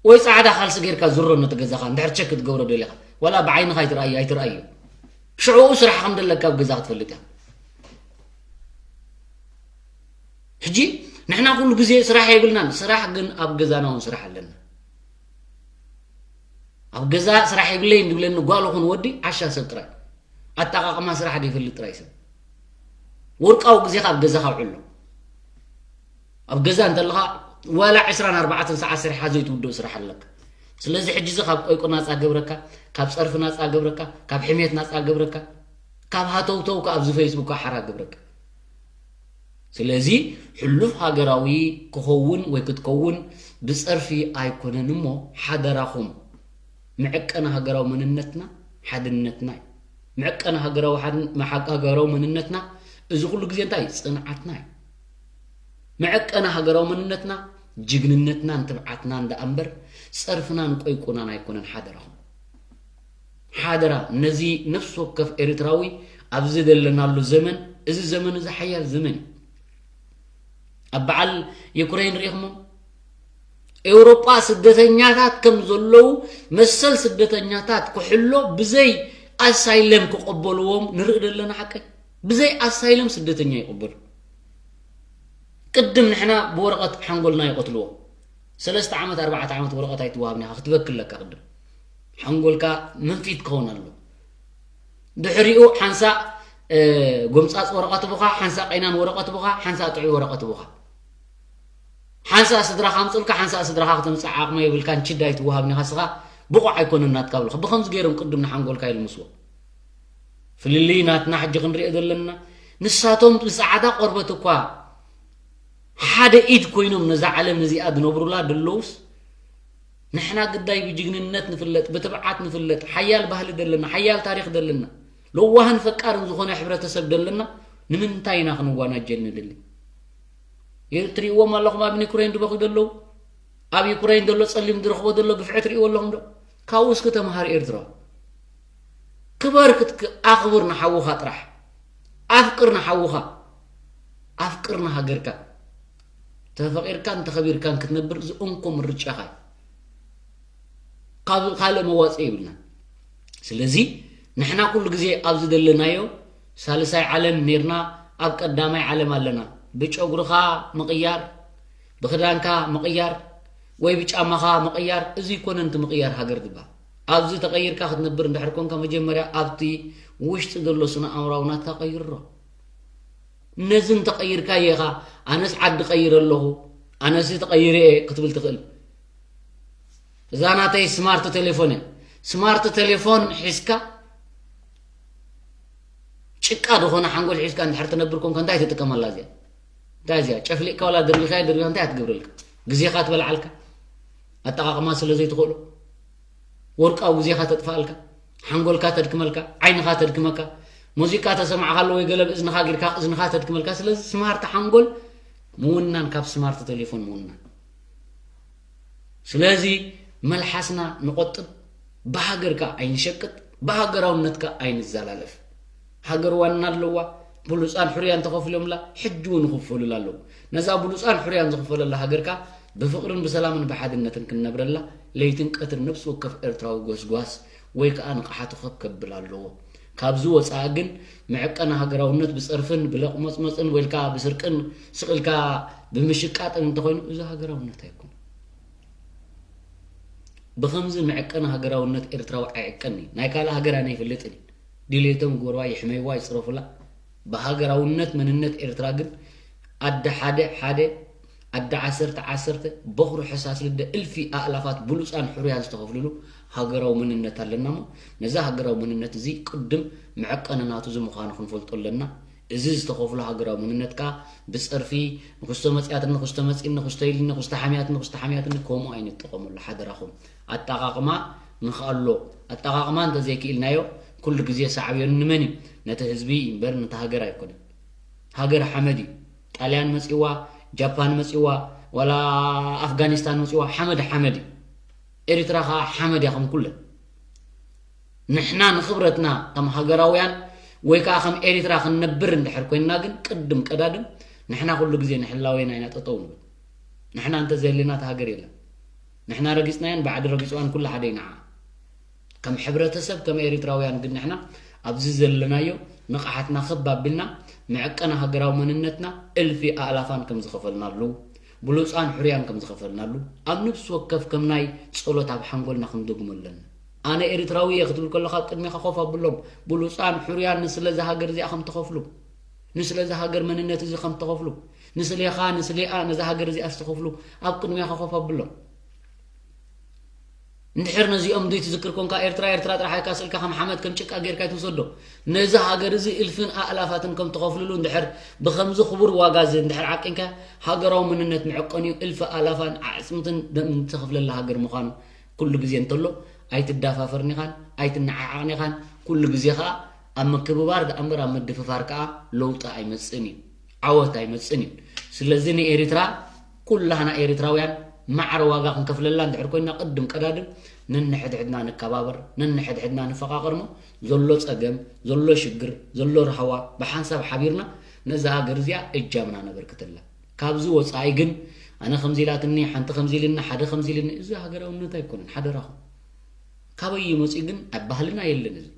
ወይ ጻዕዳ ካልሲ ጌርካ ዝሮ ነቲ ገዛኻ እንድሕር ቸክ ክትገብሮ ደሊኻ፣ ዋላ ብዓይንኻ ኣይትርኣዮ፣ ኣይትርኣዮ። ሽዑኡ ስራሕ ከም ዘለካ ኣብ ገዛ ክትፈልጥ ኢኻ። ሕጂ ንሕና ኩሉ ግዜ ስራሕ የብልናን፣ ስራሕ ግን ኣብ ገዛና እውን ስራሕ ኣለና። ኣብ ገዛ ስራሕ የብለይን ዝብለኒ ጓል ኹን ወዲ ዓሻ ሰብ ጥራይ። ኣጠቓቕማ ስራሕ ዘይፈልጥ ጥራይ ሰብ። ወርቃዊ ግዜኻ ኣብ ገዛኻ ኣውዕሎ። ኣብ ገዛ እንተለኻ ዋላ ዕስራን ኣርባዕተን ሰዓት ሰሪሕኻ ዘይትውድኦ ስራሕ ኣለካ። ስለዚ ሕጂ እዚ ካብ ቆይቁ ናጻ ገብረካ፣ ካብ ጸርፊ ናጻ ገብረካ፣ ካብ ሕሜት ናጻ ገብረካ፣ ካብ ሃተውተው ከኣ ኣብዚ ፌስቡክ ሓራ ገብረካ። ስለዚ ሕሉፍ ሃገራዊ ክኸውን ወይ ክትከውን ብጸርፊ ኣይኮነን እሞ ሓደራኹም። መዐቀኒ ሃገራዊ መንነትና ሓድነትና እዩ። መዐቀኒ ሃገራዊ ሓድን-፣ መሓ-፣ ሃገራዊ መንነትና እዚ ኩሉ ግዜ እንታይ እዩ? ጽንዓትና እዩ። መዐቀኒ ሃገራዊ መንነትና ጅግንነትናን ትብዓትናን ደኣ እምበር ጸርፍናን ቆይቁናን ኣይኮነን። ሓደራኹም፣ ሓደራ ነዚ ነፍሲ ወከፍ ኤርትራዊ ኣብዚ ዘለናሉ ዘመን፣ እዚ ዘመን እዚ ሓያል ዘመን እዩ። ኣብ በዓል ዩክሬን ርኢኹሞ? ኤውሮጳ ስደተኛታት ከም ዘለዉ መሰል ስደተኛታት ክሕሎ ብዘይ ኣሳይለም ክቐበልዎም ንርኢ ዘለና ሓቀይ። ብዘይ ኣሳይለም ስደተኛ ይቕበሉ። ቅድም ንሕና ብወረቐት ሓንጎልና ይቐትልዎ። ሰለስተ ዓመት፣ ኣርባዕተ ዓመት ወረቐት ኣይትወሃብን ኢኻ፣ ክትበኪ ኣለካ ቅድም። ሓንጎልካ መንፊት ክኸውን ኣለዎ። ድሕሪኡ ሓንሳእ፣ እ፣ ጎምጻጽ ወረቐት ብኻ፣ ሓንሳእ ቀይናን ወረቐት ብኻ፣ ሓንሳእ ጥዑይ ወረቐት ብኻ። ሓንሳእ ስድራኻ ኣምጽልካ፣ ሓንሳእ ስድራኻ ክተምጽእ ዓቕሚ የብልካን፣ ችዳ ኣይትወሃብን ኢኻ፣ ንስኻ ብቑዕ ኣይኮነን ናትካ ብሉኻ። ብኸምዚ ገይሮም ቅድም ንሓንጎልካ ይልምስዎ። ፍልልይ ናትና ሕጂ ክንሪኦ ዘለና፣ ንሳቶም ብጻዕዳ ቆርበት እኳ ሓደ ኢድ ኮይኖም ነዛ ዓለም እዚኣ ዝነብሩላ ዘለዉስ፣ ንሕና ግዳይ ብጅግንነት ንፍለጥ፣ ብትብዓት ንፍለጥ፣ ሓያል ባህሊ ዘለና፣ ሓያል ታሪኽ ዘለና፣ ለዋህን ፈቃርን ዝኾነ ሕብረተሰብ ዘለና፣ ንምንታይ ኢና ክንዋናጀል ንደሊ? የ-፣ ትሪእዎም ኣለኹም ኣብ ዩክሬን ዝበኽዩ ዘለዉ? ኣብ ዩክሬን ዘሎ ጸሊም ዝረኽቦ ዘሎ ግፍዒ ትሪእዎ ኣለኹም ዶ? ካብኡ እስኪ ተምሃር ኤርትራ። ክበር ክትክ-፣ ኣኽብር ንሓውኻ ጥራሕ። ኣፍቅር ንሓውኻ። ኣፍቅር ንሃገርካ። ተፈቒርካን ተኸቢርካን ክትነብር እዚ እንኮ ምርጫኻ እዩ። ካብ ካልእ መዋጽኢ የብልናን። ስለዚ ንሕና ኩሉ ግዜ ኣብዚ ዘለናዮ ሳልሳይ ዓለም ኔርና ኣብ ቀዳማይ ዓለም ኣለና። ብጨጉርኻ ምቕያር፣ ብኽዳንካ ምቕያር፣ ወይ ብጫማኻ ምቕያር፣ እዚ ኣይኮነን እቲ ምቕያር ሃገር ዝበሃል። ኣብዚ ተቐይርካ ክትነብር እንድሕር ኮንካ መጀመርያ ኣብቲ ውሽጢ ዘሎ ስነ ኣእምራዊ ናትካ ቀይሮ። ነዚ እንተቐይርካዮ ኢኻ ኣነስ ዓዲ ቀይረ ኣለኹ፣ ኣነስ ተቐይረ እየ ክትብል ትኽእል። እዛ ናተይ ስማርት ቴሌፎን እያ። ስማርት ቴሌፎን ሒዝካ ጭቃ ዝኾነ ሓንጎል ሒዝካ እንድሕር ትነብር ኮንካ እንታይ ትጥቀመላ እዚኣ? እንታይ እዚኣ ጨፍሊቕካ ዋላ ደርቢኻ ደርቢኻ እንታይ ኣትገብረልካ? ግዜኻ ትበልዓልካ። ኣጠቓቕማ ስለ ዘይትኽእሎ ወርቃዊ ግዜኻ ተጥፋኣልካ፣ ሓንጎልካ ተድክመልካ፣ ዓይንኻ ተድክመካ፣ ሙዚቃ ተሰማዕካ ኣሎ ወይ ገለ ብእዝንኻ ጌርካ እዝንኻ ተድክመልካ። ስለዚ ስማርት ሓንጎል ምውናን ካብ ስማርት ቴሌፎን ምውናን። ስለዚ መልሓስና ንቆጥብ፣ ብሃገር ከኣ ኣይንሸቅጥ፣ ብሃገራውነት ከኣ ኣይንዘላለፍ። ሃገር ዋና ኣለዋ፣ ብሉፃን ሕሩያን ተኸፊሎምላ፣ ሕጂ እውን ይኽፈሉላ ኣለዉ። ነዛ ብሉፃን ሕሩያን ዝኽፈለላ ሃገር ከኣ ብፍቕርን ብሰላምን ብሓድነትን ክንነብረላ ለይትን ቀትርን ነብሲ ወከፍ ኤርትራዊ ጎስጓስ ወይ ከኣ ንቕሓቱ ከብ ከብል ኣለዎ። ካብዚ ወፃኢ ግን መዕቀኒ ሃገራውነት ብፀርፍን ብለቕመፅመፅን ወይ ኢልካ ብስርቅን ስቕ ኢልካ ብምሽቃጥን እንተኾይኑ እዚ ሃገራውነት ኣይኮነን። ብኸምዚ መዕቀኒ ሃገራውነት ኤርትራዊ ኣይዕቀኒ። ናይ ካልእ ሃገር ኣነ ኣይፈልጥን እዩ። ድልየቶም ግበርዋ፣ ይሕመይዋ፣ ይፅረፉላ። ብሃገራውነት መንነት ኤርትራ ግን ኣደ ሓደ ሓደ ኣደ ዓሰርተ ዓሰርተ በኹሪ ሕሳስ ልደ እልፊ ኣእላፋት ብሉፃን ሕሩያን ዝተኸፍልሉ ሃገራዊ መንነት ኣለና እሞ ነዛ ሃገራዊ መንነት እዚ ቅድም መዐቀኒ ናቱ እዚ ምዃኑ ክንፈልጦ ኣለና። እዚ ዝተኸፍሎ ሃገራዊ መንነት ከኣ ብጸርፊ ንክስቶ መጽያትኒ፣ ንክስቶ መጺኒ፣ ንክስቶ ኢልኒ፣ ንክስቶ ሓምያትኒ፣ ንክስቶ ሓምያትኒ ከምኡ ኣይንጠቐመሉ ሓደራኹም። ኣጠቓቕማ ንኽኣሎ ኣጠቓቕማ እንተዘይክኢልናዮ ኩሉ ግዜ ሳዕብዮን ንመን እዩ? ነቲ ህዝቢ እምበር ነቲ ሃገር ኣይኮነን። ሃገር ሓመድ እዩ። ጣልያን መጺዋ፣ ጃፓን መጺዋ፣ ዋላ ኣፍጋኒስታን መጺዋ ሓመድ ሓመድ እዩ። ኤርትራ ከኣ ሓመድ እያ ከም ኩለን። ንሕና ንኽብረትና ከም ሃገራውያን ወይ ከኣ ከም ኤሪትራ ክንነብር እንድሕር ኮይንና ግን ቅድም ቀዳድም ንሕና ኩሉ ግዜ ንሕላዌና ኢና ጠጠው ንብል። ንሕና እንተዘየለና እታ ሃገር የለን። ንሕና ረጊጽናያን ባዕዲ ረጊጽዋን ኩሉ ሓደ እዩ ንዓ። ከም ሕብረተሰብ ከም ኤሪትራውያን ግን ንሕና ኣብዚ ዘለናዮ ንቕሓትና ክብ ኣቢልና መዐቀኒ ሃገራዊ መንነትና እልፊ ኣእላፋን ከም ዝኸፈልናሉ ብሉጻን ሕሩያን ከም ዝኸፈልናሉ ኣብ ነብሲ ወከፍ ከም ናይ ጸሎት ኣብ ሓንጎልና ክንደግሞ ኣለና። ኣነ ኤሪትራዊ እየ ክትብል ከለኻ ኣብ ቅድሜኻ ኮፍ ኣብሎም ብሉጻን ሕሩያን ንስለ እዛ ሃገር እዚኣ ከም ትኸፍሉ ንስለ እዛ ሃገር መንነት እዚ ከም ትኸፍሉ ንስሌኻ ንስሌኣ ነዛ ሃገር እዚኣ ዝተኸፍሉ ኣብ ቅድሜኻ ኮፍ ኣብሎም። እንድሕር ነዚኦም ዱይ ትዝክር ኮንካ ኤርትራ ኤርትራ ጥራሕ ኢልካ ስእልካ ከም ሓመድ ከም ጭቃ ጌርካ ኣይትውሰዶ። ነዚ ሃገር እዚ እልፍን ኣእላፋትን ከም ትኸፍልሉ እንድሕር ብኸምዚ ክቡር ዋጋ እዚ እንድሕር ዓቂንካ ሃገራዊ መንነት መዕቀኒኡ እልፊ ኣእላፋን ኣዕጽምትን ደምን ተኸፍለላ ሃገር ምዃኑ ኩሉ ግዜ እንተሎ ኣይትዳፋፈርን ኢኻን ኣይትነዓዓቕን ኢኻን። ኩሉ ግዜ ኸኣ ኣብ ምክብባር ደኣ እምበር ኣብ ምድፍፋር ከኣ ለውጢ ኣይመጽእን እዩ፣ ዓወት ኣይመጽእን እዩ። ስለዚ ንኤሪትራ ኩላህና ኤሪትራውያን ማዕረ ዋጋ ክንከፍለላ እንድሕር ኮይና ቅድም ቀዳድም ነንሕድሕድና ንከባበር፣ ነንሕድሕድና ንፈቓቐር እሞ ዘሎ ጸገም፣ ዘሎ ሽግር፣ ዘሎ ራህዋ ብሓንሳብ ሓቢርና ነዛ ሃገር እዚኣ እጃምና ነበርክተላ። ካብዚ ወጻኢ ግን ኣነ ከምዚ ኢላትኒ፣ ሓንቲ ከምዚ ኢልኒ፣ ሓደ ከምዚ ኢልኒ፣ እዚ ሃገራውነት ኣይኮነን። ሓደራኹም ካበይ እዩ መጺኡ ግን ኣብ ባህልና የለን እዚ።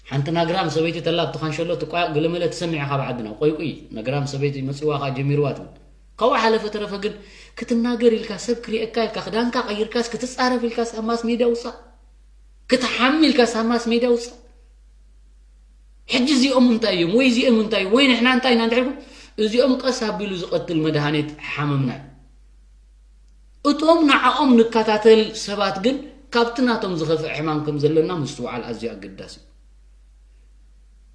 ሓንቲ ናግራም ሰበይቲ ተላ ኣብቲ ካንሸሎ ትቋ ገለመለ ትሰምዕ ኢኻ ኣብ ዓድና ቆይቁይ ናግራም ሰበይቲ መጺዋ ኸዓ ጀሚርዋ ትብል። ካብኡ ሓለፈ ተረፈ ግን ክትናገር ኢልካ ሰብ ክሪኤካ ኢልካ ክዳንካ ቀይርካስ ክትጻረፍ ኢልካስ ኣብ ማስ ሜድያ ውጻእ ክትሓሚ ኢልካስ ኣብ ማስ ሜድያ ውጻእ። ሕጂ እዚኦም እንታይ እዮም ወይ እዚኦም እንታይ ወይ ንሕና እንታይ ኢና እንድሕር ኢልኩም እዚኦም ቀስ ኣቢሉ ዝቐትል መድሃኒት ሓመምና እዩ። እቶም ንዓኦም ንከታተል ሰባት ግን ካብቲ ናቶም ዝኸፍእ ሕማም ከም ዘለና ምስትውዓል ኣዝዩ ኣገዳሲ እዩ።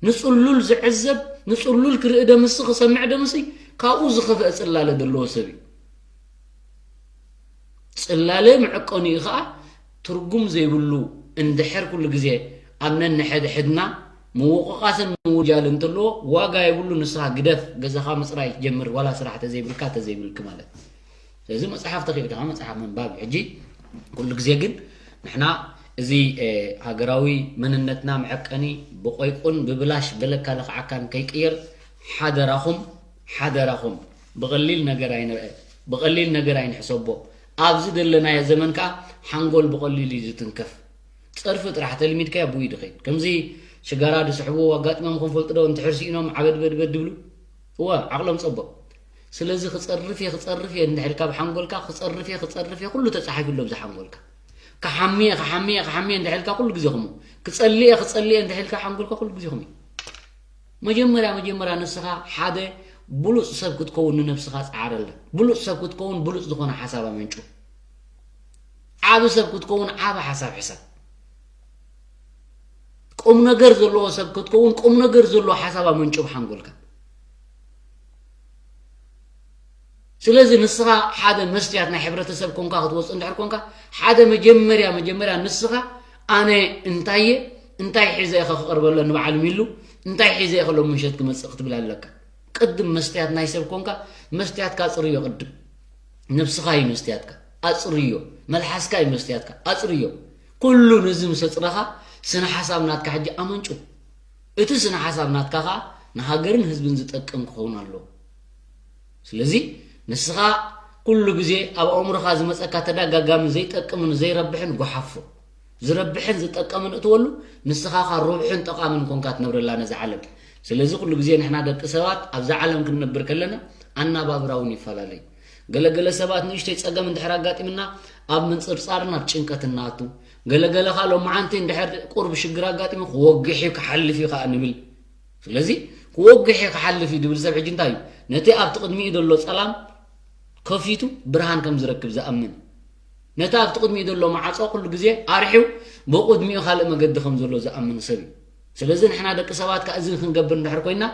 ንጽሉል ዝዕዘብ ንጽሉል ክርኢ ደምሲ ክሰምዕ ደምሲ ካብኡ ዝኸፍአ ጽላለ ዘለዎ ሰብ እዩ። ጽላለ መዕቀኒኡ ኸኣ ትርጉም ዘይብሉ እንድሕር ኩሉ ግዜ ኣብ ነንሕድሕድና ምውቕቓስን ምውጃልን እንተለዎ ዋጋ የብሉ። ንስኻ ግደፍ ገዛኻ ምጽራይ ጀምር ዋላ ስራሕ ተዘይብልካ ተዘይብልኪ ማለት እዩ። ስለዚ መጽሓፍ ተኺእልካ መጽሓፍ ምንባብ እዩ። ሕጂ ኩሉ ግዜ ግን ንሕና እዚ ሃገራዊ መንነትና መዐቀኒ ብቆይቁን ብብላሽ በለካ ለኽዓካን ከይቅየር ሓደራኹም ሓደራኹም ብቐሊል ነገር ኣይንርአ ብቐሊል ነገር ኣይንሕሰቦ። ኣብዚ ዘለናዮ ዘመን ከኣ ሓንጎል ብቐሊሉ እዩ ዝትንከፍ። ጸርፊ ጥራሕ ተልሚድካዮ ብኡ እዩ ድኸይድ። ከምዚ ሽጋራ ድስሕቡ ኣጋጢሞም ክንፈልጡ ዶ እንድሕር ስኢኖም ዓበድበድበድ ድብሉ እወ ዓቕሎም ጸቦ። ስለዚ ክጸርፍ እየ ክጸርፍ እየ እንድሕር ካብ ሓንጎልካ ክጸርፍ እየ ክጸርፍ እየ ኩሉ ተጻሒፉ ኣሎ ብዚ ሓንጎልካ። ክሓሚ እየ ክሓሚ እየ ክሓሚ እየ እንድሕር ኢልካ ኩሉ ግዜ ከምኡ። ክጸሊ እየ ክጸሊ እየ እንድሕር ኢልካ ሓንጎልካ ኩሉ ግዜ ከምኡ እዩ። መጀመርያ መጀመርያ ንስኻ ሓደ ብሉጽ ሰብ ክትከውን ንነብስኻ ጻዕረላ። ብሉጽ ሰብ ክትከውን ብሉጽ ዝኾነ ሓሳብ ኣመንጩ። ዓቢ ሰብ ክትከውን ዓቢ ሓሳብ ሕሰብ። ቁም ነገር ዘለዎ ሰብ ክትከውን ቁም ነገር ዘለዎ ሓሳብ ኣመንጩ ብሓንጎልካ። ስለዚ ንስኻ ሓደ መስትያት ናይ ሕብረተሰብ ኮንካ ክትወፅእ እንድሕር ኮንካ፣ ሓደ መጀመርያ መጀመርያ ንስኻ ኣነ እንታይ እየ፣ እንታይ ሒዘ እየ ክቐርበሎ ንበዓል ሚሉ፣ እንታይ ሒዘ እየ ከሎ ምሸት ክመፅእ ክትብል ኣለካ። ቅድም መስትያት ናይ ሰብ ኮንካ፣ መስትያትካ ኣፅርዮ ቅድም። ነብስኻ እዩ መስትያትካ፣ ኣፅርዮ። መልሓስካ እዩ መስትያትካ፣ ኣፅርዮ። ኩሉ ነዚ ምስ ኣፅረኻ፣ ስነ ሓሳብ ናትካ ሕጂ ኣመንጩ። እቲ ስነ ሓሳብ ናትካ ኸዓ ንሃገርን ህዝብን ዝጠቅም ክኸውን ኣለዎ። ስለዚ ንስኻ ኩሉ ግዜ ኣብ ኣእምሮኻ ዝመጸካ ተደጋጋሚ ዘይጠቅምን ዘይረብሕን ጓሓፎ። ዝረብሕን ዝጠቀምን እትወሉ፣ ንስኻ ኸዓ ርብሕን ጠቓምን ኮንካ ትነብረላ ነዛ ዓለም። ስለዚ ኩሉ ግዜ ንሕና ደቂ ሰባት ኣብዛ ዓለም ክንነብር ከለና ኣናባብራ እውን ይፈላለ እዩ። ገለገለ ሰባት ንእሽተይ ጸገም እንድሕር ኣጋጢምና ኣብ ምንጽርጻርን ኣብ ጭንቀትን ንኣቱ። ገለገለ ኸዓ ሎመዓንቲ እንድሕር ቁሩብ ሽግር ኣጋጢሙ ክወግሕ እዩ ክሓልፍ እዩ ኸዓ ንብል። ስለዚ ክወግሕ እየ ክሓልፍ እዩ ድብል ሰብ ሕጂ እንታይ እዩ? ነቲ ኣብቲ ቅድሚኡ ዘሎ ጸላም ከፊቱ ብርሃን ከም ዝረክብ ዝኣምን፣ ነቲ ኣብቲ ቅድሚኡ ዘሎ ማዕጾ ኩሉ ግዜ ኣርሒው ብቕድሚኡ ካልእ መገዲ ከም ዘሎ ዝኣምን ሰብ እዩ። ስለዚ ንሕና ደቂ ሰባት ከ እዚ ክንገብር እንድሕር ኮይና፣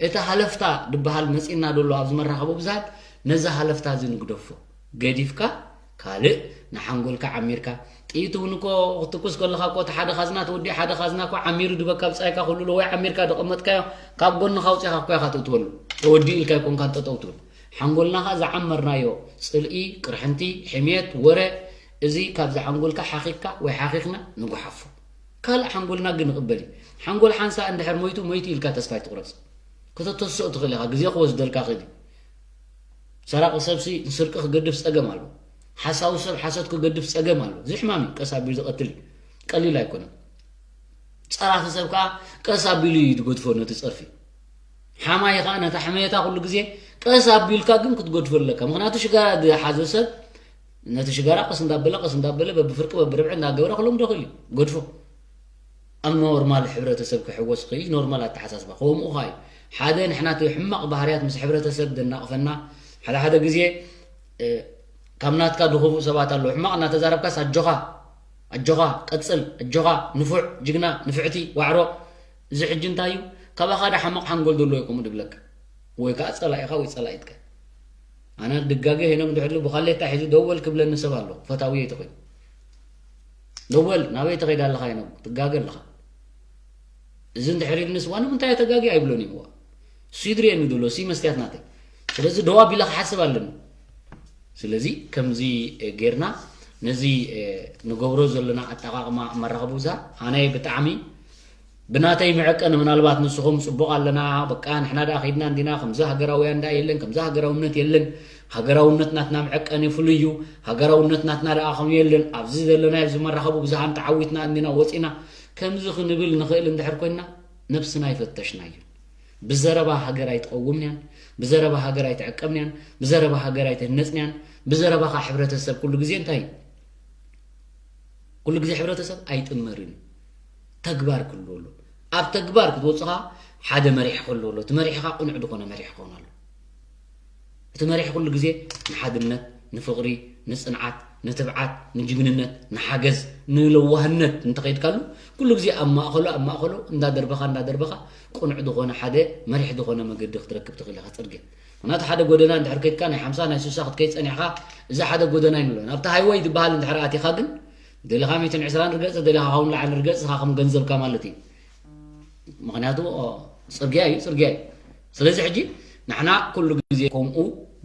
እቲ ሃለፍታ ድበሃል መጺእና ደሎ ኣብዚ መራኸቢ ብዙሃት፣ ነዚ ሃለፍታ እዚ ንግደፎ። ገዲፍካ ካልእ ንሓንጎልካ ዓሚርካ። ጥይት እውን እኮ ክትትኩስ ከለኻ እኮ እቲ ሓደ ካዝና ተወዲኡ ሓደ ካዝና እኮ ዓሚሩ ድበካ ብጻይካ ክህሉ ወይ ዓሚርካ ደቐመጥካዮ ካብ ጎንኻ ኣውጺኻ እኮ ኢኻ ትእትወሉ። ተወዲኡ ኢልካ ኣይኮንካን ጠጠው ትብል። ሓንጎልና ኸኣ ዝዓመርናዮ ጽልኢ፣ ቅርሕንቲ፣ ሕሜት፣ ወረ፣ እዚ ካብዚ ሓንጎልካ ሓኺኽካ ወይ ሓኺኽና ንጉሓፎ። ካልእ ሓንጎልና ግን ንቕበል እዩ። ሓንጎል ሓንሳእ እንድሕር ሞይቱ፣ ሞይቱ ኢልካ ተስፋ ኣይትቑረጽ። ከተተስኦ ትኽእል ኢኻ፣ ግዜ ክወስደልካ ይኽእል እዩ። ሰራቒ ሰብሲ ንስርቂ ክገድፍ ጸገም ኣሎ። ሓሳዊ ሰብ ሓሶት ክገድፍ ጸገም ኣሎ። እዚ ሕማም እዩ፣ ቀስ ኣቢሉ ዝቐትል እዩ። ቀሊል ኣይኮነን። ጸራፊ ሰብ ከኣ ቀስ ኣቢሉ እዩ ዝገድፎ ነቲ ጸርፊ። ሓማይ ከኣ ነታ ሕመየታ ኩሉ ግዜ ቀስ ኣቢልካ ግን ክትገድፎ ኣለካ። ምኽንያቱ ሽጋራ ዝሓዘ ሰብ ነቲ ሽጋራ ቀስ እንዳበለ፣ ቀስ እንዳበለ፣ በብፍርቂ፣ በብርብዒ እንዳገበረ ክለምዶ ይኽእል እዩ። ገድፎ። ኣብ ኖርማል ሕብረተሰብ ክሕወስ ይኽእል፣ ኖርማል ኣተሓሳስባ። ከምኡ ኸኣ እዩ። ሓደ ንሕና እቲ ሕማቕ ባህርያት ምስ ሕብረተሰብ ዘናቕፈና፣ ሓደ ሓደ ግዜ፣ እ፣ ካብ ናትካ ድኹፉእ ሰባት ኣለዉ። ሕማቕ እናተዛረብካስ ኣጆኻ፣ ኣጆኻ፣ ቀጽል፣ ኣጆኻ፣ ንፉዕ፣ ጅግና፣ ንፍዕቲ፣ ዋዕሮ። እዚ ሕጂ እንታይ እዩ? ካባኻ ዳ ሓማቕ ሓንጎል ዘለዎ እዩ ከምኡ ድብለካ። ወይ ከኣ ጸላኢኻ ወይ ጸላኢትካ። ኣነ ድጋገ ሄኖክ እንድሕር ኢሉ ብኻሌታ ሒዙ ደው በል ክብለኒ ሰብ ኣሎ፣ ፈታውየይ ተኾይኑ። ደው በል፣ ናበይ ትኸይድ ኣለኻ ሄኖክ? ትጋገ ኣለኻ። እዚ እንድሕር ኢሉንስ፣ ዋ፣ ንምንታይ እየ ተጋግየ ኣይብሎን እየ፣ ዋ። እሱ ይድርየኒ ዘሎ፣ እሱ እዩ መስትያት ናተይ። ስለዚ ደው ኣቢለ ክሓስብ ኣለኒ። ስለዚ ከምዚ፣ እ፣ ጌርና ነዚ፣ እ፣ ንገብሮ ዘለና ኣጠቓቕማ መራኸቢ ብዙሃን ኣነ ብጣዕሚ ብናተይ መዐቀኒ ምናልባት ንስኹም ጽቡቕ ኣለና፣ በቃ ንሕና ደኣ ከይድና እንዲና፣ ከምዚ ሃገራውያን ደኣ የለን፣ ከምዚ ሃገራውነት የለን፣ ሃገራውነት ናትና መዐቀኒ ፍሉይ እዩ፣ ሃገራውነት ናትና ደኣ ከምኡ የለን፣ ኣብዚ ዘለና ኣብዚ መራኸቢ ብዙሃን ተዓዊትና እንዲና ወጺና፣ ከምዚ ክንብል ንኽእል እንድሕር ኮይንና ነብስና ኣይፈተሽናዮን። ብዘረባ ሃገር ኣይትቐውምን እያን፣ ብዘረባ ሃገር ኣይትዕቀብን እያን፣ ብዘረባ ሃገር ኣይትህነጽን እያን፣ ብዘረባ ከኣ ሕብረተሰብ ኩሉ ግዜ እንታይ እዩ? ኩሉ ግዜ ሕብረተሰብ ኣይጥመርን እዩ። ተግባር ክህልዎ ኣሎ። ኣብ ተግባር ክትወጽኻ ሓደ መሪሕ ክህልዎ ኣሎ። እቲ መሪሕኻ ቅኑዕ ዝኾነ መሪሕ ክኸውን ኣሎ። እቲ መሪሕ ኩሉ ግዜ ንሓድነት፣ ንፍቕሪ፣ ንጽንዓት፣ ንትብዓት፣ ንጅግንነት፣ ንሓገዝ፣ ንለዋህነት እንተኸይድካሉ፣ ኩሉ ግዜ ኣብ ማእኸሉ፣ ኣብ ማእኸሉ እንዳደርበኻ፣ እንዳደርበኻ ቅኑዕ ዝኾነ ሓደ መሪሕ ዝኾነ መገዲ ክትረክብ ትኽእል ኢኻ፣ ጽርግያ። ምኽንያቱ ሓደ ጎደና እንድሕር ከይድካ ናይ ሓምሳ ናይ ስሳ ክትከይድ ጸኒሕካ፣ እዚ ሓደ ጎደና እዩ ንብሎ። ናብቲ ሃይወይ ዝበሃል እንድሕር ኣቲኻ ግን፣ ደሊኻ ሚእትን ዕስራን ርገጽ፣ ደሊኻ ካብኡ ንላዕሊ ርገጽ፣ ንስኻ ከም ገንዘብካ ማለት እዩ። ምኽንያቱ፣ ኦ፣ ጽርግያ እዩ፣ ጽርግያ እዩ። ስለዚ ሕጂ ንሕና ኩሉ ግዜ ከምኡ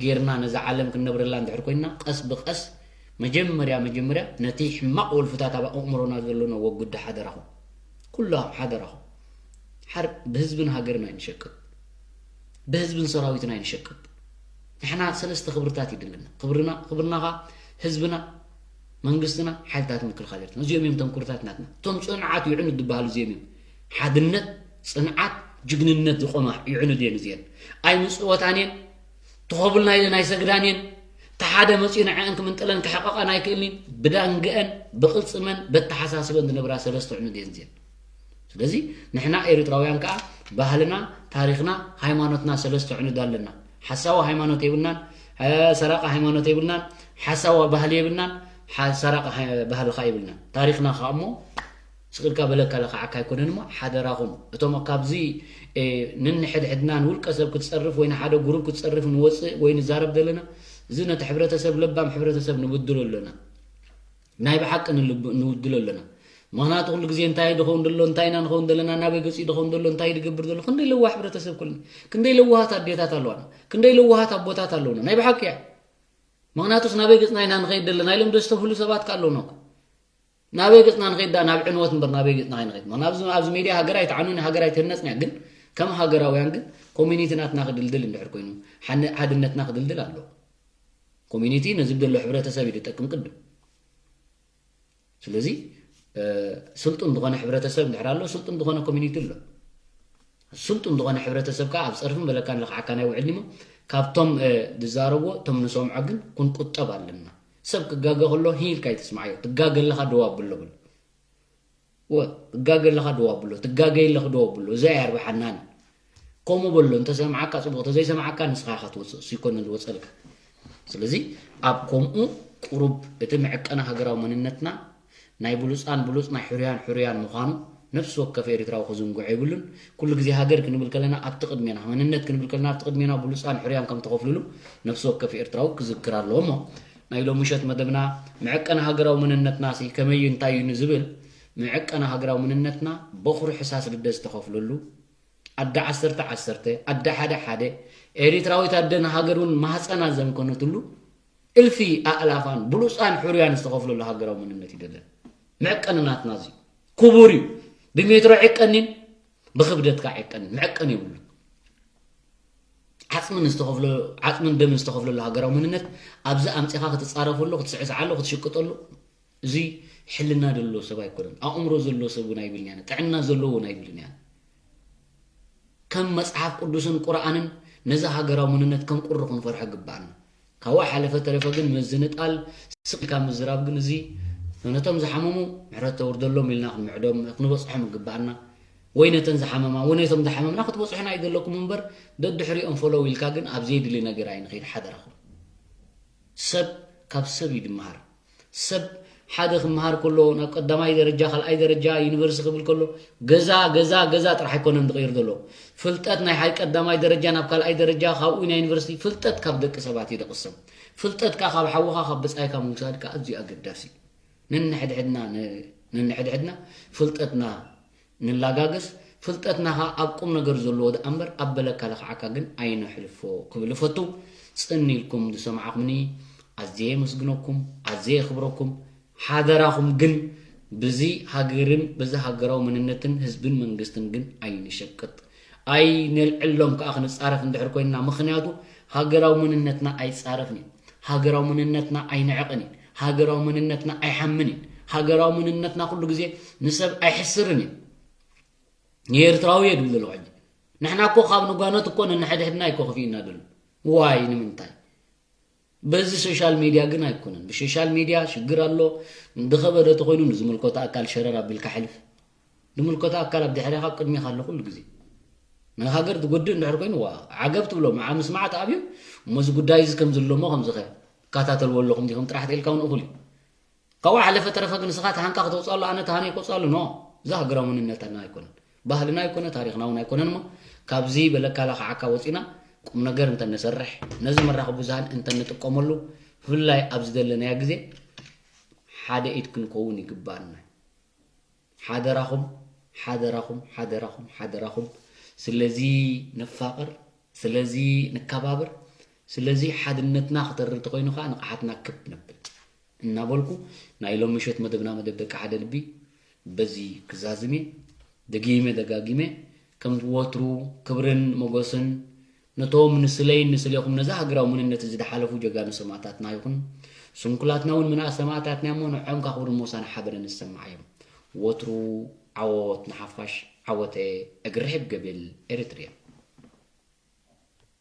ጌርና ነዛ ዓለም ክንነብረላ እንድሕር ኮይንና፣ ቀስ ብቐስ መጀመርያ፣ መጀመርያ ነቲ ሕማቕ ወልፍታት ኣብ ኣእምሮና ዘሎ ነወግዶ ሓደራኹም። ኩሎም ሓደራኹም። ሓር-፣ ብህዝብን ሃገርን ኣይንሸቅጥ። ብህዝብን ሰራዊትን ኣይንሸቅጥ። ንሕና ሰለስተ ክብርታት ይድልና። ክብርና፣ ክብርና ኸኣ ህዝብና፣ መንግስትና፣ ሓይልታት ምክልኻል ኤርትራ። እዚኦም እዮም ተንኩርታት ናትና። እቶም ጽኑዓት ይዕኑድ ዝበሃሉ እዚኦም እዮም። ሓድነት፣ ጽንዓት፣ ጅግንነት ዝቖማ ይዕኑድ እየን እዚአን። ኣይምጽወታን እየን። ተኾብልና ኢለን ኣይሰግዳን እየን። እቲ ሓደ መጺኡ ንዐአን ክምንጥለን ክሕቐቐን ኣይክእልን እዩ። ብዳንግአን፣ ብቕልጽመን፣ በተሓሳስበን ዝነብራ ሰለስተ ዕኑድ እየን እዚአን። ስለዚ ንሕና ኤርትራውያን ከኣ ባህልና፣ ታሪኽና፣ ሃይማኖትና ሰለስተ ዕኑድ ኣለና። ሓሳዊ ሃይማኖት የብልናን፣ እ፣ ሰራቂ ሃይማኖት የብልናን፣ ሓሳዊ ባህሊ የብልናን፣ ሓ-፣ ሰራቂ ሃይ-፣ ባህሊ ከኣ የብልናን። ታሪኽና ከኣ እሞ ስቕ ኢልካ በለካ ለኽዓካ ኣይኮነን እሞ ሓደራኹም እቶም ካብዚ፣ እ፣ ነንሕድሕድና ንውልቀ ሰብ ክትጸርፍ ወይ ንሓደ ጉሩብ ክትጸርፍ ንወጽእ ወይ ንዛረብ ዘለና እዚ ነቲ ሕብረተሰብ ለባም ሕብረተሰብ ንብድሎ ኣለና። ናይ ብሓቂ ንልብ- ንውድሎ ኣለና። ምኽንያቱ ኩሉ ግዜ እንታይ ድኸውን ደሎ፣ እንታይ ኢና ንኸውን ዘለና፣ ናበይ ገጺ ድኸውን ደሎ፣ እንታይ ድገብር ዘሎ፣ ክንደይ ለዋህ ሕብረተሰብ ኩሉ፣ ክንደይ ለዋሃት ኣዴታት ኣለዋና፣ ክንደይ ለዋሃት ኣቦታት ኣለውና። ናይ ብሓቂ እያ። ምኽንያቱስ ናበይ ገጽና ኢና ንኸይድ ዘለና ኢሎም ደስተብህሉ ሰባት ከ ኣለውና እኮ። ናበይ ገጽና ንኸይድ ዳ ናብ ዕንወት እምበር ናበይ ገጽና ከይንኸይድ። ምኽንያቱ ኣብዚ ኣብዚ ሜድያ ሃገር ኣይትዓኑን ሃገር ኣይትህነጽን እያ፣ ግን ከም ሃገራውያን ግን ኮሚኒቲ ናትና ክድልድል እንድሕር ኮይኑ ሓነ- ሓድነትና ክድልድል ኣለዎ። ኮሚኒቲ ነዚ ደሎ ሕብረተሰብ እዩ ዝጠቅም ቅድም። ስለዚ ስልጡን ዝኾነ ሕብረተሰብ እንድሕር ኣሎ ስልጡን ዝኾነ ኮሚኒቲ ኣሎ። ስልጡን ዝኾነ ሕብረተሰብ ከዓ ኣብ ፀርፍን በለካን ለኽዓካን ኣይውዕልን እሞ ካብቶም ዝዛረብዎ እቶም ንሰምዖ ግን ክንቁጠብ ኣለና። ሰብ ክጋገ ከሎ ሂልካ ኣይትስምዓዮ። ትጋገ ኣለኻ ደው ኣብሎ በሎ። ወ ትጋገ ኣለኻ ደው ኣብሎ። ትጋገ የለኽ ደው ኣብሎ። እዚ ኣየርብሓናን። ከምኡ በሎ እንተሰምዓካ ፅቡቕ፣ ተዘይሰምዓካ ንስኻ ኢኻ ትወፅእ፣ እሱ ይኮነን ዝወፀልካ። ስለዚ ኣብ ከምኡ ቁሩብ እቲ መዐቀኒ ሃገራዊ መንነትና ናይ ብሉፃን ብሉፅ ናይ ሕሩያን ሕሩያን ምዃኑ ነፍሲ ወከፍ ኤርትራዊ ክዝንግዖ የብሉን። ኩሉ ግዜ ሃገር ክንብል ከለና ኣብቲ ቅድሜና፣ መንነት ክንብል ከለና ኣብቲ ቅድሜና ብሉፃን ሕሩያን ከም ተኸፍልሉ ነፍሲ ወከፍ ኤርትራዊ ክዝክር ኣለዎ። እሞ ናይ ሎሚ ምሸት መደብና መዐቀኒ ሃገራዊ መንነትና ሲ ከመይ እዩ እንታይ እዩ ንዝብል መዐቀኒ ሃገራዊ መንነትና በኹሪ ሕሳስ ግደ ዝተኸፍለሉ ኣደ ዓሰርተ ዓሰርተ ኣደ ሓደ ሓደ ኤሪትራዊት ኣደ ንሃገር እውን ማህፀና ዘምከነትሉ እልፊ ኣእላፋን ብሉፃን ሕሩያን ዝተኸፍለሉ ሃገራዊ መንነት ይደለን። መዐቀኒ ናትና እዚ ክቡር እዩ። ብሜትሮ ዕቀኒን ብክብደትካ ዕቀኒን መዐቀኒ የብሉ። ዓፅምን ዝተኸፍሎ ዓፅምን ደምን ዝተኸፍለሉ ሃገራዊ መንነት ኣብዚ ኣምፂኻ ክትፃረፈሉ ክትስዕስዓሉ ክትሽቅጠሉ እዚ ሕልና ዘለዎ ሰብ ኣይኮነን። ኣእምሮ ዘለዎ ሰብ እውን ኣይብልን ያነ ጥዕና ዘለዎ እውን ኣይብልን ያነ። ከም መፅሓፍ ቅዱስን ቁርኣንን ነዚ ሃገራዊ መንነት ከም ቁሪ ክንፈርሖ ግባኣና። ካብኡ ሓለፈ ተረፈ ግን ምዝንጣል ስቕ ኢልካ ምዝራብ ግን እዚ ነቶም ዝሓመሙ ምሕረት ተውርደሎም ኢልና ክንምዕዶም ክንበፅሖም ይግባኣና። ወይ ነተን ዝሓመማ ወይ ነቶም ዝሓመምና ክትበፅሑና እዩ ዘለኩም እምበር ደድሕሪኦም ፈለው ኢልካ ግን ኣብ ዘየድሊ ነገር ኣይንኸይድ ሓደራኹም። ሰብ ካብ ሰብ እዩ ዝመሃር። ሰብ ሓደ ክመሃር ከሎ ናብ ቀዳማይ ደረጃ ካልኣይ ደረጃ ዩኒቨርሲቲ ክብል ከሎ ገዛ ገዛ ገዛ ጥራሕ ኣይኮነን ዝቕይር ዘሎ። ፍልጠት ናይ ሓይ ቀዳማይ ደረጃ ናብ ካልኣይ ደረጃ ካብኡ ናይ ዩኒቨርሲቲ ፍልጠት ካብ ደቂ ሰባት እዩ ዝቕሰም። ፍልጠት ከዓ ካብ ሓውኻ ካብ ብፃይካ ምውሳድ ከዓ ኣዝዩ ኣገዳሲ እዩ። ነንሕድሕድና ን- ነንሕድሕድና ፍልጠትና ንላጋገስ። ፍልጠትና ኸዓ ኣብ ቁም ነገር ዘለዎ ደኣ እምበር ኣብ በለካ ለኽዓካ ግን ኣይነሕልፎ ክብል እፈቱ። ጽን ኢልኩም ዝሰማዕኹምኒ ኣዝየ የመስግነኩም፣ ኣዝየ የኽብረኩም። ሓደራኹም ግን ብዚ ሃገርን በዚ ሃገራዊ መንነትን ህዝብን መንግስትን ግን ኣይንሸቅጥ። ኣይነልዕሎም ከኣ ክንጻረፍ እንድሕር ኮይንና፣ ምኽንያቱ ሃገራዊ መንነትና ኣይጻረፍን እዩ። ሃገራዊ መንነትና ኣይንዕቕን እዩ። ሃገራዊ መንነትና ኣይሓምን እዩ። ሃገራዊ መንነትና ኩሉ ግዜ ንሰብ ኣይሕስርን እዩ። ንኤርትራዊ እየ ድብል ዘለኹ ሕጂ። ንሕና እኮ ካብ ንጓኖት እኮ ነንሕድሕድና እኮ ከፊእና ደሎ። ዋይ ንምንታይ? በዚ ሶሻል ሚድያ ግን ኣይኮነን። ብሶሻል ሚድያ ሽግር ኣሎ። እንድኸበደ ተኾይኑ ንዝምልከቶ ኣካል ሸረር ኣቢልካ ሕልፍ። ዝምልከቶ ኣካል ኣብ ድሕሬኻ ኣብ ቅድሜኻ ኣሎ ኩሉ ግዜ። ንሃገር ዝጎድእ እንድሕር ኮይኑ ዋ ዓገብ ትብሎ። መዓ ምስማዕ ተኣብዮም እሞ እዚ ጉዳይ እዚ ከም ዝሎሞ ከምዚ ኸ ትከታተልዎ ኣለኹም ዲኹም ጥራሕ ተኢልካ እውን እኹል እዩ። ካብኡ ሓለፈ ተረፈ ግን ንስኻ ተሃንካ ክተውፅኣሉ ኣነ ተሃነ ይቆፅኣሉ ኖ። እዚ ሃገራዊ መንነትና ኣይኮነን፣ ባህልና ኣይኮነ፣ ታሪኽና እውን ኣይኮነን። እሞ ካብዚ በለካ ለኽዓካ ወፂና ቁም ነገር እንተንሰርሕ፣ ነዚ መራኸቢ ብዙሃን እንተንጥቀመሉ፣ ብፍላይ ኣብዚ ዘለናዮ ግዜ ሓደ ኢድ ክንከውን ይግባኣና። ሓደራኹም ሓደራኹም ሓደራኹም ሓደራኹም ስለዚ ንፋቐር፣ ስለዚ ንከባበር፣ ስለዚ ሓድነትና ክተርር ተኾይኑ ከዓ ንቕሓትና ክብ ነብል እናበልኩ ናይ ሎም ምሸት መደብና መደብ ደቂ ሓደ ልቢ በዚ ክዛዝም እየ። ደጊመ ደጋጊመ ከም ወትሩ ክብርን ሞገስን ነቶም ንስለይን ንስሌኹም ነዛ ሃገራዊ መንነት እዚ ዝሓለፉ ጀጋኑ ሰማእታትና ይኹን። ስንኩላትና እውን ምንኣ ሰማእታትና እሞ ንዖም ከዓ ክብርን ሞሳን ሓበነ ንሰማዕ እዮም። ወትሩ ዓወት ንሓፋሽ ዓወተ እግሪ ርሕብ ገብል ኤርትርያ።